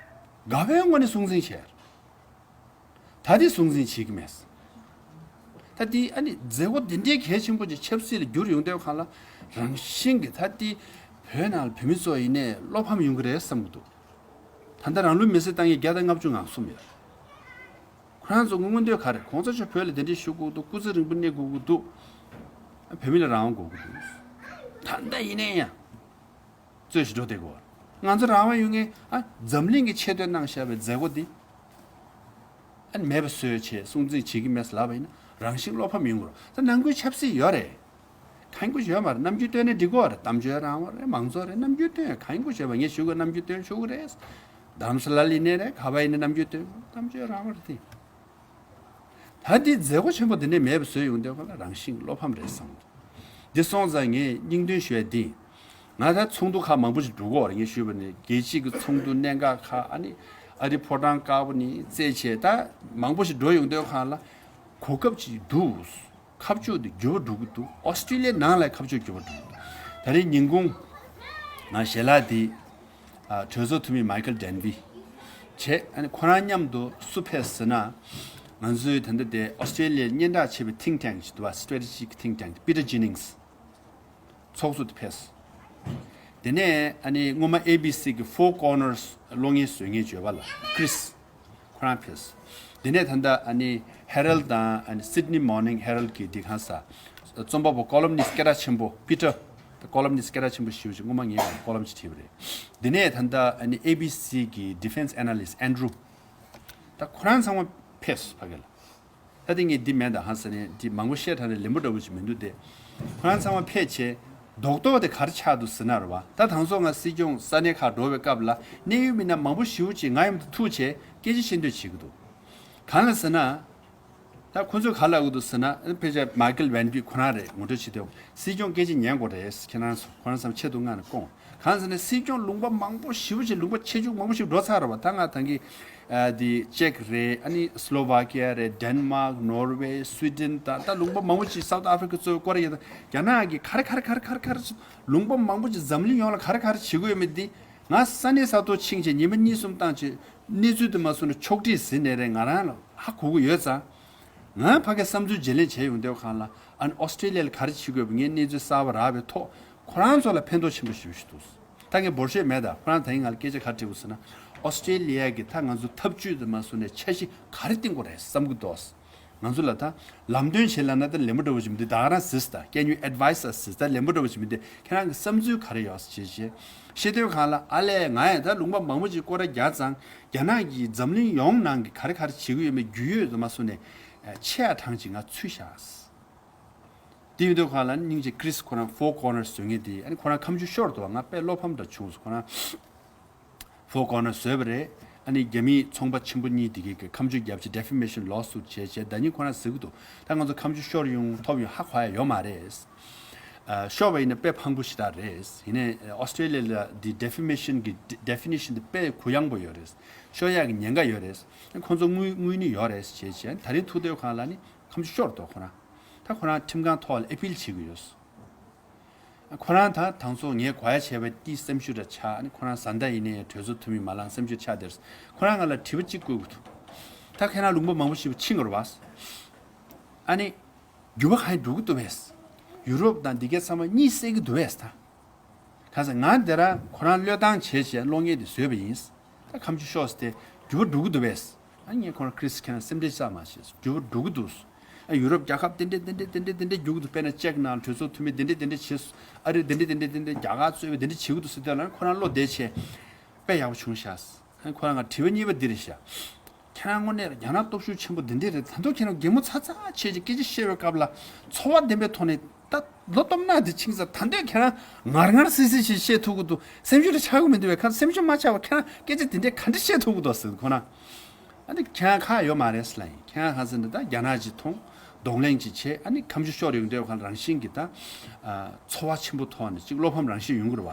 དགའ་བའི་ངོ་ནས་སྲུང་བརྩི་བྱས་རེད། ད་དེ་སྲུང་བརྩི་བྱེད་ཀྱི་མེད། ད་དེ་ཨ་ནི་མཛད་སྒོ་འདི་འདྲའི་གལ་ཆེན་པོ་ཅིག་ཆབ་སྲིད་ལ་བསྒྱུར་ཡོང་དུས་སྒང་ལ་རང་བཞིན་གྱི་ད་དེ་བོད་ནང་ལ་བོད་མི་ཚོ་ཡིན་ནའི་བློ་ཕམ་ཡོང་གི་རེད་བསམ་གྱི་འདུག་ད་ལྟ་རང་ལུས་མེར་སྲེག་བཏང་མཁན་བརྒྱ་དང་ལྔ་བཅུ་ང་གསུམ་ཡོད། ཁོ་རང་ཚོ་མངོན་འདོད་ག་རེ། གོང་ས་མཆོག་བོད་ལ་གདན་འདྲེན་ཞུ་དགོས་འདུག་སྐུ་ཚེ་རིང་པོ་གནས་དགོས་ཀྱི་འདུག་བོད་མི་ལ་རང་དབང་དགོས་ཀྱི་འདུག་ད་ལྟ་ཡིན་ནའི་ཡང་རྩོད་ཞིག་འགྲོ་བསྡད་དགོས། ང་ཚོ་རང་དབང་ཡོད་མཁན་ཨ་འཛམ་གླིང་གིས་ཆེ་བསྟོད་གནང་བཞག་པའི་མཛད་སྒོ་འདི་ཨ་མེད་པ་བཟོས་བྱས་སྲུང་བརྩི་བྱེད་ཀྱི་མེད་ལབ་པ་ཡིན་ན་རང་བཞིན་བློ་ཕམ་ཡོང་གི་རེད། ད་ནང་ཁུལ་ཆབ་སྲིད་ཡོད་རེད། གང་དགོས་ཡོད་མ་རེད། རྣམ་འགྱུར་སྟོན་ནས་འགྲིག་གི་རེད། གཏམ་བརྗོད་རང་དབང་རེད། མང་གཙོ་རེད། རྣམ་འགྱུར་སྟོན་གང་དགོས་བྱས་པ་ངས་ཞུ་དགོས། རྣམ་འགྱུར་སྟོན་ཞུ་གི་རེད། རྡ་རམ་ས་ལ་ལ་ཡིན་ནའི་རེད། ག་པར་ཡིན་ནའི་རྣམ་འགྱུར་སྟོན་གཏམ་བརྗོད་རང་དབང་རེད་དེ། ད་འདི་མཛད་སྒོ་ཆེན་པོ་འདི་ནས་མེད་པ་བཟོས་ཡོང་དུས་སྒང་ལ་རང་བཞིན་བློ་ཕམ་རེད་བསམ་གྱི་འདུག་འདི་སོང་ཙང་ངས་སྙིང་དོན་ཞུ་ཡ་འདི། ང་ད་ཚོགས་འདུ་ཁག་མང་པོ་ཞིག་འགྲོ་གི་ཡོད་རེད། ངས་ཞུས་པ་ནི་རྒྱལ་སྤྱིའི་གི་ཚོགས་འདུ་གནད་འགག་ཁག་ཨ་ནི་ཨ་རི་ཕོ་བྲང་དཀར་པོ་ནས་རྩད་བྱས་ད་མང་པོ་ཞིག་འགྲོ་ཡོང་དུས་སྒང་ལ་གོ་སྐབས་ཅིག་འདུག་ཁ་ཕྱོགས་འདི་འགྱུར་བ་འགྲོ་གི་འདུག་ཨོ་སི་ཀྲི་ལི་ཡའི་ནང་ལ་ཁ་ཕྱོགས་འགྱུར་བ་འགྲོ་གི་འདུག་ད་རེས་ཉིན་གུང་ང་ཞལ་ལག་འདི་ཨ་གྲོས་ཚོགས་འཐུས་མི་མའི་ཁལ་ཌེན་བི་བྱས། ཨ་ནི་ཁོ་རང་མཉམ་དུ་སུ་ཕེབས་ཟེར་ན། ང་ཚོའི་ད་ལྟ་དེ་ཨོ་སི་ཀྲི་ལི་ཡའི་སྙན་གྲགས་ཆེ་བའི་ཐིང་ཊེང་ཞིག་འདུག་བ། སི་ཊེ་ཊི་ཇིག་ཐིང་ཊེང་པི་ཊར་ཇེ་ནིང་སི་ཚོགས་གཙོ་དེ་ཕེབས། དེ་ནས་ཨ་ནི་སྔོན་མ་ཨེ་བི་སི་གི་Four Corners་གློག་བརྙན་བཟོ་མཁན་བརྗོད་པ་ལ་ཀྲིས་ཁོ་རང་ཕེབས། དེ་ནས་ད་ལྟ་ཨ་ནི་ཧེ་རལ་དང་ཨ་ནི་སིད་ནི་མོར་ནིང་ཧེ་རལ་གི་འདི་གང་ས་རྩོམ་པ་པོ་ཀོ་ལམ་ནིསི་སྐད་གྲགས་ཆེན་པོ་པི་ཊར། ད་ཀོ་ལམ་ནིསི་སྐད་གྲགས་ཆེན་པོ་ཞེ་པོ་ཅིག་སྔོན་མ་ངས་ཀོ་ལམ་ཅིག་བྲིས་པ་རེད། དེ་ནས་ད་ལྟ་ཨ་ནི་ཨེ་བི་སི་གི་ཌི་ཕེན་སི་ཨེ་ན་ལིསི་ཊི་ཨན་ཌྲུ། ད་ཁོ་རང་ཚང་མ་ཕེབས་ཕ་གི་ལ། ད་དེ་ངས་འདི་མེད་ད་ཧ་ས་ནས་འདི་མང་པོ་བཤད་གྲབས་ནས་ལེན་པོ་འདྲ་པོ་ཅིག་མི་འདུག་སྟེ། ཁོ་རང་ཚང་མ་ཕེབས་བྱས་རྡོག་རྡོག་དེ་ག་རེ་ཆགས་འདུག་ཟེར་ན་རེད་བ། ད་དང་ཚོགས་ང་སྲིད་སྐྱོང་ས་གནས་ཁག་འགྲོ་བའི་སྐབས་ལ་གནད་ཡོད་མི་སྣ་མང་པོ་ཞེ་པོ་ཅིག་ང་མཉམ་དུ་ཐུག་བྱས་སྐད་ཆ་བཤད་འདོད་བྱེད་ཀྱི་འདུག་གང་ལ་ཟེར་ན། ད་ཁོ་ཚོས་ག་ལབ་ཀྱི་འདུག་ཟེར་ན་ཕལ་ཆེར་མའི་ཁལ་ཝན་པི་ཁོ་རང་རེད། ངོ་སྤྲོད་བྱེད་དུས་སྲིད་སྐྱོང་སྐད་ཆ་ཉན་དགོས་རེད། ཁྱེད་རང་ཚོ་ཁོ་རང་ཚང་མ་ཆེད་དུ་མངགས་ནས་སྐོང་། གང་ཟེར་ན་སྲིད་སྐྱོང་ལུང་པ་མང་པོ་ཞེ་པོ་ཅིག་ལུང་པ་ཆེ་ཆུང་མང་པོ་ཞིག་འགྲོ་ཚར་བ། ད་ང་ད་གིན་ཨ་དེ་ཅེཀ་རེད། ཨ་ནི་སི་ལོ་ཝ་ཀི་ཡ་རེད། ཌེན་མཱག་ནོར་ཝེ་སུའི་ཌེན་ད་ད་ལུང་པ་མང་པོ་ཅིག་སའུ་ཐི་ཨ་ཕི་རི་ཀ་གཙོས་ཀོ་རི་ཡ་ད་རྒྱ་ནག་གི་ག་རེ་ག་རེ་ག་རེ་ག་རེ་ག་རེ་ལུང་པ་མང་པོ་ཅིག་འཛམ་གླིང་ཡོངས་ལ་ག་རེ་ག་རེ་བྱེད་དགོས་ཡོད་མེད་འདི་ང་ས་གནས་ས་ཐོག་ཕྱིན་བྱས་ཉི་མ་གཉིས་གསུམ་བཏང་བྱས་གནས་ཚུལ་དུ་མ་སོང་ན་ཕྱོགས་སྒྲིག་ཟིན་ནས་རེད། ང་རང་ལ་ཧ་གོ་གི་ཡོད་ཙང་། ང་ཕ་གི་བསམ་ཚུལ་བརྗེ་ལེན་བྱས་ཡོང་དུས་སྒང་ལ་ཨ་ནི་ཨོ་སི་ཀྲི་ལི་ཡ་ལ་ག་རེ་བྱེད་དགོས་པ་ངས་གནས་ཚུལ་གསར་པ་རག་པའི་ཐོག་ཁོ་རང་ཚོ་ལ་ཕན་ཐོགས་ཆེན་པོ་ཞེ་པོ་ཞིག་འདུག་ད་ངས་འབོར་ཤོས་མེད་ད། ཁོ་རང་ད་ཡིན་ང་ལ་སྐད་ཆ་ག་རེ་དྲིས་པ་ཟེར་ན། ཨོ་སི་ཀྲི་ལི་ཡ་གི་ད་ང་ཚོ་ཐབས་ཇུས་དུ་མ་སོང་ནས་འཆར་གཞི་ག་རེ་བཏིང་དགོས་རེད་བསམ་གི་འདུག་ང་ཚོ་ལ་ད་ལམ་སྟོན་བྱེད་ལབ་ན་ད་ལན་པོ་འདྲ་པོ་ཞིག་མི་འདུག་ད་ང་རང་ཟེར་ད། Can you advise us? ཟེར་ད་ལན་པོ་འདྲ་པོ་ཞིག་མི་འདུག་ཁྱེད་རང་གི་བསམ་ཚུལ་ག་རེ་ཡོད་ཟེར་བྱས་བྱས་བཤད་དུས་སྒང་ལ་ཨ་ལས་ང་ཡང་ད་ལུང་པ་མང་པོ་ཅིག་སྐོར་ར་རྒྱག་ཙང་རྒྱ་ནག་གིས་འཛམ་གླིང་ཡོངས་ནང་གི་ག་རེ་ག་རེ་བྱེད་ཀྱི་ཡོད་མེད་རྒྱུས་ཡོད་དུ་མ་སོང་ནས་ཆེ་ཡ་གྲངས་ཅིག་ང་ཚུད་བཞག་དེ་ཡོད་དུས་སྒང་ལ་སྙིང་རྗེ་ཀྲིས་ཁོ་རང་Four Corners་བཟོ་མཁན་དེ་ཨ་ནི་ཁོ་རང་ཁ་མཆུ་ཤོར་འདུག་ང་དཔེ་བློ་ཕམ་འདྲ་བྱུང་སོང་། ཁོ་རང་Four Corners་བཟོས་པ་རེད། ཨ་ནི་རྒྱ་མིའི་ཚོང་པ་ཆེན་པོ་གཉིས་དེ་གའི་གི་ཁ་མཆུ་བརྒྱབ་བྱས་defamation lawsuit་བྱས་བྱས་ད་ནི་ཁོ་རང་ཟེར་གི་འདུག་ད་ང་ཚོ་ཁ་མཆུ་ཤོར་ཡོང་ཐོབ་ཡོང་ཧ་གོ་ཡ་ཡོད་མ་རེད། ཨ། ཤོར་བ་ཡིན་ན་དཔེ་ཕངས་པོ་ཞེ་དྲག་རེད། ཡིན་ནའི་ཨོ་སི་ཀྲེ་ལི་ཡ་ལ་འདི་ཌེ་ཕེ་མེ་ཤན་གྱི་ཌེ་ཕི་ནེ་ཤན་འདི་དཔེ་གུ་ཡངས་པོ་ཡོད་རེད། ཤོར་ཡག་གི་ཉེན་ཁ་ཡོད་རེད། ཁོང་ཚོ་དངུལ་དངུལ་ནི་ཡོད་རེད་ཅེས་བྱས། ད་རིང་ཐུག་དུས་སྒང་ལ་ནི་ཁ་མཆུ་ཤོར་འདུག་ཁོ་རང་། ད་ཁོ་རང་ཁྲིམས་ཁང་ཐོག་ལ་ཨི་པིལ་བྱེད་ཀྱི་ཡོད། ཁོ་རང་ད་དང་ཚོ་ངས་གོ་ཡ་བྱས་པ་དེ་སེམས་ཤུགས་ར་ཆག་ནི་ཁོ་རང་བཟའ་ཟླ་ཡིན་ནའི་གྲོས་ཚོགས་འཐུས་མི་མ་ལངས་སེམས་ཤུགས་ཆག་དེར། ཁོ་རང་ང་ལ་དྲི་བ་གཅིག་བཀོད་ཀྱི་འདུག་ད་ཁྱེད་རང་ལུང་པ་མང་པོ་ཞིག་ཕྱིན་དགོས་རེད་བ། ཨ་ནི། འགྱུར་བ་གང་ཡང་འགྲོ་གི་འདུག་བས། ཡུ་རོབ་དང་འདི་གའི་ཚང་མ་གཉིད་སད་ཀྱི་འདུག་བས་ད། གང་ཟེར་ང་འདི་རང་ཁོ་རང་བློས་བཏང་བྱས་བྱས་གློག་བརྙན་དེ་བཟོས་པ་ཡིན། ད་ཁ་མཆུ་ཤོར་སོང་སྟེ་འགྱུར་བ་འགྲོ་གི་འདུག་བས། ཨ་ངས་ཁོ་རང་ཁྲིས་ཁྱེད་རང་སེམས་ཁྲལ་བྱེད་མ་བྱེད། འགྱུར་བ་འགྲོ་གི་འདུག་ཨ་ཡུ་རོབ་རྒྱལ་ཁབ་དེ་འདྲས་དེ་འདྲས་དེ་འདྲས་དེ་འདྲས་འགྱུར་གི་འདུག་དཔེར་ན་ཅེག་ནང་གྲོས་ཚོགས་འཐུས་མི་དེ་འདྲས་དེ་འདྲས་བྱས་སོང་། ཨ་རི་དེ་འདྲས་དེ་འདྲས་དེ་འདྲས་རྒྱ་གར་གཙོས་པའི་དེ་འདྲས་བྱེད་ཀྱི་འདུག་ཟེར་དུས་ལ་ཁོ་རང་བློ་བདེ་བྱས། དཔེ་ཡག་པོ་བྱུང་ཤག་ཁོ་རང་ང་དྲི་བ་གཉིས་པ་འདི་རེད་ཤག་ཁྱེད་རང་དངོས་གནས་རྒྱ་ནག་སྟོབས་ཤུགས་ཆེན་པོ་འདི་འདྲས་རེད། ད་དུང་ཁྱེད་རང་གད་མོ་ཚ་ཚ་བྱས་ཀྱི་སྐད་ཆ་བཤད་པའི་སྐབས་ལ་ཚོར་བ་ལྡན་པའི་ཐོག་ནས་ད་ལོ་སྟོབས་ན་འདི་ཕྱིན་ཙང་ད་འདོད་ཁྱེད་རང་ངར་ངར་སི་སི་ཞིག་བཤད་ཐུབ་ཀྱི་འདུག་སེམས་ཤུགས་དེ་ཆག་གི་མི་འདུག་བས། ཁ་སེམས་ཤུགས་མ་ཆག་པ་ཁྱེད་རང་སྐད་ཆ་དེ་འདྲས་ག་འདྲས་བཤད་ཐུབ་ཀྱི་འདུག་ཟེར་ཁོ་ན། ཨ་ནི་ཁྱེད་རང་ཁག་ཡོད་མ་རེད་ཟེར་ལ་ཡིན། ཁྱེད་རང་གང་ཟེར་ན་ད་རྒྱ་ནག་ཅིག་མཐོང་། གདོང་ལེན་ཅིག་བྱས། ཨ་ནི་ཁ་མཆུ་ཤོར་ཡོང་དུས་ཁ་རང་བཞིན་གྱི་ད་ཚོར་བ་ཆེན་པོ་ཐོག་ནས་ཅིག་བློ་ཕམ་རང་བཞིན་ཡོང་གི་རེད་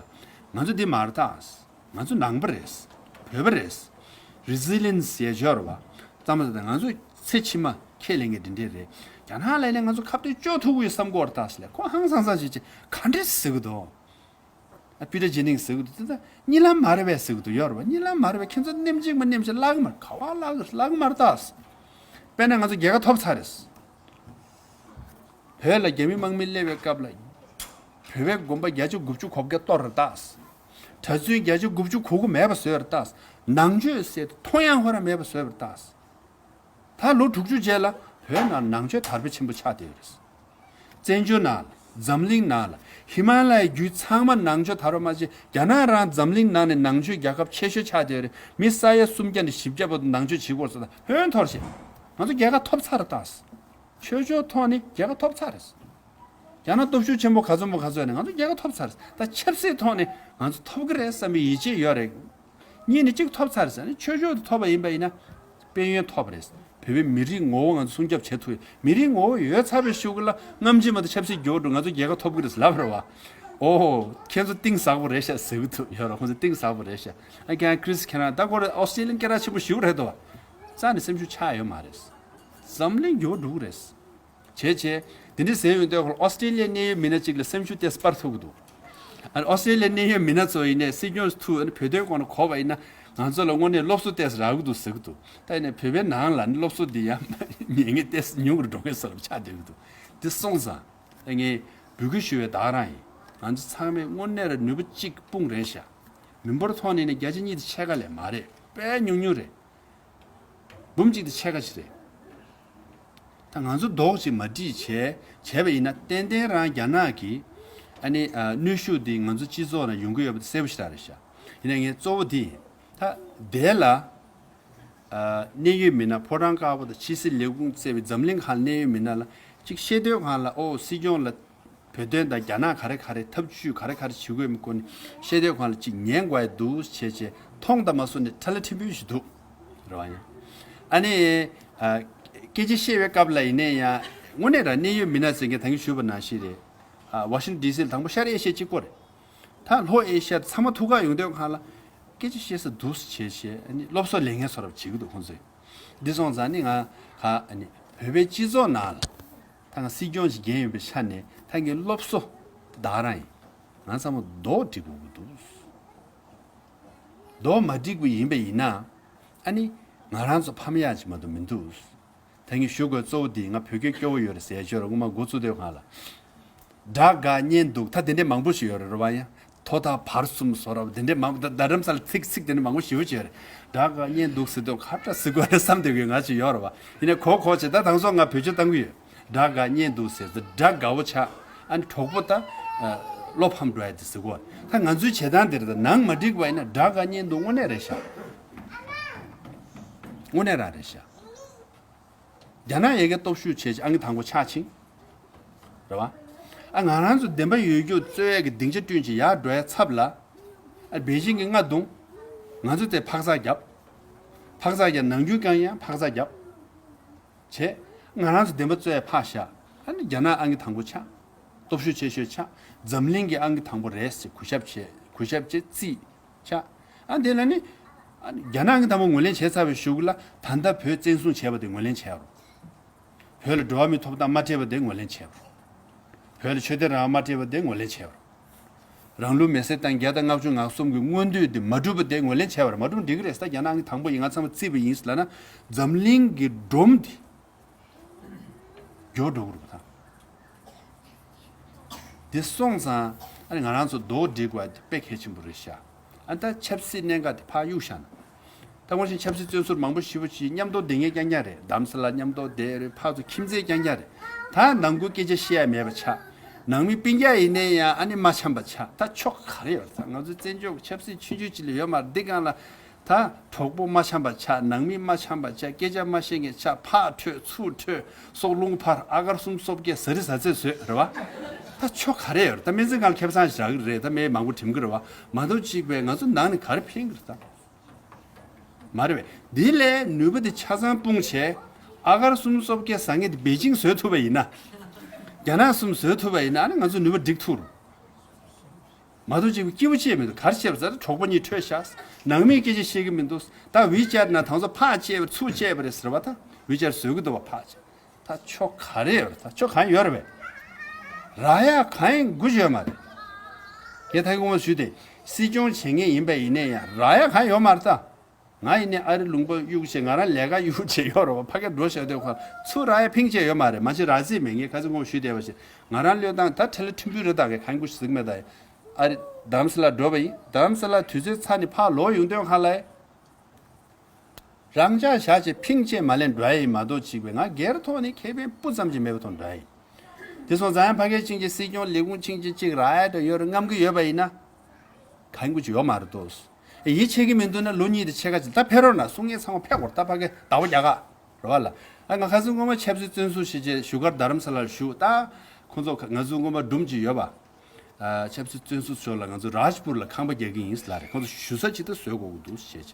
བ། ང་ཚོ་འདི་མ་རེད་ད། ང་ཚོ་ནང་པ་རེད། བོད་པ་རེད། རི་ཟི་ལི་ཡན་སི་ཟེར་ཡ་ཅིག་ཡོད་རེད་བ། གཙང་མ་ཟེར་ད་ང་ཚོ་ཚེ་ཕྱི་མ་ཁས་ལེན་མཁན་དེ་འདྲས་རེད། རྒྱ་ནག་ལ་ནས་ང་ཚོ་ཁ་གཏད་གཅོག་ཐུབ་ཀྱི་ཡོད་བསམ་གྱི་ཡོད་རེད་ད་ཟེར་ལ་ཁོ་ཧང་སང་སང་བྱེད་ཅིག་ག་འདྲས་ཟེར་གྱི་འདུག་ཨ་པི་ཏར་ཇེ་ནིང་ཟེར་གྱི་འདུག་ད་གཉིད་ལམ་མ་རེད་པས་ཟེར་གྱི་འདུག་ཡོད་རེད་བ། གཉིད་ལམ་མ་རེད་པས། ཁྱེད་ཚོ་ནེམ་གཅིག་མ་ནེམ་གཅིག་བརླག་གི་མ་རེད། ག་བ་བརླག་གི་བརླག་གི་མ་རེད་ད། དཔེར་ན་ང་ཚོ་རྒྱལ་ཁ་ཐོབ་ཚར་རེད། བོད་ལ་རྒྱ་མི་དམག་མི་སླེབས་པའི་སྐབས་ལ། བོད་པའི་དགོན་པ་བརྒྱ་ཆ་དགུ་བཅུ་གོ་བརྒྱད་གཏོར་རེད་ད། གྲྭ་བཙུན་བརྒྱ་ཆ་དགུ་བཅུ་གོ་དགུ་མེད་པ་བཟོས་རེད་ད། ནང་ཆོས་ཟེར་མཐོང་ཡང་ཧོ་ར་མེད་པ་བཟོས་པ་རེད་ད། ད་ལོ་དྲུག་ཅུ་རྗེས་ལ་བོད་ནང་ནང་ཆོས་དར་སྤེལ་ཆེན་པོ་ཆགས་བསྡད་ཡོད་རེད། བཙན་བྱོལ་ནང་ལ། འཛམ་གླིང་ནང་ལ། ཧི་མ་ལ་ཡའི་རྒྱུད་ཚང་མ་ནང་ཆོས་དར་བ་མ་ཟད་རྒྱ་ནག་རང་འཛམ་གླིང་ནང་ནས་ནང་ཆོས་རྒྱལ་ཁབ་ཆེ་ཤོས་ཆགས་བསྡད་ཡོད་རེད། མི་ས་ཡ་སུམ་བརྒྱ་ནས་བཞི་བརྒྱ་བར་དུ་ནང་ཆོས་བྱེད་ཀྱི་ཡོད་རེད་ཟེར། ད་ཧོན་འཐོར་བྱས། ང་ཚོ་རྒྱལ་ཁ་ཐོབ་ཚར་ད། ཆོས་ཕྱོགས་ཐོག་ནས་རྒྱལ་ཁ་ཐོབ་ཚར་རེད། རྒྱ་ནག་སྟོབས་ཤུགས་ཆེན་པོ་ག་ཚོད་མོ་ག་ཚོད་ནས་ང་ཚོ་རྒྱལ་ཁ་ཐོབ་ཚར་རེད། ད་ཆབ་སྲིད་ཐོག་ནས་ང་ཚོ་ཐོབ་ཀྱི་རེད་བསམ་པའི་ཡིད་ཆེས་ཡོད་རེད། གཉིས་ནས་གཅིག་ཐོབ་ཚར་རེད་ཟེར་ནས་ཆོས་ཕྱོགས་དུ་ཐོབ་པ་ཡིན་པ་ཡིན་ན། དཔལ་ཡོན་ཐོབ་པ་རེད། བོད་པའི་མི་རིགས་ངོ་བོ་ང་ཚོ་སྲུང་སྐྱོབ་བྱེད་ཐུབ་ཡོད། མི་རིགས་ངོ་བོ་ཡོད་ཚར་བའི་གཞུག་གུ་ལ་སྔ་ཕྱི་མ་གཏོགས་ཆབ་སྲིད་འགྱུར་བ་འགྲོ། ང་ཚོ་རྒྱལ་ཁ་ཐོབ་ཀྱི་རེད་ལབ་རེད་བ། ཨོ། ཁྱེད་ཚོ་གཏིང་ཟབ་པོ་རེད་ཤག་ཟེར་གི་འདུག་ཡོད་རེད། ཁོང་ཚོ་གཏིང་ཟབ་པོ་རེད་ཤག་ཨ་ཀྱང་ཁྲིས་ཁྱེད་རང་ད་ཁོ་རེ་ཨོ་སི་ཀྲི་ལི་ཡན་སྐད་གྲགས་ཆེན་པོ་ཞིག་རེད་དོ། རྩ་ནས་སེམས་ཤུགས་ཆག་ཡོད་མ་རེད། འཛམ་གླིང་འགྱུར་བ་འགྲོ་གི་རེད། བྱས་བྱས། དེ་འདྲ་ཟེར་ཡོང་དུས་ཁོ་ཨོ་སི་ཀྲི་ལི་ཡའི་གནད་ཡོད་མི་སྣ་གཅིག་ལ་སེམས་ཤུགས་ཏོག་ཙམ་སྤར་ཐུབ་ཀྱི་འདུག་ཨ་ནི་ཨོ་སི་ཀྲི་ལི་ཡའི་གནད་ཡོད་མི་སྣ་ཚོ་ཡིན་ནའི་སྲིད་སྐྱོང་ཐུག་ཨ་ནི་བོད་དོན་སྐོར་ནས་གོ་བ་ཡིན་ན་ང་ཚོ་ལ་དངོས་གནས་སློབ་གསོ་ཏོག་ཙམ་རག་གི་འདུག་ཟེར་གི་འདུག་ད་ཡིན་ནའི་བོད་པའི་ནང་ལ་ནི་སློབ་གསོ་འདི་ཡང་ཉན་མཁན་ཏོག་ཙམ་ཉུང་རུ་འགྲོ་མཁན་བཟོ་འདྲ་ཆགས་བསྡད་ཀྱི་འདུག་འདི་སོང་ཙང་ཨ་ངས་འབོད་སྐུལ་ཞུ་བའི་བདག་རང་ཡིན། ང་ཚོ་ཚང་མས་དངོས་གནས་ལ་ནུས་པ་གཅིག་སྤུངས་རན་ཤག་མི་འབོར་ཐོག་ནས་ནི་བརྒྱ་ཆ་གཉིས་དེ་ཕྱེད་ཀ་ལས་མ་རེད། དཔེ་ཉུང་ཉུང་རེད། འབུམ་གཅིག་དེ་ཕྱེད་ཀ་ཞིག་རེད། ད་ང་ཚོ་རྡོག་ཅིག་མ་སྒྲིག་བྱས་བྱས་པ་ཡིན་ན་ཏན་ཏན་རང་རྒྱ་ནག་གི་ཨ་ནི་ཨ་གནོན་ཤུགས་འདི་ང་ཚོ་སྤྱི་ཚོགས་ནང་ཡོང་གི་ཡོད་པ་དེ་གསལ་པོ་ཞེ་དྲག་རེད་ཤག་ཡིན་ན་ངས་གཙོ་བོ་འདི་ཡིན། ད་དེ་ལ་ཨ་གནད་ཡོད་མི་སྣ་ཕོ་བྲང་དཀར་པོ་དང་ཕྱི་སྲིད་ལས་ཁུངས་གཙོས་པའི་འཛམ་གླིང་ཁག་གནད་ཡོད་མི་སྣ་ལ་ཅིག་བཤད་དུས་སྒང་ལ་ཨོ་སྲིད་སྐྱོང་ལ་བོད་དོན་དང་རྒྱ་ནག་ག་རེ་ག་རེ་འཐབ་ཇུས་ག་རེ་ག་རེ་བྱེད་དགོས་མིན་སྐོར་ནས་བཤད་དུས་སྒང་ལ་ཅིག་ཉན་དགོས་ཡ་འདུག་བྱས་བྱས་མཐོང་དང་མ་སོང་ནས་ཁྲ་ལ་ཕྲན་བུ་ཞིག་འདུག་རེད་བ་ཡ། ཨ་ནི་ཨ་སྐད་ཆ་བཤད་པའི་སྐབས་ལ་ཡིན་ནའི་ཡང་དངོས་གནས་རང་གནད་ཡོད་མི་སྣ་ཟེར་མཁན་ད་གིན་ཞུས་པ་ནང་བཞིན་རེད། ཨ་ཝ་ཤིང་ཊོན་ཌི་སི་ལ་དང་པོ་ཤར་ཨེ་ཤི་ཡ་གཅིག་པོ་རེད། ད་ལྷོ་ཨེ་ཤི་ཡ་ཚང་མ་ཐུག་ག་ཡོང་དུས་སྒང་ལ་སྐད་ཆ་བཤད་ས་འདུག་བྱས་བྱས་ཨ་ནི་སློབ་གསོ་ལེན་མཁན་བཟོ་འདྲ་བྱེད་ཀྱི་འདུག་ཁོང་ཚོས། འདི་སོང་ཙང་ནི་ང་ག་ཨ་ནི་བོད་པའི་སྤྱི་ཚོགས་ནང་ལ་ད་ང་སྲིད་སྐྱོང་ཞིག་འགན་ཡོད་པའི་ཆ་ནས་ད་ངས་སློབ་གསོ་བདག་རང་ཡིན། ང་ཚང་མ་རྡོག་སྒྲིག་དགོས་ཀྱི་འདུག་རྡོག་མ་སྒྲིག་པ་ཡིན་པ་ཡིན་ན་ཨ་ནི་ང་རང་ཚོ་ཕམ་ཡག་ཅིག་མ་གཏོགས་མི་འདུག་ད་ངས་ཞུ་དགོས་གཙོ་བོ་འདི་ང་བོད་སྐད་སྐྱོ་བོ་ཡོད་རེད་ཟེར་ཞོར་སྔོན་མ་འགོ་བཙུགས་དུས་སྒང་ལ། དགྲ་དགའ་གཉེན་སྡུག་ད་དེ་འདྲས་མང་པོ་ཞིག་ཡོད་རེད་རེད་བ་ཡ། ཐོག་མཐའ་བར་གསུམ་བཟོ་འདྲ་དེ་འདྲས་མང་པོ་ད་རྡ་རམ་ས་ལ་ཚིག་ཚིག་དེ་འདྲས་མང་པོ་ཞེ་པོ་ཅིག་ཡོད་རེད། དགྲ་དགའ་གཉེན་སྡུག་ཟེར་དུས་ག་འདྲ་ཟེར་དགོས་རེད་བསམ་བསྡད་ཀྱི་ཡོད་ང་ཅིག་ཡོད་རེད་བ། ཡིན་ནའི་གོ་གོ་བྱས་ད་དང་སོ་ང་བེད་སྤྱོད་བཏང་གི་ཡོད། དགྲ་དགའ་གཉེན་སྡུག་ཟེར་དུས་དགྲ་དགའ་བོ་ཆགས། ཨ་ནི་གྲོགས་པོ་ད་བློ་ཕམ་འགྲོ་ཡ་དེ་ཟེར་གོ། ད་ང་ཚོའི་བྱེད་སྟངས་དེ་རེད། ད་ནང་མ་འགྲིག་པ་ཡིན་ན་དགྲ་དགའ་གཉེན་སྡུག་དངོས་གནས་རེད་ཤག་དངོས་གནས་རང་རེད་ཤག་རྒྱ་ནག་ཡ་གི་སྟོབས་ཤུགས་ཆེ་ཆེ་ཨང་ཀི་དང་པོ་ཆགས་ཕྱིན། རེད་བ། ཨ་ང་རང་ཚོ་བདེན་པ་ཡོད་རྒྱུ་རྩོད་ཡ་གི་སྡིངས་ཆ་བསྐྲུན་བྱས་ཡར་འགྲོ་ཡ་ཚབ་ལ། ཨ་པེ་ཅིང་གི་རྔ་རྡུང་། ང་ཚོ་དེ་འཕག་འཚག་བརྒྱབ། འཕག་འཚག་བརྒྱབ་ནང་ཁུལ་གང་ཡང་འཕག་འཚག་བརྒྱབ། བྱས། ང་རང་ཚོ་བདེན་པ་རྩོད་ཡ་ཕར་བཞག་ཨ་ནི་རྒྱ་ནག་ཨང་ཀི་དང་པོ་ཆགས། སྟོབས་ཤུགས་ཆེ་ཤོས་ཆགས། འཛམ་གླིང་གི་ཨང་ཀི་དང་པོ་རེད་ཟེར་གུས་ཞབས་བྱས། གུས་ཞབས་བྱས་རྩིས་ཆགས། ཨ་དེ་ལ་ནི་ཨ་ནི་རྒྱ་ནག་ཨང་ཀི་དང་པོ་ངོས་ལེན་བྱས་ཚར་བའི་གཞུག་ལ་ད་ལྟ་བོད་བཙན་བཟུང་བྱས་པ་དེ་ངོས་ལེན་བྱས་རོགས། བོད་ལ་འགྲོ་བ་མིའི་ཐོབ་ཐང་མ་སྤྲད་པ་དེ་ངོས་ལེན་བྱས་རོགས། བོད་ལ་ཆོས་དད་རང་དབང་མ་སྤྲད་པ་དེ་ངོས་ལེན་བྱས་རོགས། རང་ལུས་མེར་སྲེག་བཏང་བརྒྱ་དང་ལྔ་བཅུ་ང་གསུམ་གྱི་མངོན་འདོད་དེ་མ་འགྲུབ་པ་དེ་ངོས་ལེན་བྱས་པ་རེད། མ་འགྲུབ་འགྲིག་གི་རེད། ད་རྒྱ་ནག་ཨང་ཀི་དང་པོ་ཡིན། ང་ཚང་མ་རྩིས་པ་ཡིན་ལབ་ན་འཛམ་གླིང་གི་སྒྲོམ་དེ་མགྱོགས་འགྲོ་གི་རེད་པ། དེ་སོང་ཙང་ཨ་ནི་ང་རང་ཚོ་རྡོག་སྒྲིལ་དགོས་པ་དེ་དཔེ་གལ་ཆེན་པོ་རེད་ཤག་ཨ་ད་ཆབ་སྲིད་གནད་འགག་དེ་ཕར་གཡུག་བཞག་ན། ད་དངོས་གཞི་ཆབ་སྲིད་བཙོན་ཟུར་མང་པོ་ཞེ་པོ་ཅིག་མཉམ་དུ་བསྡད་མཁན་རྐྱང་རྐྱང་རེད། རྡ་རམ་ས་ལ་མཉམ་དུ་བསྡད་རེད། ཕར་ཚུར་ཁྱིམ་མཚེས་རྐྱང་རྐྱང་རེད། ད་ནང་ཁུལ་སྐད་ཆ་བཤད་ཡ་མེད་པ་ཆགས། ནང་མི་སྤུན་ཀྱག་ཡིན་ནའི་ཡང་ཨ་ནི་མ་འཆམ་པ་ཆགས། ད་ཆོ་ག་རེ་ཡོད་རེད། ད་ང་ཚོའི་བཙན་བྱོལ་གྱི་ཆབ་སྲིད་ཆུང་ཆུང་ཅིག་ལས་ཡོད་མ་རེད། འདི་སྒང་ལ་ད་གྲོགས་པོ་མ་འཆམ་པ་ཆགས། ནང་མི་མ་འཆམ་པ་ཆགས། སྐད་ཆ་མ་བཤད་མཁན་ཆགས། ཕར་ཁྲོས་ཚུར་ཁྲོས། སྲོག་རླུང་འཕར། ཨ་གར་གསུམ་སོབ་ཀས་ཟ་རི་ཟ་ཚེ་བཟོས་རེད་པ། ད་ཆོ་ག་རེ་ཡོད་རེད། ད་སྨན་རྩིས་ཁང་ལ་ཁེ་བཟང་ཞིག་རག་གི་རེད། ད་སྨན་མང་པོ་འགྲིམ་གི་རེད་པ། མ་གཏོགས་གཅིག་པས་ང་ཚོ་ནང་ནས་ག་རེ་ཕན་གི་རེད་ད། མ་རེད་པས། འདི་ལས་ནུས་པ་དེ་ཆ་ཚང་སྤུངས་བྱས། ཨ་གར་གསུམ་སོབ་ཀས་ཟ་མཁན་དེ་པེ་ཅིང་བཟོས་ཐུབ་པ་ཡིན་ན། རྒྱ་ནག་གསུམ་བཟོས་ཐུབ་པ་ཡིན་ན་ཨ་ནི་ང་ཚོ་ནུས་པ་འགྲིག་ཐུབ་རེད། མ་གཏོགས་གཅིག་པུ་སྐྱིད་པོ་ཅིག་མི་འདུག་ག་རེ་བྱས་པ་ཟེར་ན་གྲོགས་པོ་གཉིས་ཁྲོས་བཞག་ནང་མིས་སྐད་ཆ་བཤད་གི་མི་འདུག་ད་ཝི་ཅེཊ་ནང་དང་ཚོ་ཕར་བཅད་པ་རེད། ཚུར་བཅད་པ་རེད་ཟེར་བ། ད་ཝི་ཅེཊ་བཟོས་གི་འདུག་པ། ཕར་བཅད། ད་ཆོ་ག་རེ་ཡོད་རེད། ད་ཆོ་གང་ཡོད་རེད་པས། རག་ཡ་གང་ཡང་དགོས་ཡོད་མ་རེད། ངས་ད་གོང་མ་ཞུས་ཏེ་སྲིད་སྐྱོང་བྱེད་མཁན་ཡིན་པ་ཡིན་ནའི་ཡང་རག་ཡ་གང་ཡོད་མ་རེད་ད། ང་ཡིན་ནའི་ཨ་རི་ལུང་པ་གཡུག་བྱས། ང་རང་ལས་ཀ་གཡུག་བྱས་ཡོད་རེད་པ། ཕ་གིར་འགྲོ་བཞག་དུས་ཁོ་ཚུར་རག་ཡ་ཕིང་བྱས་ཡོད་མ་རེད། མ་གཞི་རག་རྩིས་མེད། ངས་ཁ་སང་གོང་མ་ཞུས་བསྡད་པ་བཞིན་ང་རང་བློས་བཏང་ད་ཁྲེ་ལ་ཁྲིམས་དཔོན་རེད། ད་གས་གང་དགོས་ཞིག་ཟིག་མེད། ད་ཨ་རི་རྡ་རམ་ས་ལ་འགྲོ་བ་ཡིན། རྡ་རམ་ས་ལ་དུས་ཚོད་ཚར་ནས་ཕར་ལོག་ཡོང་དོན་ཁ་ལ། རང་འཇགས་བཞག་བྱས་ཕིང་བྱས་མ་ལེན་འགྲོ་ཡ་ཡིན་མ་གཏོགས་གཅིག་པས་ང་སྒེར་ཐོག་ནས་ཁེ་ཕན་སྤུ་ཙམ་གྱི་མེད་པ་མཐོང་འགྲོ་ཡ་ཡིན། དེ་སོང་ཙང་ཡང་ཕ་གིར་ཕྱིན་བྱས་སྲིད་སྐྱོང་ལས་ཁུངས་ཕྱིན་བྱས་གཅིག་རག་ཡ་འདྲ་ཡོད་རེད་རྔམ་གྱི་ཡོད་པ་ཡིན་ན། གང་དགོས་ཀྱི་ཡོད་མ་རེད་དོ། ཡིད་ཆེས་ཀྱི་མི་འདུག་ན་ལོ་གཉིས་དང་ཕྱེད་ཀ་ཅིག་ད་ཕེབས་རོགས་གནང་། གསུང་མཁན་ཚང་མ་ཕེབས་དགོས་རེད། ད་ཕ་གིར་ཟླ་བ་བརྒྱ་ཁ་རེད་པ་ལ། ཨ་ང་ཁ་སང་སྔོན་མ་ཆབ་སྲིད་བཙོན་ཟུར་བྱས་བྱས་བཞུགས་སྒར་རྡ་རམ་ས་ལར་བཞུགས། ད་ཁོང་ཚོ་ང་ཚོའི་སྔོན་མ་སྒྲུང་ཅིག་ཡོད་པ། ཨ་ཆབ་སྲིད་བཙོན་ཟུར་ཚོ་ལ་ང་ཚོ་རཱཇ་པུར་ལ་ཁང་པ་རྒྱག་གི་ཡིན་ལབ་རེད། ཁོང་ཚོ་བཞུགས་ས་ཅིག་ད་བཟོ་དགོས་ཀྱི་འདུག་བྱས་བྱས།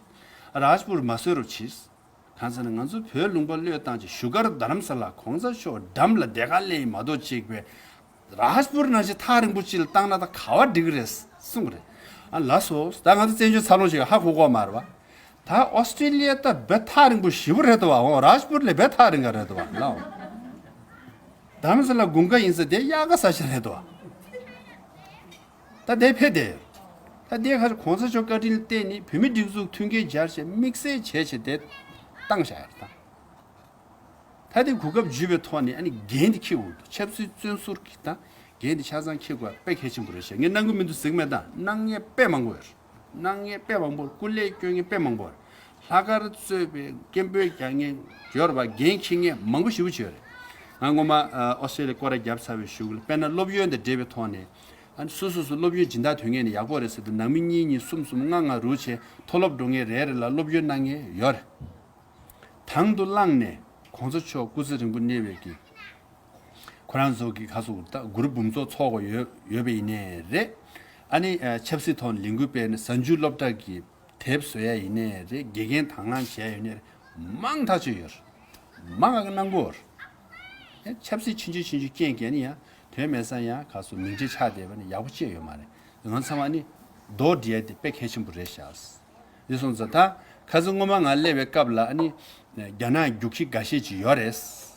ཨ་རཱཇ་པུར་མ་བཟོས་རོགས་གྱིས། གང་ཟེར་ན་ང་ཚོ་བོད་ལུང་པ་བློས་བཏང་བྱས་བཞུགས་སྒར་རྡ་རམ་ས་ལ་གོང་ས་མཆོག་འགྲམ་ལ་བསྡད་ག་སླེབས་ཡིན་མ་གཏོགས་གཅིག་པས་རཱཇ་པུར་ནང་བཞིན་ཐག་རིང་པོ་ཅིག་ལ་བཏང་ན་ད་ག་པར་འགྲིག་གི་རེད་གསུངས་གི་རེད། ཨ་ལགས་སོ། ད་ང་ཚོ་བཙན་བྱོལ་འཚར་ལོངས་ཤིག་ཧ་གོ་གོ་མ་རེད་པ། ད་ཨོ་སི་ཀྲི་ལི་ཡ་ད་བོད་ཐག་རིང་པོ་ཞེ་པོ་རེད་དོ་བ། འོ་རཱཇ་པུར་ལས་བོད་ཐག་རིང་ག་རེད་དོ་བ་ལགས། རྡ་རམ་ས་ལ་དགུན་ཁ་ཡིན་ས་དེ་དབྱར་ཁ་ས་ཆ་རེད་དོ་བ། ད་དེ་ཕེབས་དེ། ད་དེ་ཁར་གོང་ས་མཆོག་བཀའ་དྲིན་བརྟེན་ནས་བོད་མི་སྒྲིག་འཛུགས་མཐུན་རྐྱེན་སྦྱར་བྱས་དམིགས་བསལ་བྱས་བྱས་དེ་བཏང་བཞག་ཡ་རེད་ད། ད་དེ་གོ་སྐབས་འཇུས་པའི་ཐོག་ནས་ཨ་ནི་འགན་དེ་འཁྱེར་དགོས་འདུག་ཆབ་སྲིད་བཙོན་ཟུར་གྱི་ད་འགན་དེ་ཆ་ཚང་འཁྱེར་དགོས་པ་དཔེ་གལ་ཆེན་པོ་རེད་ཤག་ངས་གནང་གི་མི་འདུག་ཟེར་གི་མེད། ད་གནང་མཁན་དཔེ་མང་པོ་ཡོད་རེད། གནང་མཁན་དཔེ་མང་པོ་རེད། སྐུ་ལས་སྐྱོན་མཁན་དཔེ་མང་པོ་རེད། ལྷག་དཀར་གཙོས་པའི་སྐད་འབོད་རྒྱག་མཁན་ཡོད་རེད་པ། འགན་འཁྱེར་མཁན་མང་པོ་ཞེ་པོ་ཅིག་ཡོད་རེད། ང་སྔོན་མ་ཨོ་སི་ཀྲི་ལི་ཡ་སྐོར་ར་བརྒྱབ་ཚར་བའི་གཞུག་ལ་དཔེར་ན་སློབ་ཡོན་དང་འབྲེལ་བའི་ཐོག་ནས་ཨ་ནི་སོ་སོ་སོ་སློབ་ཡོན་སྦྱིན་བདག་དོན་གཉེར་ནས་ཡག་པོ་རེད་ཟེར་དུས་ནང་མི་གཉིས་གཉིས་གསུམ་གསུམ་ལྔ་ལྔ་རུ་བྱས་མཐོ་སློབ་འགྲོ་མཁན་རེ་རེ་ལ་སློབ་ཡོན་གནང་མཁན་ཡོད་རེད། དང་དུ་བླངས་ནས་གོང་ས་མཆོག་སྐུ་ཚེ་རིང་པོ་གནས་པའི་གི་ཁོ་རང་ཚོ་གི་ཁ་སོ་ད་གུ་རུབ་འབུམ་ཚོགས་ཚོགས་དགོས་ཡོད་ཡོད་པ་ཡིན་ནའི་རེད། ཨ་ནི་ཨ་ཆབ་སྲིད་ཐོག་ནས་ལས་འགུལ་སྤེལ་ནས་གཟའ་མཇུག་སློབ་གྲྭ་གི་དེབ་བཟོ་ཡ་ཡིན་ནའི་རེད། དགེ་རྒན་དང་བླངས་བྱས་ཡོད་ནའི་རེད། མང་ཐག་ཆོད་ཡོད་རེད། མང་ང་གི་གནང་དགོས་རེད། ཨེ་ཆབ་སྲིད་ཆུང་ཆུང་ཆུང་ཆུང་རྐྱེན་གྱིས་ནི་ཡང་དོན་མེད་ས་ཡང་ཁ་སོ་མིང་ཁྲི་ཆགས་བསྡད་པ་ནི་ཡག་པོ་ཅིག་ཡོད་མ་རེད། ང་ཚང་མ་ནི་རྡོག་སྒྲིལ་ཡ་དེ་དཔེ་གལ་ཆེན་པོ་རེད་ཤག་འདི་སོང་ཙང་ད་ཁ་སང་སྔོན་མ་ང་སླེབས་པའི་སྐབས་ལ་ཨ་ནི་རྒྱ་ནག་རྒྱུག་ཁྱི་འགའ་ཤས་ཅིག་ཡོད་རེད།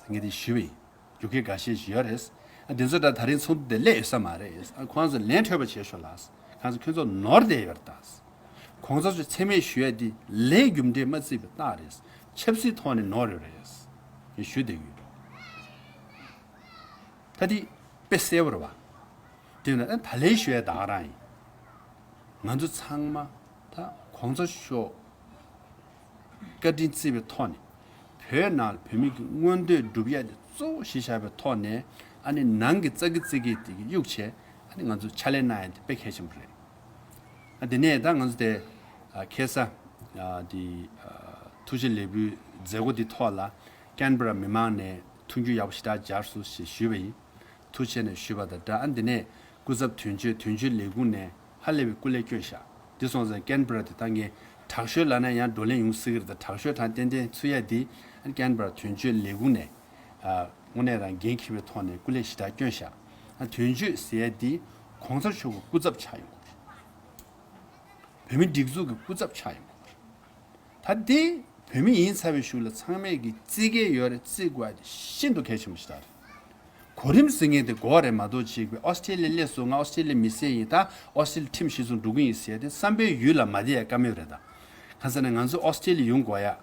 ངས་དེ་ཞུས་པ་ཡིན། རྒྱུག་ཁྱི་འགའ་ཤས་ཅིག་ཡོད་རེད། ཨ་དེ་ཚོ་ད་ད་རིང་ཚོགས་འདུ་དེ་སླེབས་ཡོད་ས་མ་རེད། ཨ་ཁོང་ཚོ་ལན་འཕྲོད་པ་བྱས་ཤོག་ལགས། ཁོང་ཚོ་ཁྱོད་ཚོ་ནོར་བསྡད་ཡོད་རེད་ད། གོང་ས་མཆོག་མཚན་སྨད་ཞུ་ཡ་དེ་ལས་རྒྱུ་འབྲས་མ་བརྩིས་པའི་རྟགས་རེད། ཆབ་སྲིད་ཐོག་ནས་ནོར་ཡོད་རེད། ངས་ཞུ་བསྡད་ཡོད། ད་དེ་དཔེ་གསལ་པོ་རེད་བ། དེ་ན་ད་ལན་ཞུ་ཡ་ད་ག་རང་ཡིན། ང་ཚོ་ཚང་མ་ད་གོང་ས་མཆོག་བཀའ་དྲིན་བརྩི་བའི་ཐོག་ནས་བོད་ནང་ལ་བོད་མི་གི་མངོན་འདོད་སྒྲུབ་ཡ་དེ་གཙོ་བོ་གཞི་བཞག་པའི་ཐོག་ནས་ཨ་ནི་ནང་གི་ཙག་གི་ཙིག་གི་དེ་གི་གཡུག་བྱས་ཨ་ནི་ང་ཚོ་ཕྱག་ལས་གནང་ཡ་དེ་དཔེ་གལ་ཆེན་པོ་རེད། ཨ་དེ་ནས་ད་ང་ཚོ་དེ་ཨ་ཁ་སང་ཨ་དེ་ཨ་ཐུགས་རྗེ་ལེགས་འབུལ་མཛད་སྒོ་འདི་ཐོག་ལ་ཀན་བྷ་ར་མི་མང་ནས་མཐུན་འགྱུར་ཡག་པོ་ཞེ་དྲག་སྦྱར་སོང་ཞེས་ཞུས་པ་ཡིན། ཐུགས་རྗེ་ཆེ་ཞུས་པ་དང་སྦྲགས། ཨ་འདི་ནས་སྐུ་ཚབ་དོན་གཅོད་དོན་གཅོད་ལས་ཁུངས་ནས་ཧ་ལས་པའི་སྐུ་ལས་བསྐྱོན་ཤག་འདི་སོང་ཙང་ཀན་བྷ་ར་དེ་ད་ངས་དྲག་ཤོས་ལབ་ན་ཡང་བགྲོ་གླེང་ཡོང་སྲིད་ཀྱི་རེད། ད་དྲག་ཤོས་དང་ཏན་ཏན་ཚུད་ཡ་འདི་ཨ་ཀན་བྷ་ར་དོན་གཅོད་ལས་ཁུངས་ནས་ཨ་དངོས་གནས་རང་འགན་འཁྱེར་བའི་ཐོག་ནས་སྐུ་ལས་ཞེ་དྲག་བསྐྱོན་ཤག་ཨ་དོན་གཅོད་ཟེར་ཡ་དེ་གོང་ས་མཆོག་གི་སྐུ་ཚབ་ཆགས་ཡོང་གི་རེད། བོད་མི་སྒྲིག་འཛུགས་ཀྱི་སྐུ་ཚབ་ཆགས་ཡོང་གི་རེད། ད་དེ་བོད་མི་ཡིན་ཚར་བའི་གཞུག་ལ་ཚང་མས་ཀྱི་བརྩི་གི་ཡོད་རེད། བརྩི་དགོས་ཡ་དེ་ཤིན་ཏུ་གལ་ཆེན་པོ་ཞིག་རེད། གོ་རིམ་ཟེར་མཁན་དེ་དགོས་རེད་མ་གཏོགས་ཅིག་པའི་ཨོ་སི་ཀྲི་ལི་ཡ་སླེབས་སོང་། ང་ཨོ་སི་ཀྲི་ལི་ཡ་མི་སེར་ཡིན། ད་ཨོ་སི་ཀྲི་ལི་ཡ་ཁྲིམས་གཞི་བཟུང་འགྲོ་གི་ཡིན་ཟེར་ཡ་དེ་བསམ་པའི་ཡུལ་ལ་མ་བསྡད་ཡ་ཀ་མེད་རེད། ད་གང་ཟེར་ན་ང་ཚོ་ཨོ་སི་ཀྲི་ལི་ཡ་ཡོང་དགོས་ཡ།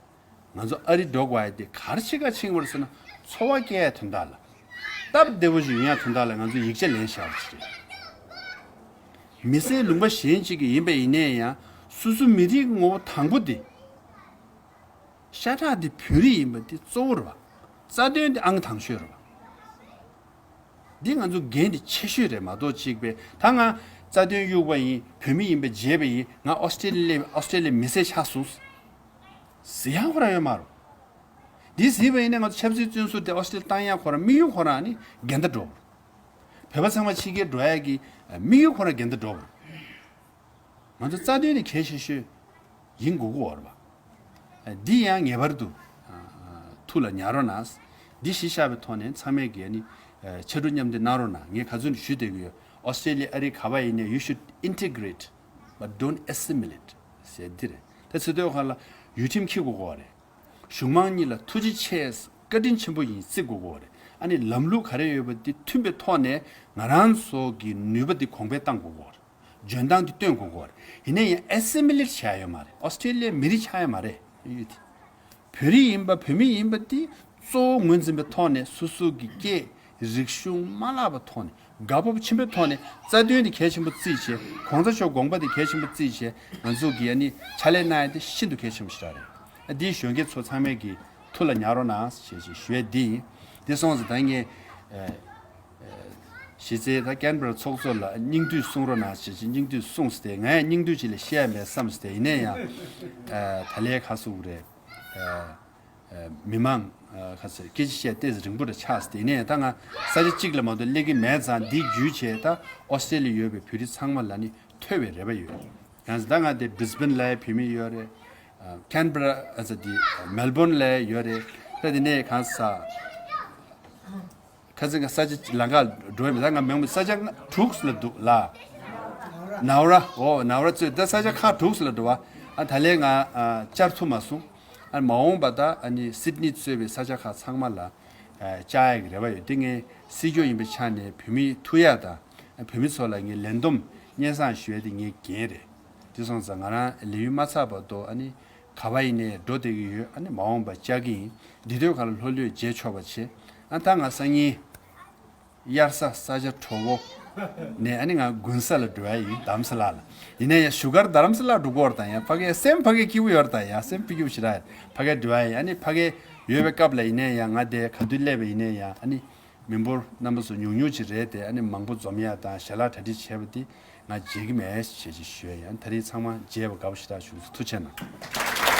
ང་ཚོ་ཨ་རི་འགྲོ་དགོས་ཡ་དེ་ག་རེ་བྱེད་ག་ཕྱིན་པ་རེད་ཟེར་ན། འཚོ་བ་སྐྱེལ་ཡ་དོན་དག་ལ། སྟབས་བདེ་པོ་ཞིག་ཡོང་ཡ་དོན་དག་ལ་ང་ཚོ་ཡིག་ཆ་ལེན་བཞག་པ་ཞིག་རེད། མི་སེར་ལུང་པ་གཞན་ཅིག་གི་ཡིན་པ་ཡིན་ནའི་ཡང་སོ་སོ་མི་རིགས་ངོ་བོ་དང་པོ་དེ། ཤ་ཁྲག་དེ་བོད་རིགས་ཡིན་པ་དེ་གཙོ་བོ་རེད་པ། རྩ་དོན་དེ་ཨང་དང་ཤོས་རེད་པ། འདི་ང་ཚོ་འགན་དེ་ཆེ་ཤོས་རེད་མ་གཏོགས་ཅིག་པའི་ད་ང་རྩ་དོན་གཡུག་པ་ཡིན། བོད་མི་ཡིན་པ་བརྗེད་པ་ཡིན། ང་ཨོ་སི་ཀྲི་ལི་ཡ་ཨོ་སི་ཀྲི་ལི་ཡ་མི་སེར་ཆགས་སོང་ཟེར་ཡ་ཁོ་རང་ཡོད་མ་རེད། འདི་ཟེར་བ་ཡིན་ན་ང་ཚོ་ཆབ་སྲིད་བཙོན་ཟུར་དེ་ཨོ་སི་ཀྲི་ལི་ཡ་བཏང་ཡ་ཁོ་རང་དམིགས་ཡུལ་ཁོ་རང་ནི་འགལ་ཟླ་འགྲོ་བ་རེད། བོད་པ་ཚང་མ་ཕྱི་རྒྱལ་འགྲོ་ཡ་གི་དམིགས་ཡུལ་ཁོ་རང་འགལ་ཟླ་འགྲོ་བ་རེད། ང་ཚོ་རྩ་དོན་ནི་གལ་ཆེ་ཤོས་ཡིན་དགོས་ཀྱི་ཡོད་རེད་པ། འདི་ཡང་ངེས་པར་དུ་ཐུགས་ལ་ཉར་རོགས་གནང་། འདི་གཞི་བཞག་པའི་ཐོག་ནས་ཚང་མས་ཀྱིས་ནི་ཕྱར་གྲུ་མཉམ་འདེགས་གནང་རོགས་གནང་། ངས་ག་ཚོད་ཞུ་བསྡད་ཀྱི་ཡོད། ཨོ་སི་ཀྲི་ལི་ཡ་ཨ་རི་ག་པར་ཡིན་ནའི་you should integrate but don't assimilate ཟེར་འདི་རེད། ད་ཚེ་སྟོད་ཁ་ལ་ཡུལ་ཁྲིམས་འཁྱེར་དགོས་ཀྱི་ཡོད་རེད། གཞུང་མང་གཉིས་ལ་ཐུགས་རྗེ་ཆེ། བཀའ་དྲིན་ཆེན་པོ་ཡིན་བརྩི་དགོས་ཀྱི་ཡོད་རེད། ཨ་ནི་ལམ་ལུགས་ག་རེ་ཡོད་པ་འདི་མཐུན་པའི་ཐོག་ནས་ང་རང་ཚོ་གི་ནུས་པ་འདི་གོང་འཕེལ་བཏང་དགོས་ཀྱི་ཡོད་རེད། འཇོན་ཐང་འདི་སྟོན་དགོས་ཀྱི་ཡོད་རེད། ཡིན་ན་ཡང་ཨེ་སི་མི་ལེ་ཊི་བྱ་ཡ་ཡོད་མ་རེད། ཨོ་སི་ཀྲི་ལི་ཡའི་མི་རིགས་ཆགས་ཡ་མ་རེད། ཡུལ་དེ་བོད་རིགས་ཡིན་པ་བོད་མི་ཡིན་པ་འདི་གཙོ་བོ་ངོས་འཛིན་པའི་ཐོག་ནས་སོ་སོ་གི་སྐད་རིག་གཞུང་མ་བརླག་པའི་ཐོག་ནས། དགའ་སྤོབས་ཆེན་པོའི་ཐོག་ནས་རྩ་དོན་དེ་གལ་ཆེན་པོ་བརྩིས་བྱས། གོང་ས་མཆོག་དགོངས་པ་དེ་གལ་ཆེན་པོ་བརྩིས་བྱས། ང་ཚོ་གིས་ཨ་ནི་ཕྱག་ལས་གནང་ཡ་དེ་ཤིན་ཏུ་གལ་ཆེན་པོ་ཞིག་རེད། ཨ་འདིའི་གཞོན་སྐྱེས་ཚོ་ཚང་མས་ཀྱི་ཐུགས་ལ་ཉར་རོགས་གནང་ཞེས་ཞེས་ཞུ་ཡ་འདི་ཡིན། འདི་སོང་ཙང་ད་ངས་ཨ་ཨ་གཞི་རྩའི་ད་ཀན་བྷ་ར་ཚོགས་གཙོ་ལ་སྙིང་བསྡུས་གསུང་རོགས་གནང་ཞེས་ཞེས་སྙིང་བསྡུས་གསུངས་ཏེ། ང་ཡང་སྙིང་བསྡུས་ཅིག་ལས་བཤད་ཡ་མེད་བསམས་ཏེ། ཡིན་ན་ཡང་ཨ་ད་ལས་ཁ་སུ་རེད། ཨ་ཨ་མི་མང་ཨ་ཁ་ཟེར་སྐད་ཆ་བཤད་ཏེ་རིང་པོ་རེ་ཆགས་ཟེར། དེ་ནས་ད་ང་ས་ཆ་གཅིག་ལ་མ་གཏོགས་སླེབས་ཀྱི་མེད་ཙང་། འདི་བརྒྱུད་བྱས་ད་ཨོ་སི་ཀྲི་ལི་ཡ་ཡོད་པའི་བོད་རིགས་ཚང་མ་ལ་ནི་ཐོས་པའི་རེ་བ་ཡོད། ཡང་ད་ང་དེ་བྷི་རི་སི་བན་ལ་བོད་མི་ཡོད་རེད། ཨ་ཀན་བྷ་ར་ཨ་ཟེར་དེ་མེལ་བོན་ལ་ཡོད་རེད། ད་དེ་ནས་གང་ས། ཁ་སང་ང་ས་ཆ་ལམ་ཁ་འགྲོ་ཡི་མེད། ད་ང་མེལ་བོན་ས་ཆ་ལྔ་དྲུག་ལ་འདུག་ལ། ནའོ་ར། ཨོ་ནའོ་ར་གཙོས་ད་ས་ཆ་ཁག་དྲུག་ལ་འགྲོ་བ། ཨ་ད་ལས་ང་ཨ་བཅར་ཐུབ་མ་སོང་། ཨ་མ་འོངས་པ་ད་ཨ་ནི་སིད་ནི་གཙོས་པའི་ས་ཆ་ཁག་ཚང་མ་ལ་ཨ་བཅར་ཡག་གི་རེ་བ་ཡོད། དེ་ངས་སྲིད་སྐྱོང་ཡིན་པའི་ཆ་ནས་བོད་མི་ཐུག་ཡག་དང་། ཨ་བོད་མི་ཚོ་ལ་ངས་ལན་འདེབས་སྙན་སེང་ཞུ་ཡ་དེ་ངའི་འགན་རེད། དེ་སོང་ཙང་ང་རང་ལས་ཡུན་མ་ཚར་བར་དུ་ཨ་ནི་ག་པར་ཡིན་ནའི་འགྲོ་བསྡད་ཀྱི་ཡོད། ཨ་ནི་མ་འོངས་པ་བཅར་གྱི་ཡིན། འདི་དུས་ག་ལ་ལྷོད་ལྷོད་མཇལ་ཆོག་པ་བྱེད། ཨ་ད་ང་སང་ཉིན་དབྱར་ས་ས་ཆ་དྲོ་པོ་ནས་ཨ་ནི་ང་དགུན་ས་ལ་འགྲོ་ཡ་ཡིན། རྡ་རམ་ས་ལ་ལ། ཡིན་ན་ཡང་བཞུགས་སྒར་རྡ་རམ་ས་ལ་འགྲོ་གི་ཡོད་རེད། ད་ཡང་ཕ་གི་སེམས་ཕ་གི་སྐྱིད་པོ་ཡོད་རེད། ད་ཡང་སེམས་སྐྱིད་པོ་ཞེ་དྲག་ཕ་གི་འགྲོ་ཡ་ཡིན། ཨ་ནི་ཕ་གི་ཡོད་པའི་སྐབས་ལ་ཡིན་ན་ཡང་། ང་དེ་ག་དུས་སླེབས་པ་ཡིན་ན་ཡང་ཨ་ནི་མི་འབོར་རྣམ་པ་ཚོ་ཉུང་ཉུང་ཅིག་རེད་དེ། ཨ་ནི་མང་པོ་འཛོམས་ཡ་དང་ཞལ་ལག་གྲ་སྒྲིག་བྱས་པ་དེ་ང་བརྗེད་ཀྱི་མེད་ཞེས་ཞུ་ཡ་ཡིན། ད་རེས་ཚང་མ་མཇལ་བ་དགའ་པོ་ཞེ་དྲག་བྱུང་སོང་། ཐུགས་རྗེ་གནང་།